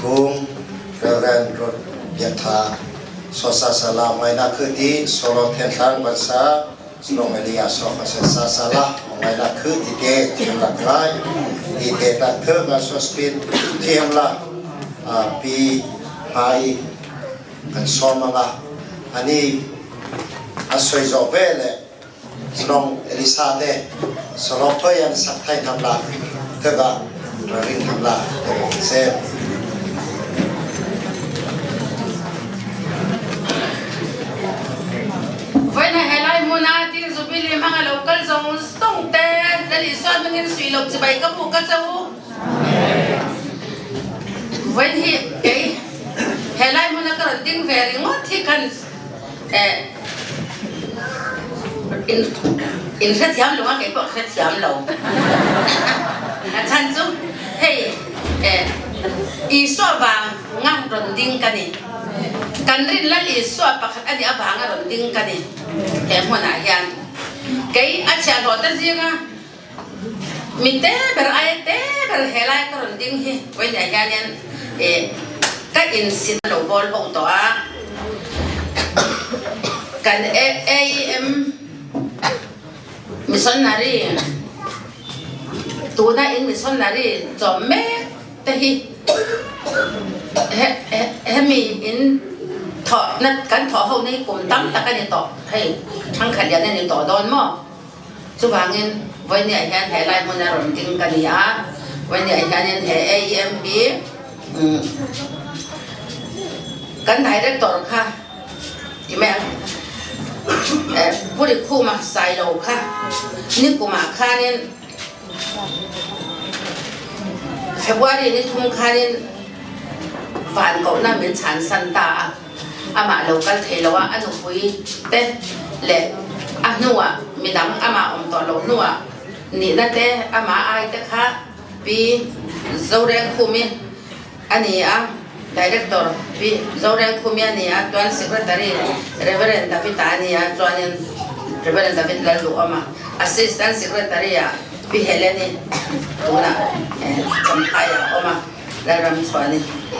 Kung, Reverend Ruth Biak Tha, Sosa Sala ngai na khu ti solo then thlang bansa Slong Elia so ka se sa sala ngai na khu ti te thiam la ngai ti te ta thơ nga so speed thiam la pi hai kan som anga ani a soi zo ve le Slong Elisa te solo phoi an sak thai tham la thơ ga ring tham la se. Voi na helai muna tin zubili mga local zong song te dali so mangin sui lo chibai ka bu ka chau. Voi hi kei helai muna ka ron ding ve ringot hi kan in in hrethiam lo a kei pawh hrethiam lo. A chan chu hei Isua vang nga ron ding ka ni. Kan rin lal Isua pakhat ani avanga ron ding ka ni. He hmunah hian kei a chhiahhlawh ta zinga mi te ber ai te ber helai ka ron ding hi vawiin hianin ka insin lo bawl ho tawh a. Kan AEM missionary tuna in missionary chawm mek te hi hemi in thawh na kan thawh ho na hi kum tam tak a ni tawh hei thangkhat lian a ni tawh dawn maw? Chuvangin vawinia hian he lai hmun a rawn ding ka ni a, vawinia hianin he AEMP kan director kha ti mai ang Pu Rikhuma Sailo kha nikumah khanin February ni thum khanin van kohna min chhan san ta a. Amah lo kal thei lo a, a nupui te leh a hnuah midang amah awm tawh lo hnuah nihna te amah ai te kha Pi Zorengkhumi a ni a, Director Pi Zorengkhumi a ni a, chuan Secretary Reverend David-a a ni a, chuanin Reverend David Lalduhawma, Assistant Secretary ah Pi Heleni tunah Champhai-ah a awm a, Lalramchhuani.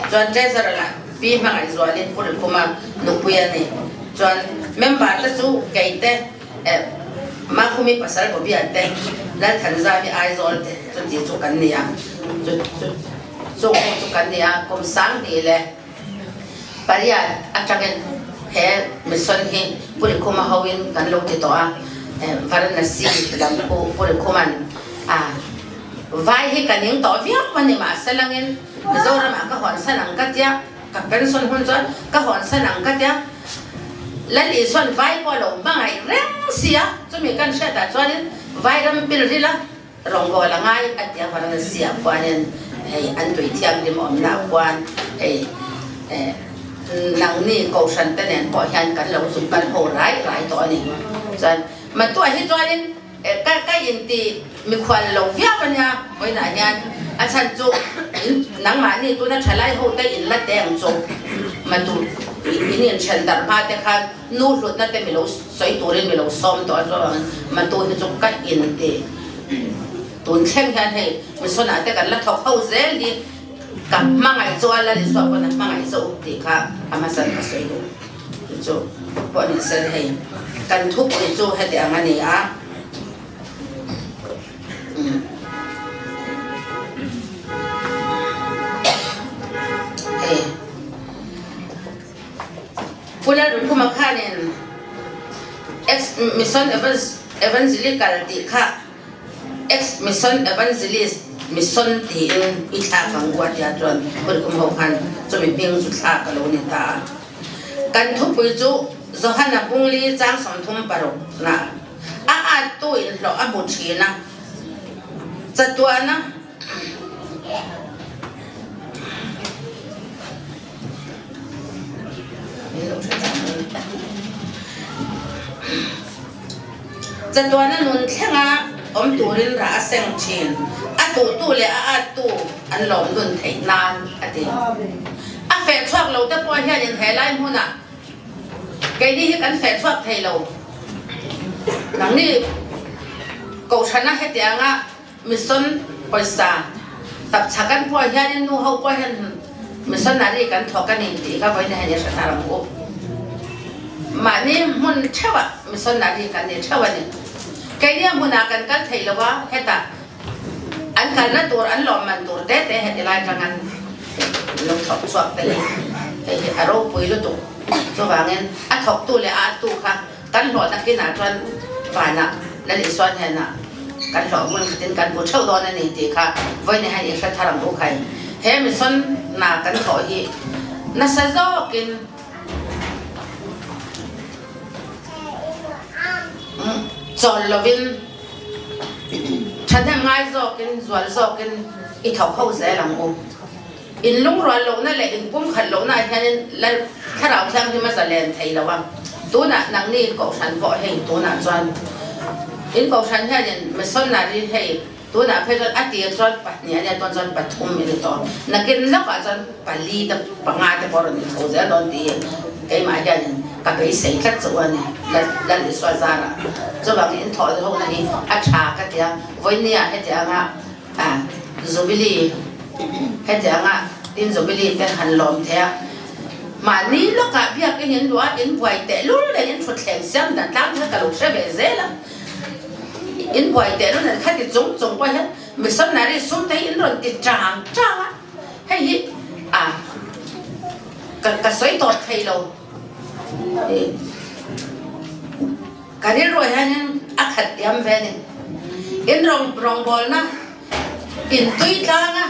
Chuan Treasurer ah Pi Hmangaihzualin Pu Rikhuma nupui a ni. Chuan member te chu kei te eh Makhumi pasal Bobia te Lalthanzami Aizawl te chuti chu kan ni a. Chu chu chung ho chu kan ni a. Kum 20 atangin he mission hi Pu Rikhuma hoin kan lo ti tawh a. Varanasi lam khu Pu Rikhuman a vai hi ka ning tawh viau a ni mahselangin Mizoram ah ka hawn san ang ka tia, ka pension hun chuan ka hawn san ang ka tia. Lal Isuan vai pawh a lo hmangaih reng si a, chumi kan hriat ah chuanin vai ram pil ril a rawngawl a ngai a tia Varanasi ah khuanin hei an tui thianghlim awmna ah khuan hei nangni kohhran te nen pawh hian kan lo zuk kal ho rai rai tawh a ni. Chuan matuah hi chuanin Ka ka inti mikhual lo viau a nia, vawiinah hian a chhan chu nangmahni tuna thalai ho te in la teng chu matu in inthen darh hma te khan nu hlutna te milo sawi turin milo sawm tawh a chuan matu hi chu ka inti tun thleng hian hei misawnah te kan la thawk ho zel hi ka hmangaih chu a la ni suah pawn a hmangaih zawk tih kha a hmasa ka sawi duh. Chu chu pawh ni sel hei kan thupui chu heti ang a ni a. Hei Pu Lalrinkhuma khanin ex mission evangelical tih kha Ex Mission Evangelist Mission tiin i thlak ang u a tia chuan Khulikum ho khan chumi hming chu thlak a lo ni ta a. Kan thupui chu Johana Bungli chang 36 na a at tu in hlawh a hmu thin a, chatuana Chatuana nun thlenga awm turin rah a seng thin. A tuhtu leh a attu an lawm nun theih nan a ti. A feh chhuak lo te pawh hianin he lai hmunah keini hi kan feh chhuak thei lo. Nangni Kohhrana hetianga Mission pawisa tapchhak an pawh hianin nu ho pawh hian. Missionary kan thawk a ni ti kha voi na hen i hre tar ang u. Mahni hmun ṭheuh ah missionary kan ni ṭheuh a ni. Keini a hmun ah kan kal thei lo a, hetah an kalnak tur an lawmman tur tete heti lai ṭang an lo thawk chuak te hi hei hi a ropui lutuk. Cuvangin a thawktu le a attu kha kan hlawhnak inn ah cun van ah Lal Isuan hen ah kan hlawh hmun khatin kan hmu ṭheo dawn a ni ti kha voi nih han i hre thar ang u khai. He mission na kan thawh hi nasa zawk in Cawl loin ṭhahnem ngai zawkin zual zawkin i thawk kho zel ang u. In lungrual lonak le in pumkhat lonak hian Lal Thlarau Thianghlim a zalen thei lo a. Tunah nangni kohhran pawh hei tunah chuan in kohhran hian in missionary hei tunah phei chuan a tir chuan pahnih a nia tawn chuan pathum in ni tawh. Nakin lawkah chuan pali te panga te pawh rawn inchho zel dawn ti hi keimah hianin ka beisei tlat chu a ni. Lal Isua zarah chuvangin in thawh ho na hi a tha ka ti a, vawinia hetianga Jubilee hetianga tin Jubilee te han lawm thei a, mahni lawkah biakin in luah a, in buai tehlul nen in thutthleng siam dan tlang kha ka lo hre ve zel a, in buai tehlul nen khati chung chung pawh hian missionary sum te hi in rawn ti chang chang a. Hei hi a ka sawi tawp thei lo. Ka rilru hianin a khat diam ve a ni. In rawngbawlna in tui tlanga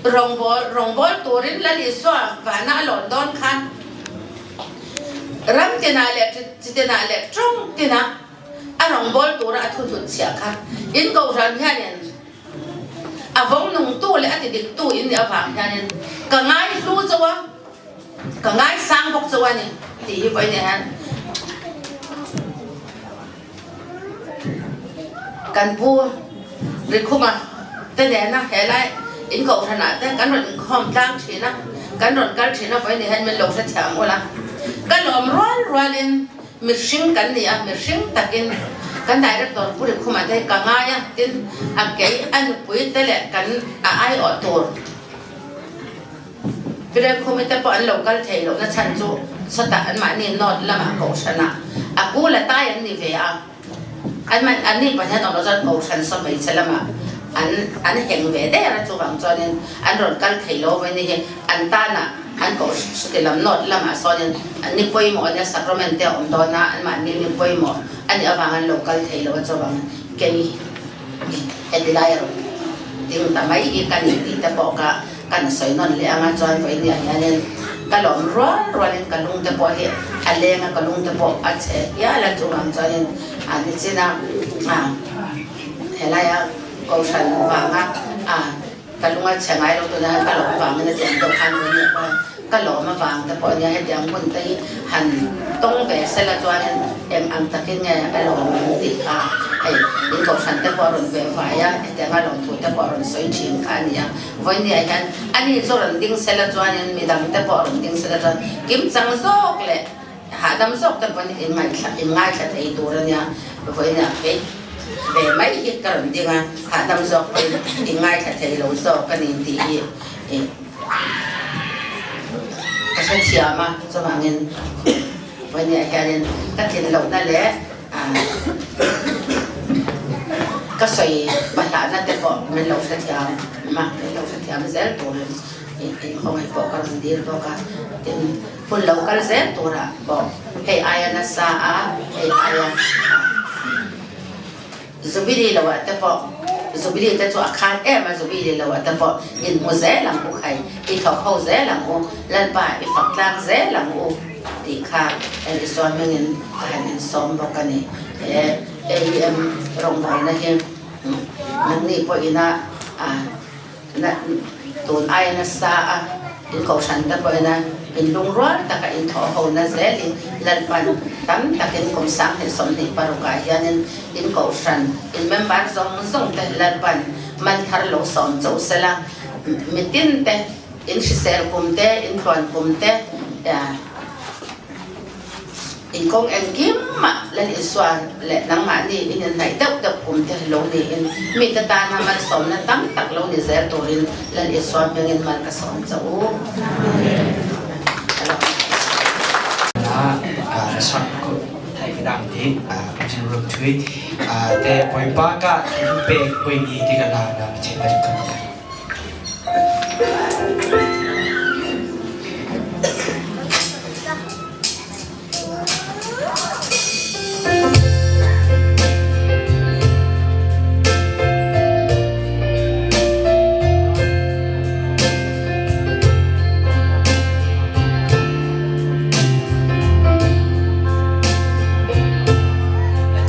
rawngbawl rawngbawl turin Lal Isua vana a lawn dawn khan ram tinah leh chi tinah leh tawng tinah a rawngbawl tura a thuhnun chhiah kha in kohhran hianin A vawng nungtu leh a ti diktu in nih avang hianin ka ngai hlu chauh a, ka ngai sang bawk chauh a ni tih hi vawiin ah hian kan pu Rikhuma te nena helai in kohhran ah te kan rawn inkhawm tlang thin a, kan rawn kal thin a vawiin ah hian min lo hrethiam ula. Ka lawm rual rualin Mihring kan ni a, mihring takin kan Director Pu Rikhuma te hi ka ngai a, tin a kei a nupui te leh kan a aiawh tur Pi Rekhumi te pawh an lo kal thei lohna chhan chu sawtah anmahni North lamah Kohhranah a ku la tai an ni ve a, anmahni pahnih an awm loh chuan Kohhran saw hmeichhe lamah an an heng ve der a, chuvang chuanin an rawn kal thei lo vawiin hi an tanah An kohhran lam nawt lamah sawnin an ni pawimawh ania sacrament te a awm dawn a, anmahni ni pawimawh a nih avang an lo kal thei lo a chuvang kei heti lai a rawn ding ta mai hi ka ni tih te pawh ka kan sawi nawn leh ang a, chuan vawiin ah hianin ka lawm rual rualin ka lung te pawh hi a leng a, ka lung te pawh a chhe hial a, chuvang chuanin a nichin a helaia kohhran vanga a. Ka lung a chhe ngai lo tuna ka lawm avangin a tiang deuh khan vawi nia pawh ka lawm avang te pawh nia hetiang hun te hi han tawng ve sela chuanin eng ang takin nge a lawm ang tih kha hei in kohhran te pawh a rawn ve vai a hetiang a lawmthu te pawh a rawn sawi thin kha a ni a vawi nia hian ani chu rawn ding sela chuanin midang te pawh a rawn ding sela chuan kimchang zawk leh Hahdam zawk te pawn in ngaithla in ngaithla thei tur a nia, vawiin ah phei ve mai hi ka rawn ding a, hahdam zawk pawhin in ngaithla thei lo zawk a ni tih hi ih ka hrethiam a, chuvangin vawiin ah hianin ka tlin lohna leh ah ka sawi pahlahna te pawh min lo hrethiam a, min lo hrethiam zel turin ih inkhawngei pawh ka rawn dil bawk a, tin. Hun lo kal zel turah pawh hei aia nasa a, hei aia Jubilee lo ah te pawh, Jubilee te chu a khan em a, Jubilee lo ah te pawh inhmu zel ang u khai, i thawk ho zel ang u, Lalpa i fak tlang zel ang u tih kha Isua hmingin ka han insawm bawk a ni. He AEM rawngbawlna hi nangni pawhin a Tun aia nasa a in kohhran te pawhin a in lungrual taka in thawh ho na zelin Lalpan tam takin kum 2026 ah hianin in kohhran in member zawng zawng te Lalpan man thar lo sawm chauh sela mitin te in hrisel kum te in tluan kum te. In kong engkim mah lan Isua le nangmah nih in in naih deuh deuh kum te lo ni in mi te ta na mal som na tam tak lo ni zel turin lan Isua hming in mal ka som cha u. Na sak ko thai ka dang ti jin rum thui te poi pa ka pe poi ni ti ka la na che na ka.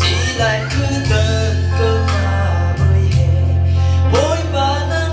Chỉ lại cứ đơn cơ mà bơi hè. Bối ba nắng.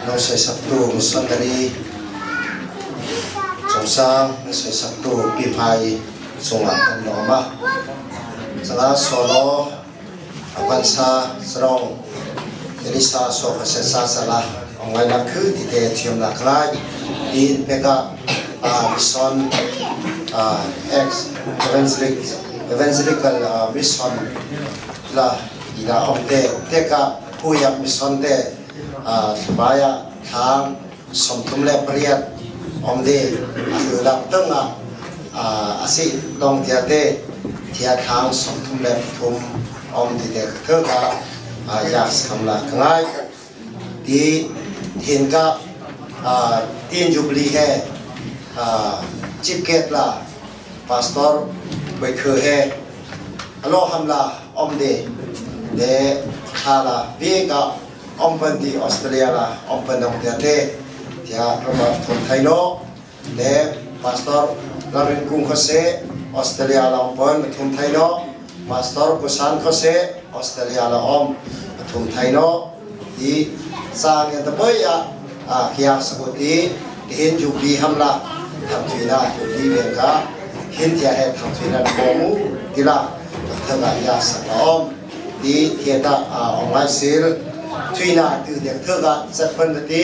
No soisaktu missionary Cungsang na soisaktu Pi Hmai cungah kan lawm a. Sanga solo Avansa Sarong Elisa Sofa Sesa Sala Ongai la khu ti te thiam la khlai tin peka mission ex evangelic evangelical mission la ila om te teka puya mission te thlabaya thang 38 om de a hlulak tengah asi dong tia te thia thang 33 om ti te thơ ka yak kham la kangai ti thin ka tin jubilee he chip la pastor bai khơ he alo ham la om de de tha la vi ka om pan di Australia la om pan dong tia te tia rama thon thai lo le pastor Larin Kung Khose Australia la om pan thum thai lo pastor Kusan Khose Australia la om thum thai lo i sang en ta poi a a kia sakuti hin ju bi ham la tham thui na ju bi ben ka hin tia he tham thui na bo mu tila thanga ya sak la om ti thieta online sil thui na tu dek thga chat pan ti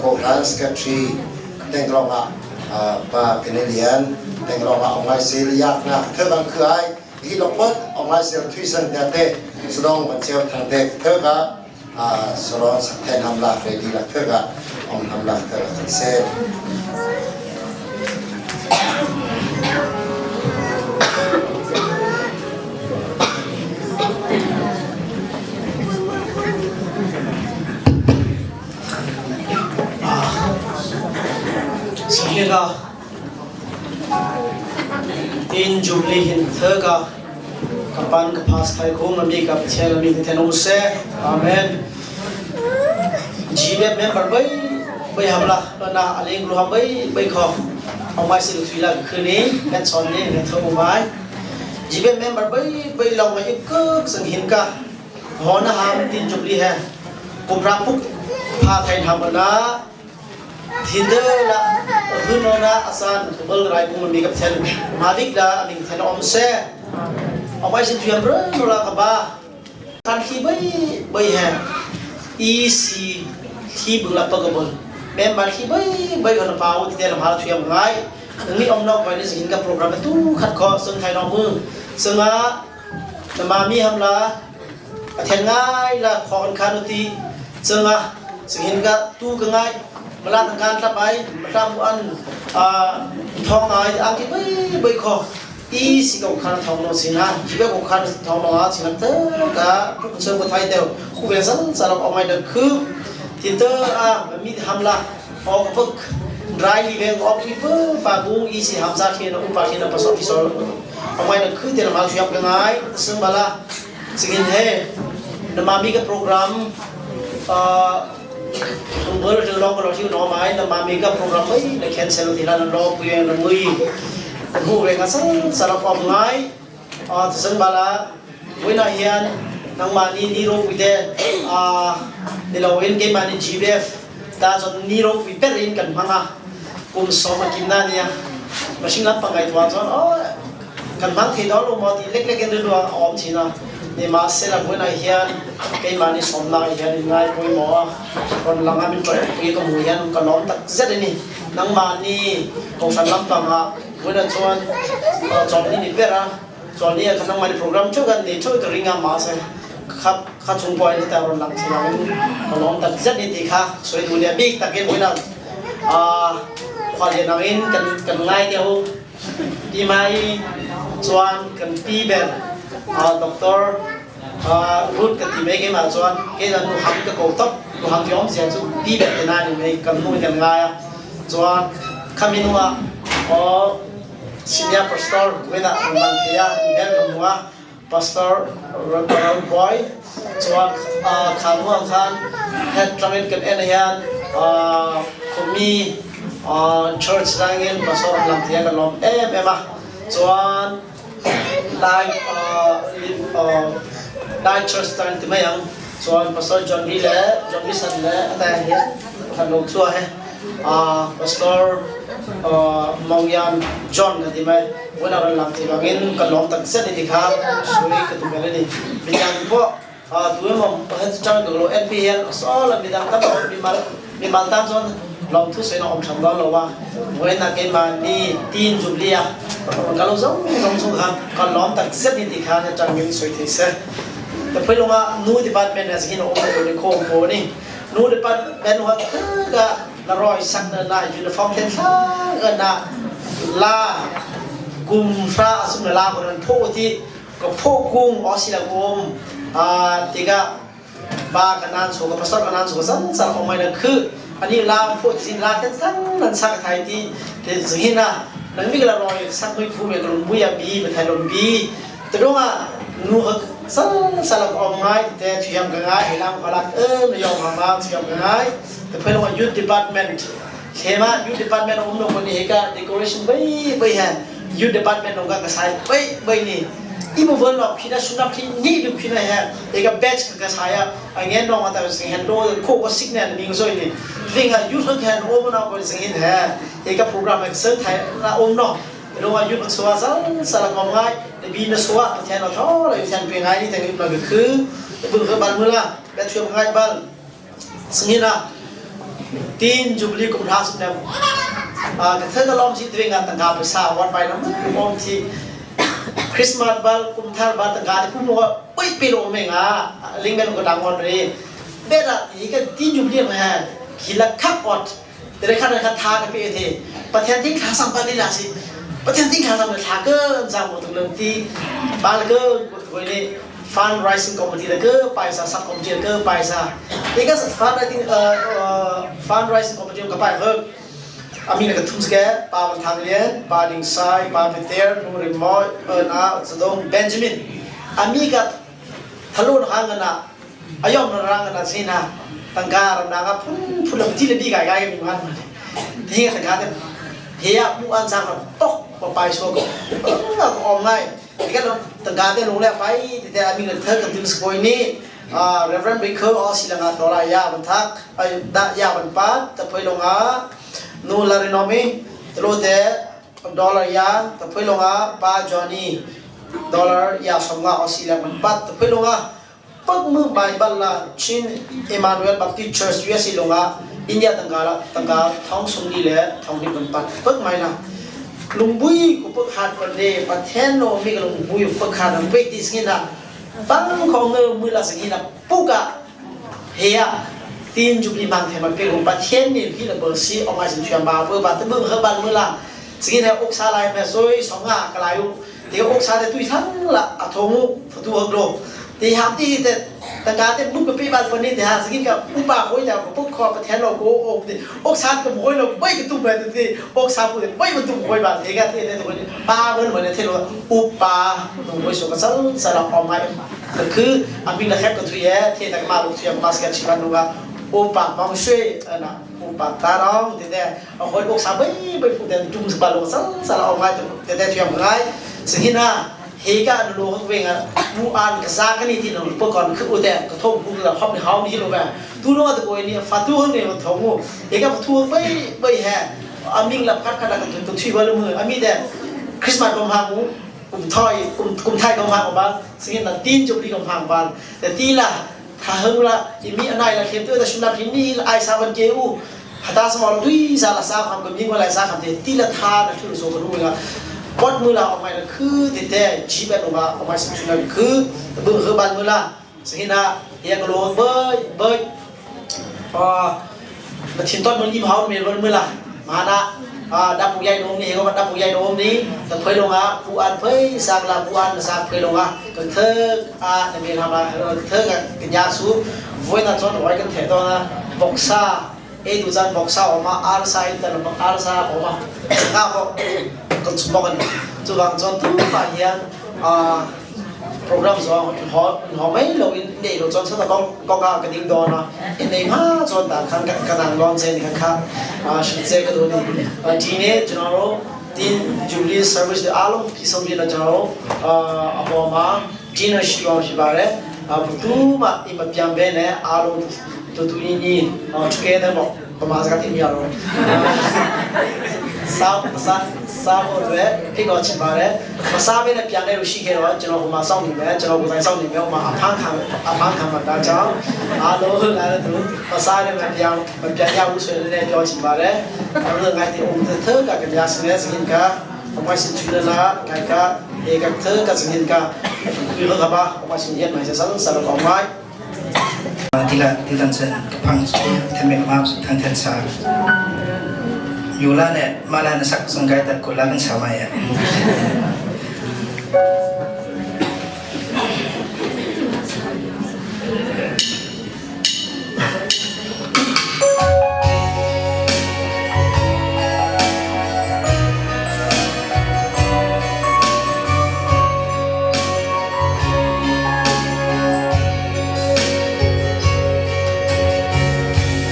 ko hlan secretary tenglong a pa Canadian tenglong a online sil yak na thga khai hi lokpat online sil thui san ta te sdong ban cheu thang te thga solon sak then ham la ready la thga om ham la thga kan se. Sihika tin Jubilee hin thega kapan ka phas thai khu mami ka Pathian ami te then se. Amen. GBF member bai bai hamla na aling lu ham bai bai kho amai sil thui la khuni kan chon ni kan tho mai GBF member bai bai long mai kuk sang hin ka hona ham tin Jubilee he kumra puk pha thai tham na thinder la hunona asan bol rai kung mi kap then madik la aming then om se amai sin thuam ro la ka ba kan khi bai bai he e c thi bung la pagabol member khi bai bai hon pau ti tel ma thuam ngai ni om nok bai ni sin ka program tu khat kho sung thai no mu sunga na ma mi ham la pathian ngai la kho kan khan ti chunga singhin ka tu ka ngai mala tang kan tla pai mata mu an a thong ai ang ki bai bai kho i si ko khan thong no sina jibe ko khan thong no a sina te ka ku che ko thai teu ku ben san sa ro mai de khu tin te a mi hamla ok puk dry li veng ok ki pu pa bu i si hamza khi na upa khi na paso ki so amai na khu te na mal thuap ka ngai sing bala singin he na mami ka program tung bol tu long ko lo no mai na mami ka program mai na cancel ti la lo pu yang na mui mu ve ka sang sa ro om ngai a sing bala wina hian nang ma ni ni ro pu te a ni lo in ke ma ni GBF ta chon ni ro pu per in kan manga kum so ma kim na nia ma sing lam pangai tuan chon o kan mang thei do lo mo ti lek lek en lu om china ni ma se la wina hian ke ma ni som na hian ngai pui mo kon langa min choi pui ka mu hian ka lom tak zet ni nang ma ni ko san lam panga wina chuan chon ni ni pera chon ni kan nang ma ni program chu kan ni chu ringa ma se khap kha chung poi ni ta ron lang thina ka lom tak zet ni ti kha soi du ne big takin wina a khwal ye nang in kan kan ngai teu ti mai chuan kan pi ber doctor root ka ti mai ke ma chuan ke la nu ham ka ko top nu ham ti om sia chu pi ber te na ni mai kan nu kan ngai a chuan khaminwa o senior pastor wena mang thea bel nuwa pastor Ron Boy chuan khanwa khan head tangin kan en hian khomi church rangin pastor lam thea kan lom em em a chuan lai lai church tang ti mai ang chuan pastor John Lee le John Lee san le ata hian Than Lo Thua he Pastor Mong Yan John na ti mai wena ran lang ti bangin kan lom tak set ni kha sui ka tu mele ni midang po tu mo han chang ko lo NPL so la midang ta mi mal mi mal tam zon lom thu sei na om tham lo lo wa wena ke ma ni tin jublia ka lo zong zong chung kha kan lom tak set ni ti kha na chang min sui thei se ta phai longa nu department as hin om ko ni kho mo ni nu department wa ka na roi sak na na uniform then thla ga na la kum fra asum na la ko nan pho ti ko pho kung osila kum a tiga ba kanan so ka pastor kanan so san san ong mai na khu ani la pho sin la then san nan sak thai ti te zhina nang mi la roi sak mai phu me ko bu ya bi ba thai lom bi te ronga nu hak san salak ong ngai te thiam ka ngai helam khalak e no yong ma ma thiam ka ngai te phai lo youth department thema youth department um no ko ni ka decoration bai bai ha youth department no ka ka sai bai bai ni imu vol no phina sunap thi ni du phina ha e ka batch ka ka sai a angen no ta sing han do ko ko signal ni so ni thing a youth han o na ko sing hin ha e ka program ek se thai la om no โรงอายุมันสัวสันสลักงอมง่ายในบีนสัวแทนเราท้อเราแทนเป็นไงนี่แต่งมาก็คือบึงคือบานมือละแบบช่วยง่ายบ้านสิ่งนี้นะตีนจุบลีกุมทาสุดเนี่ยแต่เธอก็ลองที่ตัวเองงานต่างๆไปสาววัดไปนะมองที่คริสต์มาสบ้านกุมทาบ้านต่างๆที่พูดว่าปุ้ยปีโลเมงอ่ะลิงเป็นก็ดังวันเลยเบ็ดอ่ะอีกตีนจุบลีมาฮะขีละขับอดแต่ในขั้นในขั้นทางไปเอทีประเทศที่ขาสัมพันธ์นี่ละสิประเทศที่ขาสัมพันธ์ทาเกอร์จำหมดเรื่องที่บ้านก็วันนี้ fundraising committee แล้วก็ไปซะ sub committee แล้วก็ไปซะนี่ก็ fundraising fundraising committee ก็ไปเฮิกอามีนักทุ่มสแกปาวันทางเลียนปาดิงไซปาเปเตอร์นูริมอยเออนาสดงเบนจามินอามีกับทะลุนหางกันนะอายอมรังกันนะสินะตังการนางพุ่นพุ่นละที่ละดีกายกายมีมันมาที่ตังการเฮียมูอันซางตกไปชัวก็ออมง่าย ที่กันตังการได้ลงแล้วไปแต่อามีเธอกันถึงสกอยนี้ Reverend Baker อ๋อศิลางาดอลายาบันทักไอ้ดายาบันปัดแต่พอยลงอ่ะนูลารินอมีตโลเดดอลลาร์ยาแต่พอยลงอ่ะปาจอนี่ดอลลาร์ยาสมงาอ๋อศิลาบันปัดแต่พอยลงอ่ะปักมือใบบัลลาชินเอมานูเอลบัพติสต์เชิร์ชยูเอสลงอ่ะอินเดียตังกาละตังกาท้องสมนี่แหละท้องนี่บันปัดปักไม่ละลุงบุ้ยกูปักขาดวันเดประเทศโนมีกับลุงบุ้ยปักขาดน้ำเวทีสิ่งนั้นฟังของเงมือละสิ่งนั้นปุกะเฮียตีนจุบลีมังเทมันเป็นของประเทศนี่พี่ระเบิดซีออกมาสิเชียงบาเบอร์บาตะบึ้งเฮบันมือละสิ่งนี้อกซาลายแม่ซอยสองอ่ะกลายอยู่เดี๋ยวอกซาแต่ตุยทั้งละอัทงูฟตูฮักโลตีหามตีแต่ต่างการแต่บุกไปบ้านคนนี้แต่หาสิ่งกับอุปาโอยแต่ปุกคอประเทศเราโกอกดิอกซากับโอยเราไม่กระตุ้มไปตีอกซาพูดไม่กระตุ้มโอยบาเทกะเทเนี่ยตัวนี้ปาเบิ้ลเหมือนเทโลอุปาตัวโอยสุกสันสลับออกมาก็คืออันเป็นละแคบกับทุยเทต่างมาลูกทุยมาสกัดชิบันนูกะอุปามองช่วยนะอุปาตารองแต่แต่เอาคนอกซาไปไปพูดแต่จุ่มสบายลงสันสลับออกมาแต่แต่ทุยง่ายสิ่งที่น่าเฮกะนูโลกเวงอ่ะมูอันกษากันนี่ที่เราปก่อนคืออุเตกระทงกูเราฮอบในเฮานี่เราแบบตูโน่ตะโกยนี่ฟาตูเนี่ยมันทงงูเฮกะฟาตูไปไปแฮอามิงลับคัดคัดกันตัวที่ว่าละมืออามีแต่คริสต์มาสกมหางูกลุ่มถอยกลุ่มกลุ่มไทยกมหาของบ้านสิ่งนั้นตีนจุบลีกมหาของบ้านแต่ตีละถ้าเฮงละอีมีอันไหนละเข้มตัวแต่ชุนนับที่นี่ไอซาวันเกอูฮัตาสมอลดุยซาลาซาความกับยิ่งว่าไรซาคำเดตีละทานะที่เราโซกันรู้ละปอดมือเราออกมาคือแต่แต่จีบออกมาออกมาสิ่งนั้นคือเบื้องคือบานมือละสิ่งนั้นเฮียกโลเบยเบยมาชินต้นมันยิ้มเฮาเมลมือละมานะดับผู้ใหญ่โนมนี่ก็มาดับผู้ใหญ่โนมนี้แต่เพยลงอ่ะผู้อันเพยสร้างละผู้อันสร้างเพยลงอ่ะก็เธออ่ะในเมลทำละเธอกันกันยาสูวยนั่นจนไว้กันเถอะนะบอกซาเอดูจันบอกซาออกมาอาร์ซาอินเตอร์บอกอาร์ซาออกมาข้าวก็สมองกันจูบางจนทุกฝ่ายยังโปรแกรมสองหอหอไม่ลงอินเดียลงจนสตะกองกองกระดิ่งดอนนะอินเดียมาจนต่างขันกันต่างร้อนเซนขันข้าชินเซก็ดูนี่ทีนี้จนเราทีจูเลียเซอร์วิสอารมณ์พิเศษจนเราอพอมาจีนชิวาชิบาเร่ประตูมาอิมเปียมเบเนอารมณ์ตัวตัวนี้นี่ทุกเกตบอก ပမာစကားသိမရတော့စားစားစားဖို့အတွက်ဖိတ်ခေါ်ချင်ပါတယ်မစားဘဲနဲ့ပြန်လဲလို့ရှိခဲ့တော့ကျွန်တော်ဟိုမှာစောင့်နေမယ်ကျွန်တော်ကိုယ်တိုင်စောင့်နေမယ်ဟိုမှာအဖမ်းခံအဖမ်းခံမှာဒါကြောင့်အားလုံးလာတဲ့သူမစားနဲ့မပြန်မပြန်ရဘူးဆိုရင်လည်းပြောချင်ပါတယ်အဲ့တော့ငါဒီအုံးတဲ့ကကများစနေစင်ကအမစချူလာကကဧကသကစင်ကဒီလကဘာအမစင်ရဲ့မိုင်ဆန်ဆာကောမိုင် Tila titan sen kapang thamen ma than than sa yula ne mala na sak sunggai tat ko lagan sama ya.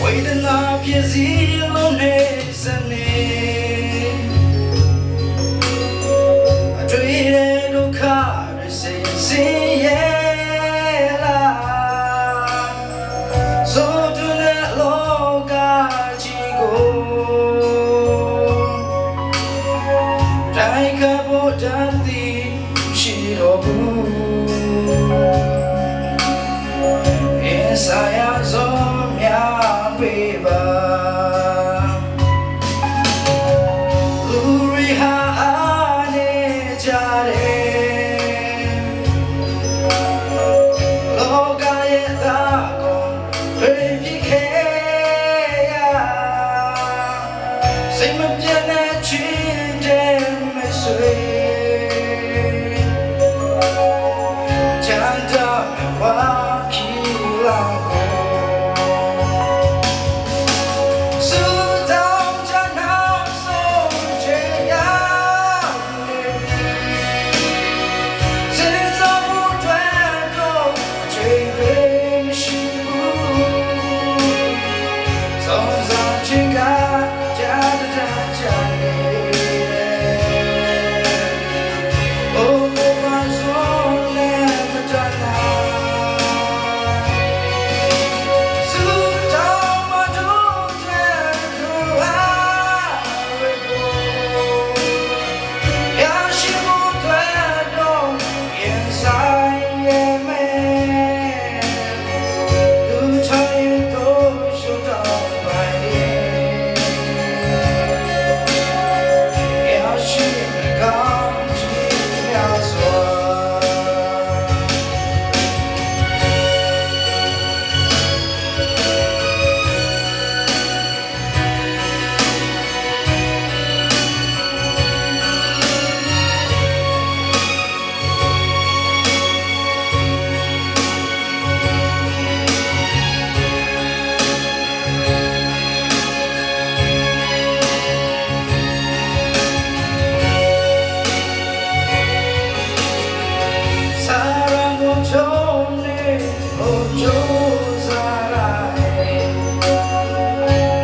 ဝေဒနာပြည့်စည်လုံးနေစနေအတွေ့တဲ့ဒုက္ခတွေစိတ်ဆင်းရဲလာဆိုတူတဲ့လောကကြီးကိုတိုင်းကဖို့တန်သည်ရှိတော်ဘူး Isaiah zomia beba Luri ha ane jare Loga ye da kon repi ke ya Say ma pian na chi de me sui 将的梅花起浪苏到家那松这样，制造不断动，最为是不，从上去看，家的家家里。Oh, my soul never done. 사랑은 좋네 어조사라해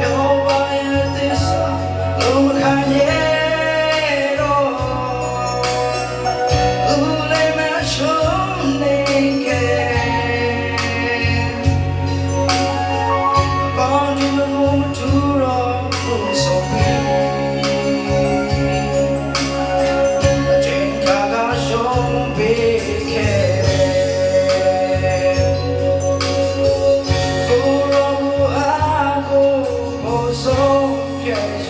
여호와의 뜻 룩하예로 울레마 쇼네게 번지는 몸 줄어 소비 真卡卡兄别开，不让我阿哥不送别去，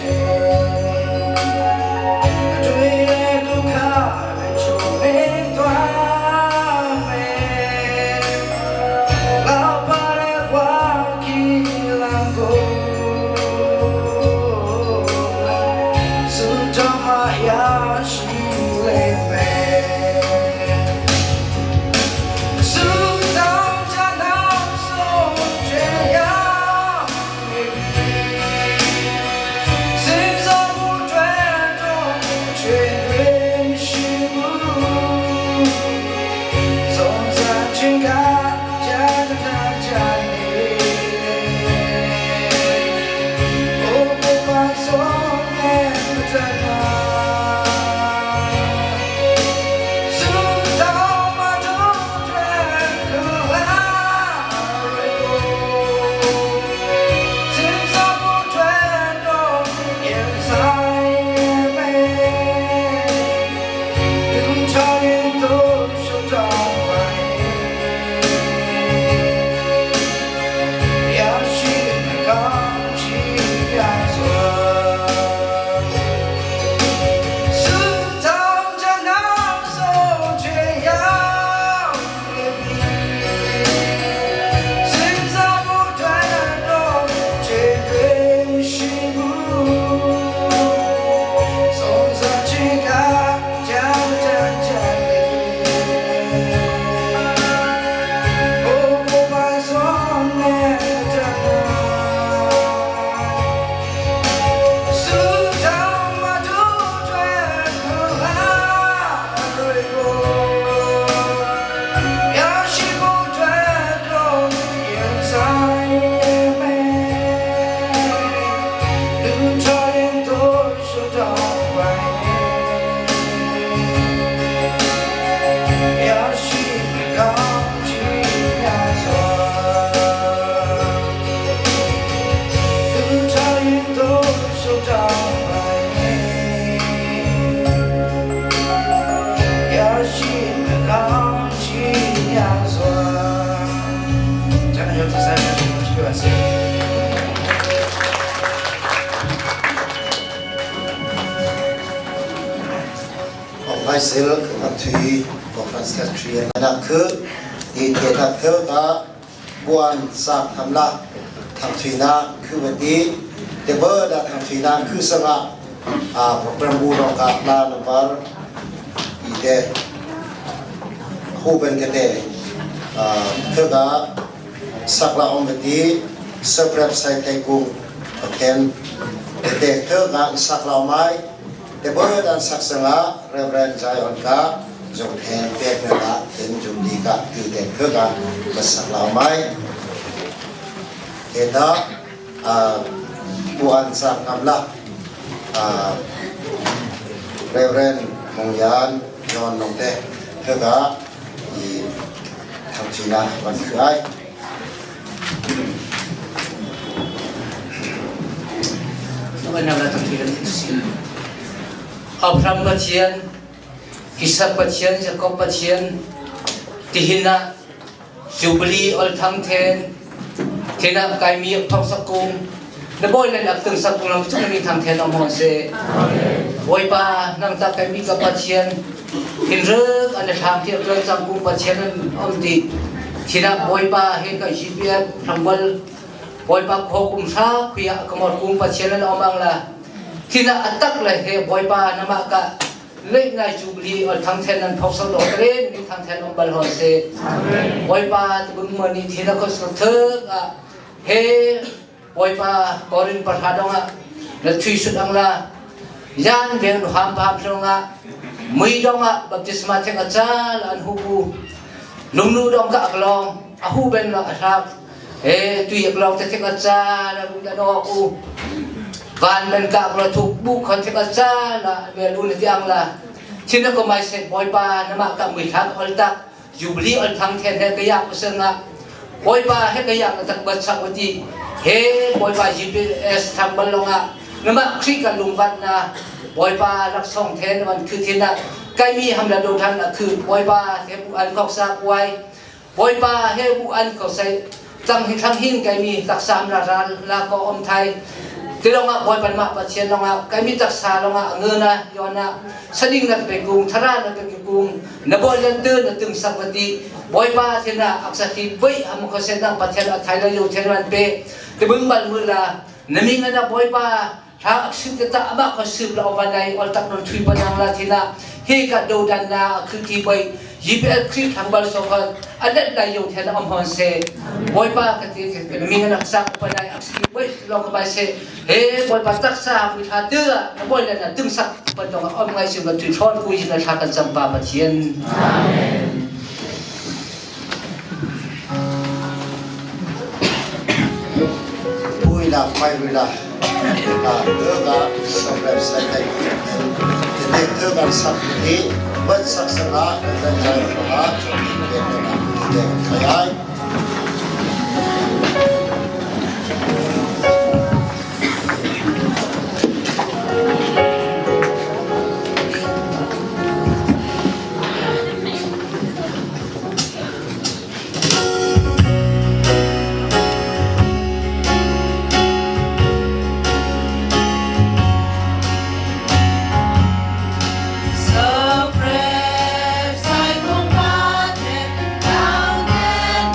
追来都卡没出没断没，老爸的话起难过。是他妈呀，是泪美。是当家那松这样，心脏不转动，却对是不。总在情感家的他家里。Maisel ka thui conference secretary na khu ti te ta the ka buan sak tham la thang thui na khu ba ti te ba da thang thui na khu sanga a program bu rong ka la number i te khu ben ke te a the ka sak la om ti seprep sai thai kung pathen te te the ka sak la mai te bo dan sak sanga Reverend Zion ka jong then pek na la ten jum di ka ti te the ka ba sak la mai te ta a puan sak ngam la a Reverend Mong Yan John Nong te the ka i thang china ban ai. Abraham Pathian, Isak Pathian, Jacob Pathian, tihin ah Jubilee ol thang then, thena kaimi ak thong sakung, na boy len ak tung sakung lang chung mi thang then ong se. Bawipa nang ta kaimi ka Pathian, hin rek an thlam ti ak cang kung Pathian an om ti. Thina Bawipa he ka GPS thambal Bawipa kho kum sha khuya kamor kung Pathian an om ang la. Thina atak le he Bawipa nama ka lei nai jubilee ol thang then an phok so lo tren mi thang then om bal hon se. Bawipa bun mo ni thina ko so thuk a he Bawipa Korin parha dong ah na thui sut ang la yan veng ham pam song ah mui dong ah baptisma theng a chal an hu bu lungnu dong ka aklong a hu ben la a hrak e tui aklong te theng a chal a bu da no u van ben ka aklo thuk bu khon theng a chal la ve lu na tiang la chin ko mai se Bawipa nama ka mui thak ol tak Jubilee ol thang then he kayak pasal nga Bawipa he kayak na tak bat sak wati he Bawipa GPS thang bal longa nama Khrih kan lungvat na Bawipa laksong then wan khu thin na kai mi ham la do than na khu Bawipa he bu an khok sa kuai Bawipa he bu an khok sai tang hi thang hin kai mi taksam la ral la ko om thai ti longah Bawipa mah Pathian longah kai mi taksa longah ngena yona sading na pe kung thara na pe kung na bol lan tu na tung sak wati Bawipa thina aksa thi boi am kho sen nang Pathian a thai la yo then wan pe te bung bal mu la nami nga na Bawipa tha aksim te ta ama kho sim la ovan ai ol tak non thui panang la thina he ka do dan na khu thi boi GPL Kri thang bal so kha alet lai yo then om hon se Bawipa ka ti mi nga nak sak pa dai aksi boi lo ka bai se he Bawipa tak sa mi tha tu na boi la na tung sak pa dong om ngai sim la thui thon ku yin na tha kan cham pa Pathian. Amen. Pui la pai rui la la te ga som rep sai thai te te te ga sak ni bat sak sanga ran jai ha te te na te khayai. So prep sai kung paten down and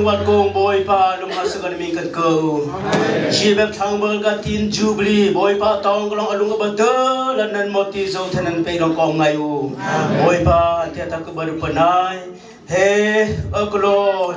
Lungvat kong Bawipa lung hasakan mi kan ko. Chi bek thang bal ka tin jubilee Bawipa tong long alung ba te lan nan mo ti zo thanan pe long kong ngai u. Bawipa te ta ku bar panai he aklo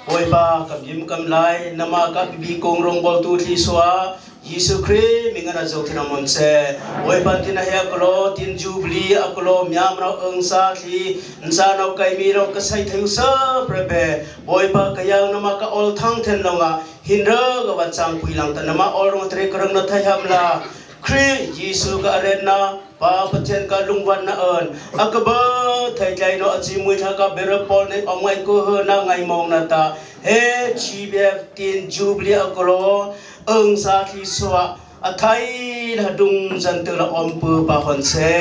Bawipa kam yim kam lai nama ka bibi kong rong bol tu thli swa Jesuh Khrih mingana zo thina mon se Bawipa tin he aklo tin jubilee aklo myam ro eng sa thli nsa no kai mi ro ka sai thayu sa prebe Bawipa kayang nama ka ol thang then longa hinra ga wan chang pui lang ta nama ol rong tre karang na thai ham la Khrih Jesuh ka aren na Pa Pathian ka lungwan na an akaba thai tlai no achi mui tha ka bere pol nei ong ngai ko he na ngai mong na ta he GBF tin jubilee aklo eng sa thli swa a thai la dung zan te la om pu pa hon se.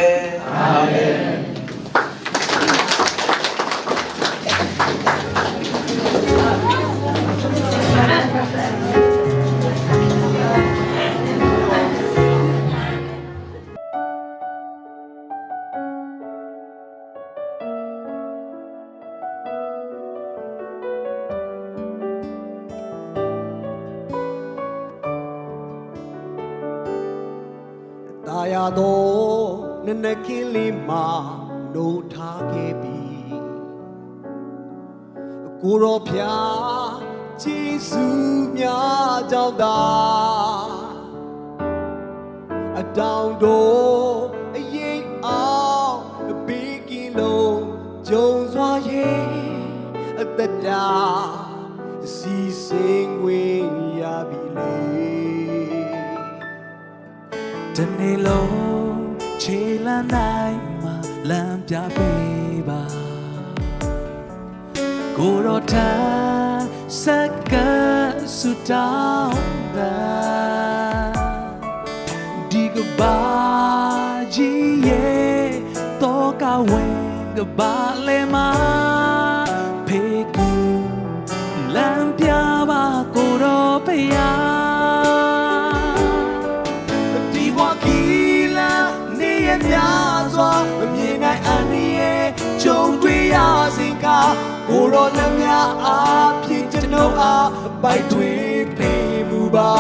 Amen. တာယာတော့နနခင်းလေးမှာနိုးထားခဲ့ပြီကိုရောဖျားဂျေစုများကြောင့်သာအတောင်တို့အရင်အောင်ဘေးကင်းလုံးကြုံစွာရဲ့အသက်တာစီစဉ်ဝင်ရပြီလေ တနေ့လုံးခြေလမ်းတိုင်းမှာလမ်းပြပေးပါကိုရောထားစက္ကဆူတောင်းတာဒီကဘာကြီးရဲ့တော့ကဝင်ကဘာလဲမှာဖေကူလမ်းပြပါကိုရောဖျား ဒီဘဝကီလာနေရများစွာမမြင်နိုင်အန်ရဲ့ကြုံတွေ့ရစဉ်ကကိုရောလက်များအားဖြင့်ကျွန်ုပ်အားပိုက်တွေပေးမူပါ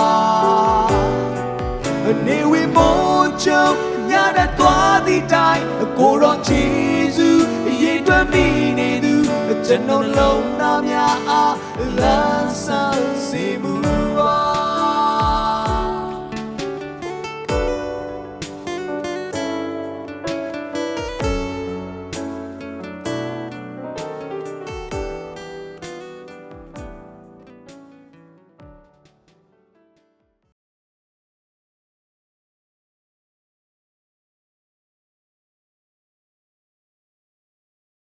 နေဝေမိုးချုံညတဲ့သွားသည့်တိုင်ကိုရောချီစုရေတွက်မိနေသူကျွန်ုပ်လုံးသားများအားလမ်းဆန်းစေမူ